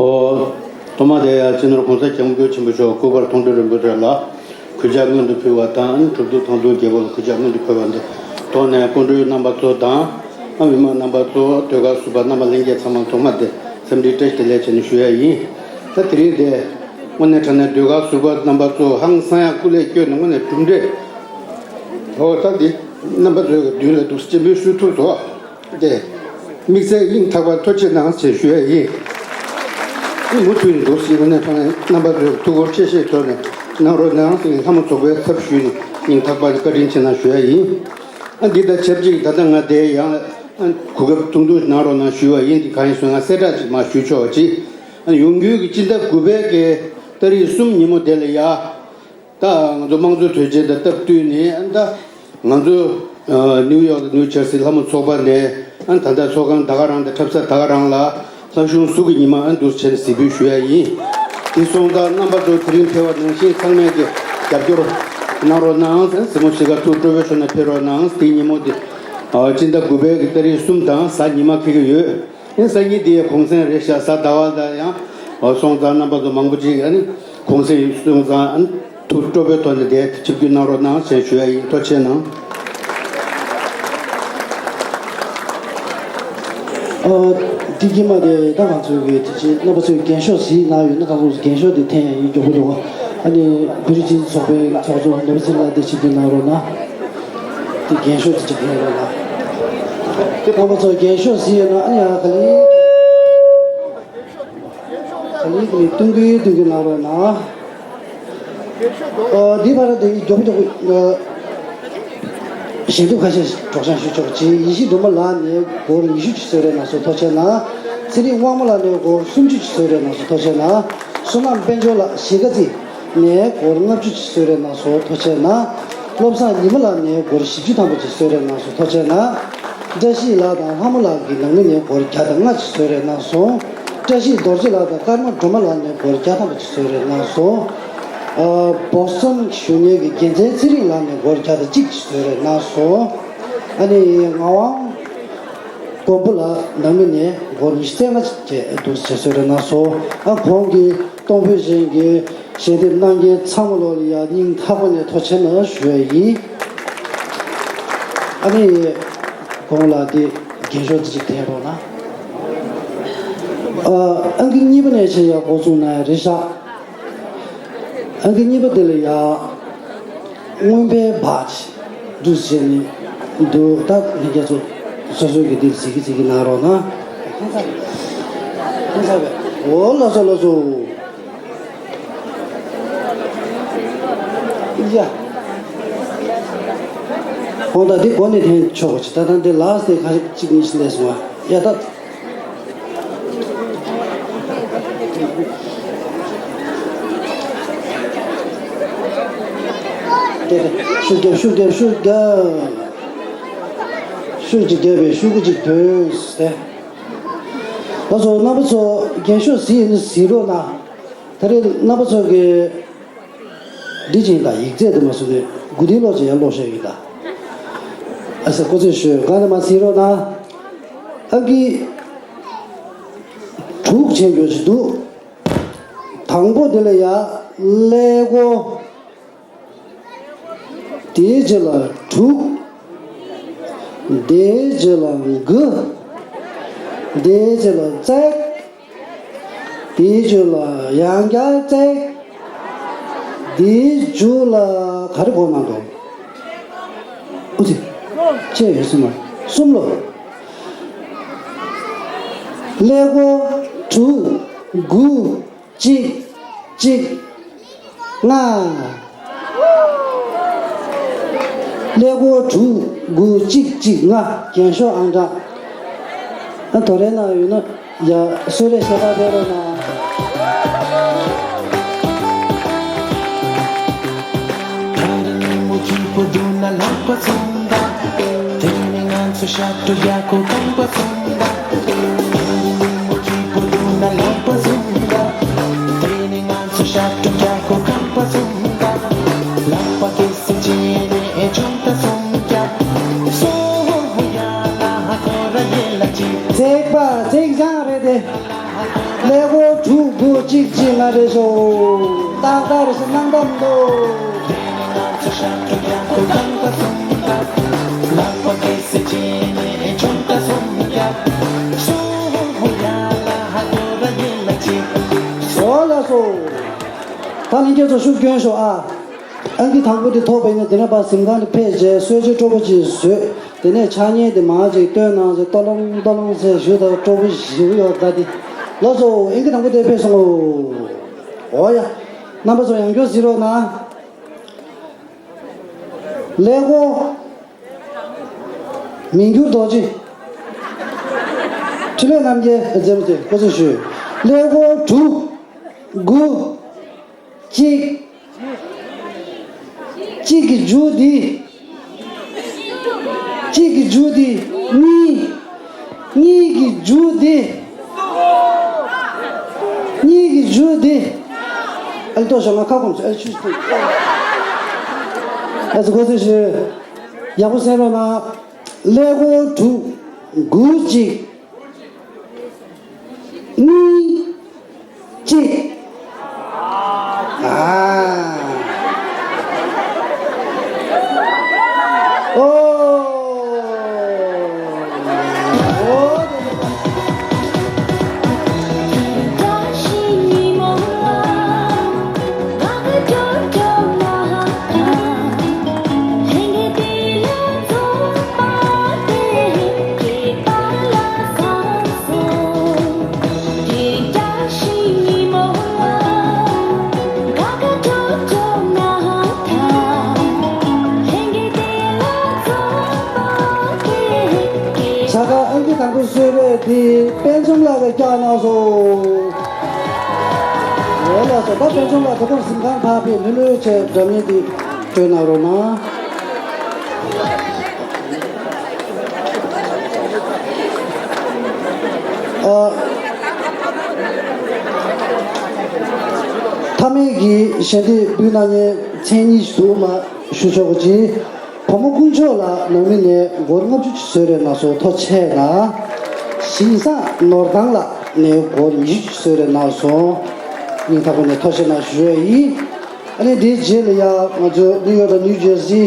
ཨོ། ཐོག་མ་དེ་ཡ་སྤྱི་ནོར་༸གོང་ས་༸སྐྱབས་མགོན་ཆེན་པོ་མཆོག་སྐུ་པར་མཐོང་གྲོལ་རིན་པོ་ཆེ་ལ་གུས་ཕྱག་སྔོན་དུ་ཕུལ་བ་དང་། གྲུབ་ཐོབ་ཐང་སྟོང་རྒྱལ་པོ་ལ་གུས་ཕྱག་སྔོན་དུ་ཕུལ་བ་འདི་ཐོག་ནས་སྐུ་མགྲོན་རྣམ་པ་ཚོ་དང་། ཨ། མི་མང་རྣམ་པ་ཚོ། ཟློས་གར་ཟུར་པ་རྣམ་པ་ལྷན་རྒྱས་ཚང་མ་ཐོག་མ་དེ་འཚམས་འདྲི་བཀྲ་ཤིས་བདེ་ལེགས་བྱས་ནས་ཞུ་ཡ་ཡིན། ད་དེ་རིང་དེ་དངོས་གནས་དྲང་གནས་ཟློས་གར་ཟུར་པ་རྣམ་པ་ཚོ་ཧང་སང་ཡང་སྐུ་ལས་བསྐྱོན་ནས་དངོས་གནས་གྲུབ་འབྲས། ཨོ། ད་འདི་རྣམ་པ་ཚོའི་མདུན་ལ་འདུག་སེ་སྤྱན་འབུལ་ཞུ་ཐུབ་སོང་། དེ་དམིགས་བསལ་སྙིང་ཐག་པ་ཐུགས་རྗེ་གནང་ཞེས་ཞུ་ཡ་ཡིན། མུ་མཐུད་ནས་འདུག་སེ་དངོས་གནས་དྲང་གནས་རྣམ་པ་ཚོའི་ཐུགས་ཁུར་ཆེ་བཞེས་ཐོག་ནས་གནང་རོགས་གནང་ཟེར་ནས་ལྷ་མོ་ཚོགས་པའི་ཚབ་ཞུས་ནས་སྙིང་ཐག་པ་ནས་བཀའ་དྲིན་ཆེ་གནང་ཞུ་ཡ་ཡིན། ཨ། འདི་དང་ཆབས་ཅིག་ད་ལྟ་ང་དེ་ཡང་གོ་སྐབས་ཐུང་ཐུང་གནང་རོགས་གནང་ཞུ་བ་ཡིན། འདི་གང་ཡིན་ཟེར་ན་གསལ་བསྒྲགས་ཅིག་མར་ཞུ་ཆོག་ཅིག་ཨ། ཡོང་རྒྱུའི་གི་སྤྱི་ཟླ་དགུ་པའི་གི་ཏ་རིག་གསུམ་ཉིན་མོ་དེ་ལ་ཡ། ད་ང་ཚོ་དམངས་གཙོ་དོན་ཆེན་དང་སྟབས་བསྟུན་ནས། ཨ། ད་ང་ཚོ་ཨ་ནིའུ་ཡོག་དང་ནིའུ་ཇར་སི་ལྷ་མོ་ཚོགས་པ་ནས། ཨ། ད་ལྟ་ཚོགས་ཁང་ད་ག་རང་དང་འཁྲབ་ས་ད་ག་རང་ལ་ལྷ་གཞུང་གཟུགས་ཀྱི་ཉི་མ། ཨ། འདུག་སེ་བྱས་ནས་གཟིགས་འབུལ་ཞུ་ཡ་ཡིན། དེ་སོང་ཙང་རྣམ་པ་ཚོ་དེ་རིང་ཕེབས་པ་ནང་བཞིན་ཚང་མས་ཀྱི་རྒྱབ་སྐྱོར་ གནང་རོགས་གནང་། གཟིགས་མོ་གཟིགས་ག་ཐུགས་སྤྲོ་པོའི་ཁྲོད་ནས་ཕེབས་རོགས་གནང་། དེ་ཉིན་མོ་དེ་སྤྱི་ཟླ་དགུ་པའི་གི་ཏ་རིག་གསུམ་དང་གཟའ་ཉི་མ་འཁེལ་གི་ཡོད། ཨེ་སང་ཉིན་དེ་ཡང་གུང་སེང་རེད་ཤག་གཟའ་ཟླ་བ་ལ་ཡང་སོང་ཙང་རྣམ་པ་ཚོ་མང་པོ་ཅིག་ཨ་ནི་གུང་སེང་སོང་ཙང་ཨ་ནི་ཐུགས་སྤྲོ་པོའི་ཐོག་ནས་དེ་ཆིབས་བསྒྱུར་གནང་རོགས་གནང་ཞེས་ཞུ་ཡ་ཡིན། ཐུགས་རྗེ་གནང་། ཨ། དེ་དཀྱིལ་མ་དེ་ད་ང་ཚོའི་གི་དེ་ཅི་རྣམ་པ་ཚོས་རྒྱན་ཤོག་གཟིགས་གནང་ཡོད་ན། ད་དུང་རྒྱན་ཤོག་དེ་འཐེན་ཡ་ཡིན། མགྱོགས་པོ་མགྱོགས་པོ། ཨ་ནི་བོད་རིགས་སྤྱི་མཐུན་ཚོགས་པའི་ཚོགས་གཙོ་ནོར་བུ་ཚེ་རིང་ལགས་དེ་ཆིབས་བསྒྱུར་གནང་རོགས་གནང་། དེ་རྒྱན་ཤོག་དེ་ཅིག་འཐེན་རོགས་གནང་། དེ་རྣམ་པ་ཚོ་རྒྱན་ཤོག་གཟིགས་ཡོད་ན་ཨ་ནི་ཡ་ག་ལེ། ག་ལེ་ག་ལེ་སྟོན་གྱི་སྟོན་གྱི་གནང་རོགས་གནང་། ཨ། འདི་བར་དུ་མགྱོགས་པོ་མགྱོགས་པོ། ཨ། ཞལ་འདེབས་ཁ་ཤས་སྒྲོག་སྦྱང་ཞུ་ཆོག་ཅིག་ཡེ་ཤེས་སྒྲོལ་མ་ལགས་ནས་སྒོར་ཉི་ཤུ་ཅིག་གསོལ་རས་གནང་སོང་། ཐུགས་རྗེ་གནང་། ཚེ་རིང་དབང་མོ་ལགས་ནས་སྒོར་སུམ་ཅུ་ཅིག་གསོལ་རས་གནང་སོང་། ཐུགས་རྗེ་གནང་། བསོད་ནམས་དཔལ་འབྱོར་ལགས་གཞིས་ཀ་རྩེ་ནས་སྒོར་ལྔ་བཅུ་ཅིག་གསོལ་རས་གནང་སོང་། ཐུགས་རྗེ་གནང་། བློ་བཟང་ཉི་མ་ལགས་ནས་སྒོར་བཞི་བཅུ་ཐམ་པ་ཅིག་གསོལ་རས་གནང་སོང་། ཐུགས་རྗེ་གནང་། བཀྲ་ཤིས་ལགས་དང་ལྷ་མོ་ལགས་ཀྱི་ནང་མི་ནས་སྒོར་བརྒྱ་དང་ལྔ་ཅིག་གསོལ་རས་གནང་སོང་། བཀྲ་ཤིས་རྡོ་རྗེ་ལགས་དང་ཀརྨ་སྒྲོལ་མ་ལགས་ནས་སྒོར་བརྒྱ་ཐམ་པ་ཅིག་གསོལ་རས་གནང་སོང་། ཨ། བོ་སི་ཊོན་བཞུགས་མཁན་གྱི་རྒྱལ་མཚན་ཚེ་རིང་ལགས་ནས་སྒོར་བརྒྱ་དང་གཅིག་ཅིག་གསོལ་རས་གནང་སོང་། ཨ་ནི་ངག་དབང་མགོན་པོ་ལགས་ནང་མི་ནས་སྒོར་ཉི་ཤུ་རྩ་ལྔ་ཅིག་བཅས་འདུག་ཅེས་གསོལ་རས་གནང་སོང་། ཨ། གོང་གི་གཏོང་ཕོད་ཅན་གྱི་ཞལ་འདེབས་གནང་མཁན་ཚང་མ་ལོ་ལ་ཡ་སྙིང་ཐག་པ་ནས་ཐུགས་རྗེ་གནང་ཞུ་ཡ་ཡིན། ཨ་ནི་གོང་ལ་དེ་རྒྱན་ཤོག་ཅིག་འཐེན་རོགས་གནང་། ཨ། ཨང་ཀི་གཉིས་པ་ནས་བྱས་ཡ་འགོ་བཙུགས་ན་ཡ་རེད་ཤག་ཨང་ཀི་གཉིས་པ་དེ་ལ་ཡ་སྔོན་དཔལ་བག་ཅིག་འདུག་ཟེར་ནས་འདུག་ད་ངེད་ཀྱ་ཚོ་སོ་སོའི་གི་འདིར་གཟིགས་གི་གཟིགས་གི་གནང་རོགས་གནང་། ཁང་ཚ་རེད། ཁང་ཚ་རེད། འོ་ལགས་སོ་ལགས་སོ། ཡ། འོ་ད་འདི་འགོ་ནས་འཐེན་ཆོག་གི། ད་ད་འདི་ལགས་སེ་ཁ་ཅིག་གཉིས་ཤིག་སླེབས་སོང་ཨ། ཡ་ད། ཤུགས་རྒྱབ་ཤུགས་རྒྱབ་ཤུགས་རྒྱབ། ཤུགས་ཀྱིས་བརྒྱབ་པའི་ཤུགས་ཀྱིས་བོས་ཏེ། ལགས་སོ། རྣམ་པ་ཚོ་རྒྱན་ཤོག་གཟིགས་ཡིན་ན་གཟིགས་རོགས་གནང་། ད་རེས་རྣམ་པ་ཚོ་གི་འདི་བྱིན་དང་ཡིག་ཚད་དུ་མ་སོང་ནས་དགུ་ཐིག་ཀློག་ཅིག་ཡང་ཀློག་ཤེས་ཡིན་ད། ཨ་ས་ཀོ་ཚོད་ཤོད་གང་ནས་མ་གཟིགས་རོགས་གནང་། ཨ་ཀི་དྲུག་བྱས་འགྱོ་ཅིག་འདུག་དང་པོ་དེ་ལ་ཡ་ཀླད་ཀོར། དེའི་རྗེས་ལ་དྲུག་དེའི་རྗེས་ལ་དགུ་དེའི་རྗེས་ལ་བརྩེགས། དེའི་རྗེས་ལ་ཡང་བསྐྱར་བརྩེགས། དེའི་མཇུག་ལ་ག་རེ་བོར་གནང་འདུག་ཨུ་ཙི། ཅེས་ཡོད་སྲིད་མ། གསུམ་ལོ། ཀླད་ཀོར་དྲུག་དགུ་གཅིག་གཅིག་ལྔ། ཀླད་ཀོར་དྲུག་དགུ་གཅིག་གཅིག་ལྔ། རྒྱན་ཤོག་ཨང་གྲངས། ཨ་དོ་རེ་ན་ཡོད་ན་ཡ་གསོལ་རས་ཞལ་ལག་འདེབས་རོགས་གནང་། དེ་ནི་ང་ཚོ་ཤ་དྲོ་ཡ་ཁོ་རྐང་པ་གསུམ་འདྲ། དེ་ནི་མོ་སྐྱིད་པོ་འདུག་ན་ལག་པ་གསུམ་འདྲ། དེ་ནི་ང་ཚོ་ཤ་དྲོ་ཡ་ཁོ་རྐང་པ་གསུམ་འདྲ། ལག་པ་གེ་སེ་བྱས་ནས་ཆུང་ད་གསུམ་རྒྱབ། སོ་ཧོ་ཧོ་ཡ་ལ་ཧ་ཁོ་ར་ཡེ་ལ་ཅི། བརྩེགས་པ་བརྩེགས་བྱང་རེད་དེ། ཀླད་ཀོར་དྲུག་དགུ་གཅིག་གཅིག་ལྔ་རེད་ཤོ། ཏག་ཏག་རེད་ཤོ། སྣང་དག་མི་འདུག་འོ་ལགས་སོ། ད་ལྷན་རྒྱས་ཚོ་ཤུགས་སྐྱོན་ཤོག་ཨ། ཨང་ཀི་དང་པོ་དེ་ཐོབ་པ་ཡིན་ན་དེ་ནས་ཕར་གཟིམ་ཁང་དུ་ཕེབས་རྗེས་གསོལ་ཇ་སྤྲོ་པོ་ཅིག་བཟོས། དེ་ནས་ཕྱག་བརྙན་དེ་མར་ཅིག་སྟོན་གནང་ཟེར། ཏོ་ལོང་ཏོ་ལོང་ཟེར་ཞུ་དང་སྤྲོ་པོ་ཞེ་པོ་ཡོད་ད་དེ། ལགས་སོ། ཨང་ཀི་དང་པོ་དེ་ཕེབས་སོང་ངོ་། འོ་ཡ། རྣམ་པ་ཚོ་ཡང་བསྐྱར་གཟིགས་རོགས་གནང་། ཀླད་ཀོར། མི་འགྱུར་རྡོ་རྗེ། འཕྲིན་ལས་རྣམ་རྒྱལ་མཛད་པ་དེ་སྐུ་གཟུགས་ཞུ། ཀླད་ཀོར་དྲུག་དགུ་གཅིག་གཅིག་གི་མཇུག་འདི། གཅིག་གི་མཇུག་འདི། གཉིས། གཉིས་ཀྱི་མཇུག་འདི། གཉིས་ཀྱི་མཇུག་འདི། ཨ་ལྟོ་ཞོག་ང་ཁ་སྐོམ་སོང་། ཨ་ཆུ་ཆུ། ཨ་ཙི་གོ་ཚེ་ཞུ། ཡག་པོ་གསན་རོགས་གནང་། ཀླད་ཀོར་དྲུག་དགུ་གཅིག་གཉིས་གཅིག་ཨ། ཨོ། ཨོ། ཆ་ག་ཨང་ཀི་དང་པོ་གསོལ་རས་འདི་དཔལ་འཛོམས་ལགས་ཀྱིས་བཀྱག་གནང་སོང་། འོ་ལགས་སོ། ད་དཔལ་འཛོམས་ལགས་ད་དུང་གཟིམ་ཁང་ཕར་ཕེབས། ལྷོད་ལྷོད་བྱས་སྒྲ་སྙན་འདི་སྤྲོད་གནང་རོགས་གནང་། ཨ། མཐའ་མའི་གི་ཞལ་འདེབས་འབུལ་གནང་མཁན་མཚན་ཉིད་ཞུ་མ་ཞུ་ཆོག་གི། བུ་མོ་དཀོན་མཆོག་ལགས་ནང་མི་ནས་སྒོར་ལྔ་བཅུ་ཅིག་བཟོས་རེད་གནང་སོང་། ཐུགས་རྗེ་ཆེ་གནང་། ཞིང་བཟང་ནོར་ཐང་ལགས་ནས་སྒོར་ཉི་ཤུ་ཅིག་བཟོས་རེད་གནང་སོང་། སྙིང་ཐག་པ་ནས་ཐུགས་རྗེ་གནང་ཞུ་ཡ་ཡིན། ཨ་ནི་དེའི་རྗེས་ལ་ཡ་ང་ཚོ་ནིའུ་ཡོག་དང་ནིའུ་ཇར་སི་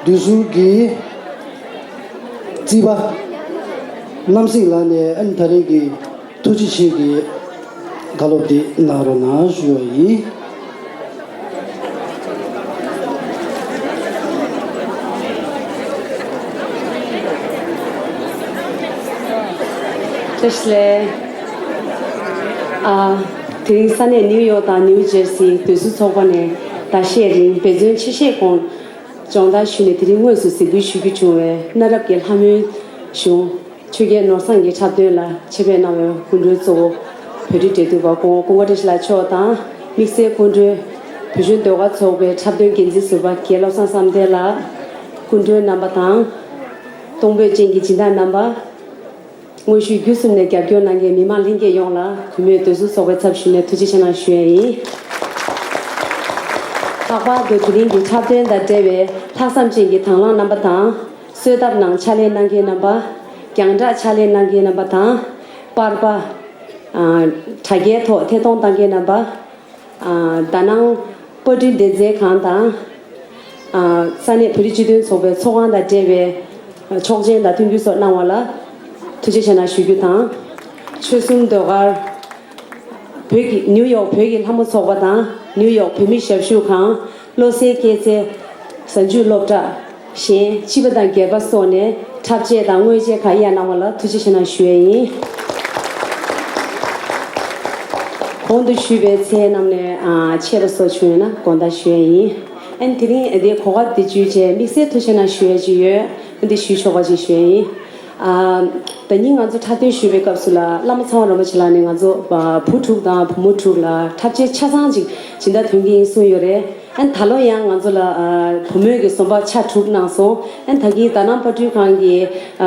འདུས་ཟུར་གྱི་རྩིས་པ་རྣམ་སྲས་ལགས་ནས་ཨ་ནི་ད་རེས་ཀྱི་ཐུགས་རྗེ་ཆེ་གི་བཀའ་སློབ་འདི་གནང་རོགས་གནང་ཞུ་ཡ་ཡིན། བཀྲ་ཤིས་བདེ་ལེགས། ཨ། དེ་རིང་ས་གནས་ནིའུ་ཡོག་དང་ནིའུ་ཇར་སི་འདུས་ཟུར་ཚོགས་པ་ནས་ཟླ་ཤས་རིང་འབད་བརྩོན་ཆེ་བཞེས་དགོངས་སྦྱོང་བརྡར་ཞུས་ནས་དེ་རིང་དངོས་སུ་གཟིགས་འབུལ་ཞུ་རྒྱུ་བྱུང་བའི་གནའ་རབས་ཀྱི་ལྷ་མོའི་གཞུང་ཆོས་རྒྱལ་ནོར་བཟང་གི་འཁྲབ་སྟོན་ལ་ཆེད་ཕེབས་གནང་བའི་སྐུ་མགྲོན་གཙོ་བོ་བོད་རིགས་འབྲེལ་མཐུད་པ་སྐུ་ངོ་ཀུན་དགའ་བཀྲ་ཤིས་ལགས་མཆོག་དང་། དམིགས་བསལ་སྐུ་མགྲོན་བོད་གཞོན་ཟློས་གར་ཚོགས་པའི་འཁྲབ་སྟོན་འགན་འཛིན་ཟུར་པ་རྒན་བློ་བཟང་བསམ་གཏན་ལགས། སྐུ་མགྲོན་རྣམ་པ་དང་། གཏོང་ཕོད་ཅན་གྱི་སྦྱིན་བདག་རྣམ་པ། དངོས་ཤུགས་བརྒྱུད་གསུམ་ནས་རྒྱབ་སྐྱོར་གནང་མཁན་མི་མང་ལྷན་རྒྱས་ཡོངས་ལ་གུས་མོས་འདུས་ཟུར་ཚོགས་པའི་ཚབ་ཞུས་ནས་ཐུགས་རྗེ་ཆེ་གནང་ཞུ་ཡ་ཡིན། ལྷག་པར་དུ་དེ་རིང་གི་འཁྲབ་སྟོན་དང་འབྲེལ་བའི་ལྷག་བསམ་ཅན་གྱི་དང་བླངས་རྣམ་པ་དང་། གསོལ་ཐབ་ནང་ཕྱག་ལས་གནང་མཁན་རྣམ་པ། རྒྱང་བསྒྲགས་ཕྱག་ལས་གནང་མཁན་རྣམ་པ་དང་། པར་པ། ཨ། དྲ་རྒྱའི་ཐོག་ཐད་གཏོང་བཏང་མཁན་རྣམ་པ། ཨ། དྷ་ནང་པར་སྐྲུན་སྡེ་ཚན་ཁང་དང་། ཨ། ས་གནས་བོད་རིགས་སྤྱི་མཐུན་ཚོགས་པའི་ཚོགས་ཁང་དང་འབྲེལ་བའི་ཆོག་མཆན་དང་མཐུན་འགྱུར་སོགས་གནང་བ་ལ་ཐུགས་རྗེ་ཆེ་གནང་ཞུ་རྒྱུ་དང་། ཆོལ་གསུམ་ཟློས་གར། བོད་ཀྱི་ནིའུ་ཡོག་བོད་ཀྱི་ལྷ་མོ་ཚོགས་པ་དང་ནིའུ་ཡོག་བོད་མི་ཞབས་ཞུ་ཁང་། བློ་གསལ་སྐྱེད་ཚལ། གཟའ་མཇུག་སློབ་གྲྭ། གཞན་སྤྱི་པ་དང་སྒེར་པ་སོགས་ནས་འཁྲབ་ཆས་དང་དངོས་ཆས་ཁག་གཡར་གནང་བ་ལ་ཐུགས་རྗེ་ཆེ་གནང་ཞུ་ཡས་ཡིན། གོང་དུ་ཞུས་པའི་མཚན་རྣམས་ནས་ཨ་ཆད་པ་སོགས་བྱུང་ཡོད་ན་དགོངས་དག་ཞུ་ཡས་ཡིན། ཨ་ནི་དེ་རིང་འདིའི་གོ་སྐབས་འདི་བརྒྱུད་བྱས་དམིགས་བསལ་ཐུགས་རྗེ་ཆེ་གནང་ཞུ་ཡས་ཅིག་ཡོད། ཨ་འདི་ཞུས་ཆོག་པ་ཅིག་ཞུ་ཡས་ཡིན། ཨ་ད་ཉིན་ང་ཚོ་འཁྲབ་སྟོན་ཞུ་བའི་སྐབས་སུ་ལ་བླ་མ་ཚངས་པ་རིན་པོ་ཆེ་ལགས་ནས་ང་ཚོ་བུ་དྲུག་དང་བུ་མོ་དྲུག་ལ་འཁྲབ་ཆས་ཆ་ཚང་ཅིག་སྦྱིན་བདག་ཐོན་གྱི་ཡིན་གསུངས་ཡོད་རེད། ཨ་ནི་ད་ལོ་ཡང་ང་ཚོ་ལ་ཨ་བུ་མོས་ཀྱི་ཟོམ་པ་ཆ་དྲུག་གནང་སོང་། ཨ་ནི་ད་གིན་དྷ་ནང་པར་སྐྲུན་ཁང་གི་ཨ་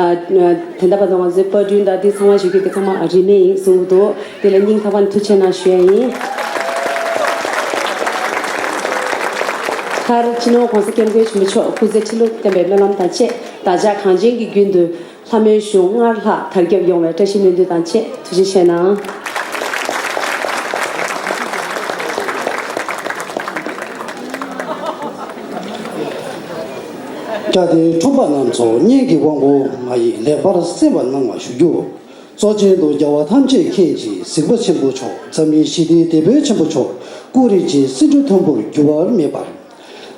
དེ་འདྲ་བར་དུ་ང་ཚོའི་པར་སྐྲུན་དང་འདི་ཚང་མ་ཞུ་རྒྱུ་དེ་ཚང་མ་རིན་མེད་ཡིན་གསུང་གི་འདུག་དེ་ལ་སྙིང་ཐག་པ་ནས་ཐུགས་རྗེ་ཆེ་གནང་ཞུ་ཡ་ཡིན། མཐར་སྤྱི་ནོར་༸གོང་ས་༸སྐྱབས་མགོན་ཆེན་པོ་མཆོག་སྐུ་ཚེ་ཁྲི་ལོ་བརྟན་པའི་སྨོན་ལམ་དང་བཅས་བདག་ཅག་གངས་ཅན་གྱི་རྒྱུན་དུ། ལྷ་མོའི་གཞུང་སྔར་ལྷག་དར་ཁྱབ་ཡོང་བའི་བཀྲ་ཤིས་སྨོན་འདུན་དང་བཅས་ཐུགས་རྗེ་ཆེ་གནང་། བཀྲ་ཤིས་བདེ་ལེགས། སྙན་གྱི་དབང་པོ་ང་ཡིས་ལེགས་པར་གསན་པ་གནང་བ་ཞུ་རྒྱུ། གཙོ་ཆེན་དུ་རྒྱལ་བ་ཐམས་ཅད་མཁྱེན་ཅིང་གཟིགས་པ་ཆེན་པོ་མཆོག་འཛམ་གླིང་ཞི་བདེའི་དེད་དཔོན་ཆེན་པོ་མཆོག་སྐུ་རིམ་གྱིས་སེ་འབྲུ་མཐོན་པོར་འགྱུར་བ་མེད་པར།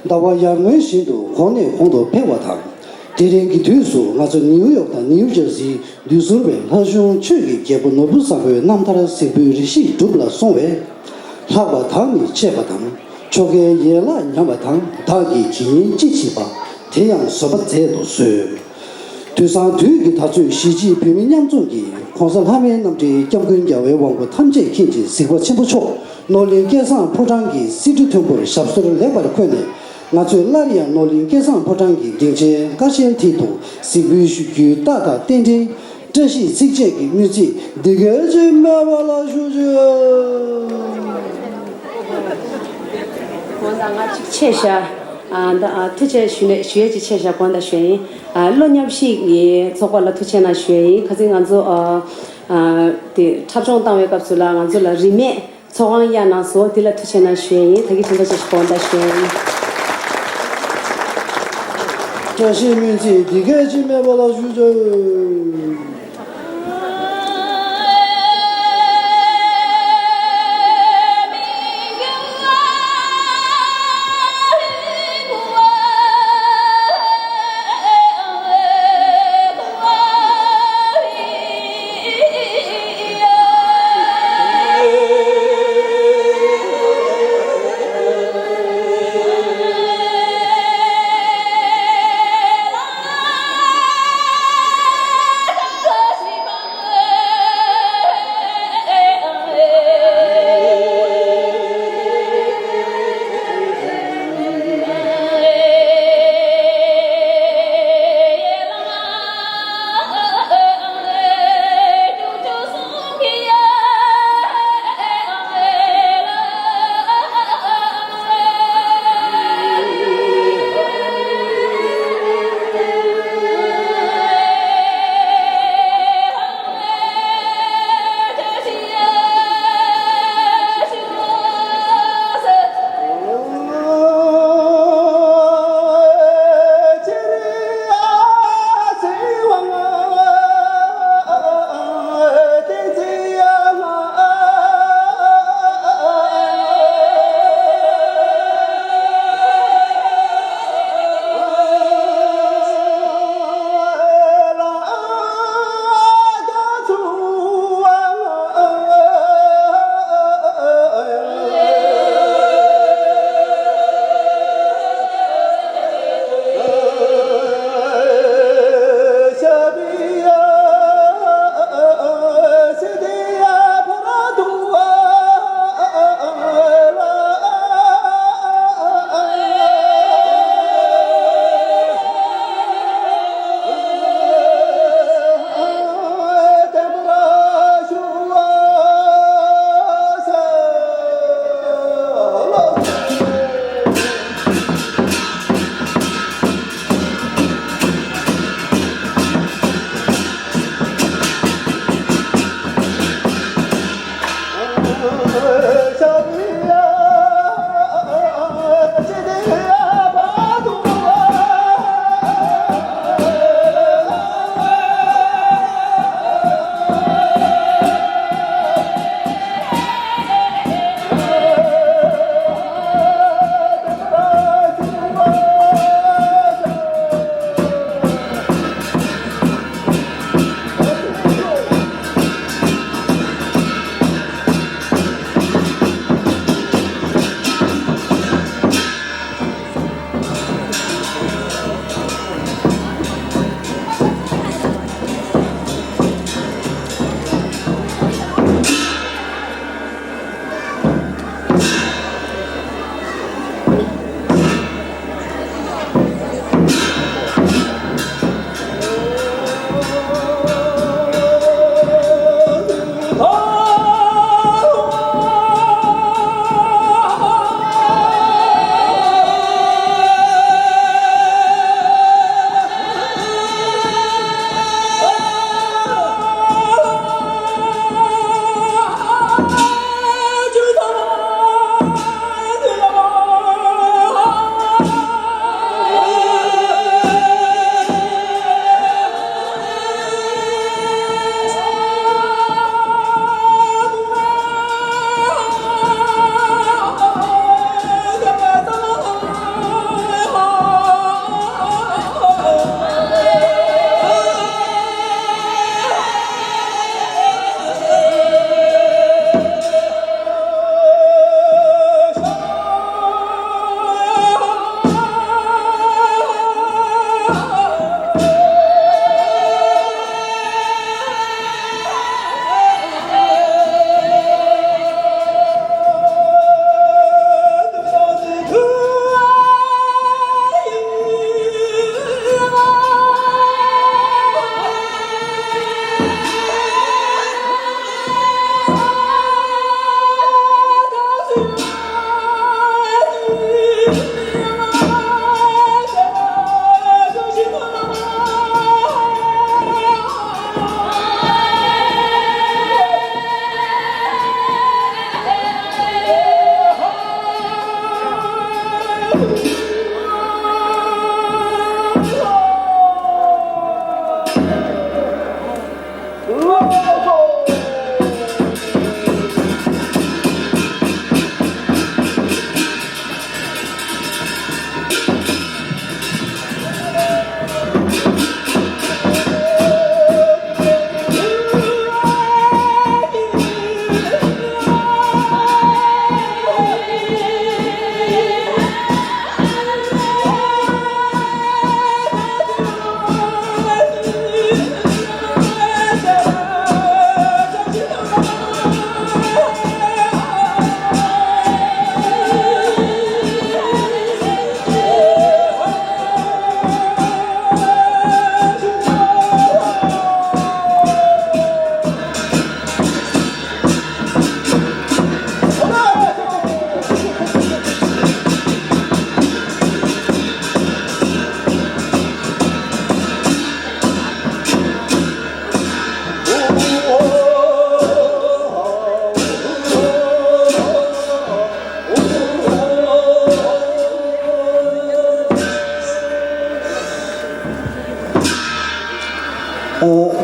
ཟླ་བ་ཡར་ངོའི་བཞིན་དུ་གོང་ནས་གོང་དུ་འཕེལ་བ་དང་། དེ་རིང་གི་དུས་སུ་ང་ཚོ་ནིའུ་ཡོག་དང་ནིའུ་ཇར་སིའི་འདུས་ཟུར་བའི་ལྷ་གཞུང་ཆོས་ཀྱི་རྒྱལ་པོ་ནོར་བུ་བཟང་པོའི་རྣམ་ཐར་གཟིགས་འབུལ་རེ་ཞིག་གྲུབ་ལ་སོང་བས། ལྷག་པ་དག་ནི་ཆད་པ་དང་། ཆོ་གའི་ཡན་ལག་ཉམས་པ་དང་བདག་གིས་ཇི་ཡིན་ཅི་མཆིས་པ། དེ་ཡང་བཟོད་པ་མཛད་དུ་གསོལ། དུས་སང་དུས་ཀྱི་ད་ཚོད་གཞིས་བྱེས་བོད་མི་མཉམ་འཛོམས་ཀྱིས་༸གོང་ས་ལྷ་མིའི་རྣམ་འདྲེན་སྐྱབས་མགོན་རྒྱལ་བའི་དབང་པོ་ཐམས་ཅད་མཁྱེན་ཅིང་གཟིགས་པ་ཆེན་པོ་མཆོག་ནོར་གླིང་སྐལ་བཟང་ཕོ་བྲང་གི་སེ་འབྲུ་མཐོན་པོར་ཞབས་སོར་ལེགས་པར་འཁོད་ནས། ང་ཚོས་སླར་ཡང་ནོར་གླིང་སྐལ་བཟང་ཕོ་བྲང་གི་སྡིངས་ཆའི་ཀ་ཆེན་མཐིལ་དུ་གཟིགས་འབུལ་ཞུ་རྒྱུའི་རྟགས་དང་རྟེན་འབྲེལ་བཀྲ་ཤིས་ཚིགས་བཅད་ཀྱི་སྨོན་ཚིག་འདི་སྐད་ཅེས་སྨྲས་པ་ལ་ཞུ་ཆེད། འོ་ན་ང་གཅིག་ཆད་བཞག་ཨ་ད་ཨ་ཐུགས་རྗེ་ཆེ་ཞུ་ནས་ཞུ་ཡས་ཅིག་ཆེ་བཞག་དགོངས་དག་ཞུ་ཡ་ཡིན། ཨ་བློ་མཉམ་ཞིག་གི་ཚོགས་པ་ལ་ཐུགས་རྗེ་གནང་ཞུ་ཡ་ཡིན། ཁ་སང་ང་ཚོ་ཨ་ཨ་དེ་འཁྲབ་སྦྱོང་བཏང་བའི་སྐབས་སུ་ལ་ང་ཚོ་ལ་རིན་མེད་ཚོགས་ཁང་གཡར་གནང་སོང་། དེ་ལ་ཐུགས་རྗེ་གནང་ཞུ་ཡ་ཡིན། ད་གིན་དྲན་པ་ཆེ་ཞུ་དགོངས་དག་ཞུ་ཡ་ཡིན། བཀྲ་ཤིས་སྨོན་ཚིག་འདི་སྐད་ཅེས་སྨྲས་པ་ལ་ཞུ་བྱ།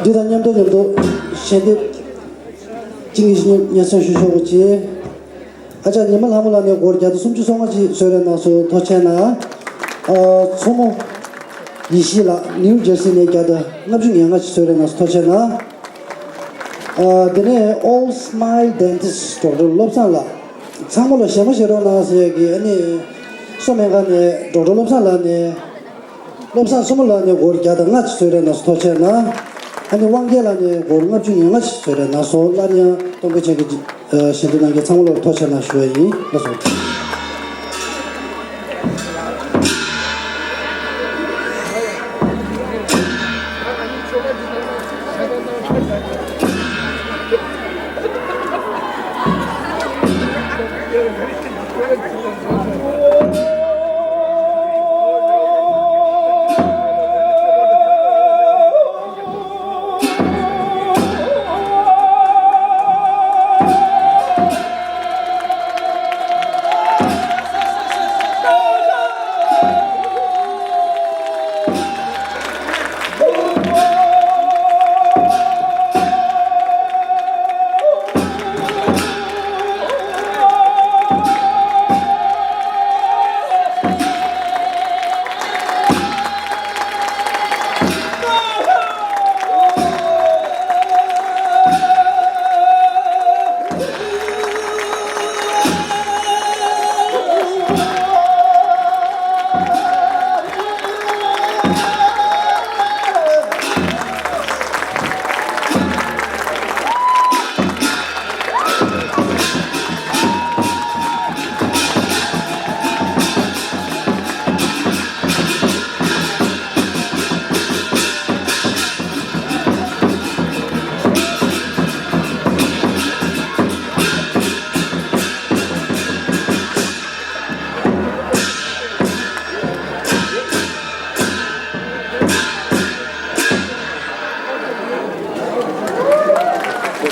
འདི་དང་མཉམ་དུ་མཉམ་དུ་ཞལ་འདེབས་གཅིག་གཉིས་ཤིག་སྙན་སེང་ཞུ་ཆོག་གི། ཨ་ཅག་ཉི་མ་ལྷ་མོ་ལགས་ནས་སྒོར་བརྒྱ་དང་སུམ་ཅུ་སོ་ལྔ་ཅིག་གསོལ་རས་གནང་སོང་། ཐུགས་རྗེ་གནང་། མཚོ་མོ་ཡེ་ཤེས་ལགས་ནིའུ་ཇར་སི་ནས་བརྒྱ་དང་ལྔ་བཅུ་ང་ལྔ་ཅིག་གསོལ་རས་གནང་སོང་། ཐུགས་རྗེ་གནང་། ཨ། དེ་ནས་All Smile Dentist ཌོག་ཊར་བློ་བཟང་ལགས། ཚང་མ་ལ་ཞལ་མ་བཞེས་རོགས་གནང་ཟེར་གི། ཨ་ནི་སོ་སྨན་ཁང་ནས་ཌོག་ཊར་བློ་བཟང་ལགས་ནས། བློ་བཟང་སོ་མོ་ལགས་ནས་སྒོར་བརྒྱ་དང་ལྔ་ཅིག་གསོལ་རས་གནང་སོང་། ཐུགས་རྗེ་གནང་། ཨ་ནི་དབང་རྒྱལ་ལགས་ནས་སྒོར་ལྔ་བཅུ་ང་ལྔ་ཅིག་གསོལ་རས་གནང་སོང་། སླར་ཡང་སྟོན་པ་ཆེན་གྱི་ཞལ་འདེབས་གནང་མཁན་ཚང་མ་ལ་ཐུགས་རྗེ་གནང་ཞུ་བ་ཡིན། ལགས་སོ།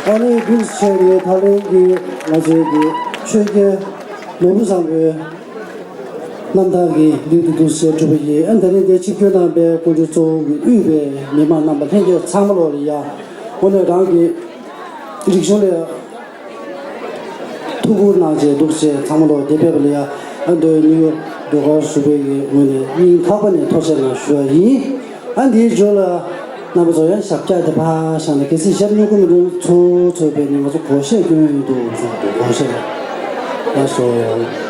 ཨ་ནི་འདུག་ཟེར་ནས་ད་ལན་གྱི་ང་ཚོའི་གི་ཆོས་རྒྱལ་ནོར་བུ་བཟང་པོའི་རྣམ་ཐར་གྱི་ལེའུ་དེ་འདུག་ཟེར་གྲུབ་པ་ཡིན། ཨ་ནི་ད་ལན་དེ་ཆིབས་བསྒྱུར་གནང་པའི་སྐུ་མགྲོན་གཙོ་བོ་གི་དབུས་པའི་མི་མང་རྣམ་པ་ལྷན་རྒྱས་ཚང་མ་ལོག་ལ་ཡ། དངོས་གནས་རང་གི་རིག་གཞུང་ལ་ཐུགས་ཁུར་གནང་བྱས་འདུག་ཟེར་ཚང་མ་ལོག་བདེ་ཕེབས་པ་ལ་ཡ། ཨ་མདོའི་ནིའུ་ཡོག་ཟློས་གར་ཟུར་པའི་ངོས་ནས་སྙིང་ཐག་པ་ནས་ཐུགས་རྗེ་གནང་ཞུ་བ་ཡིན། ཨ་འདིའི་མཇུག་ལ་རྣམ་པ་ཚོ་ཡང་ཞབས་བཀྱག་དེ་ཕར་བཞག་ནས། གལ་སྲིད་ཞབས་སྙུང་གི་མི་འདུག་ཚུར་ཚུར་བས་ནི་ང་ཚོ་སྒོར་གཞས་སྐྱོན་ཡོང་གི་འདུག་ཟེར་འདུག་སྒོར་གཞས། ལགས་སོ།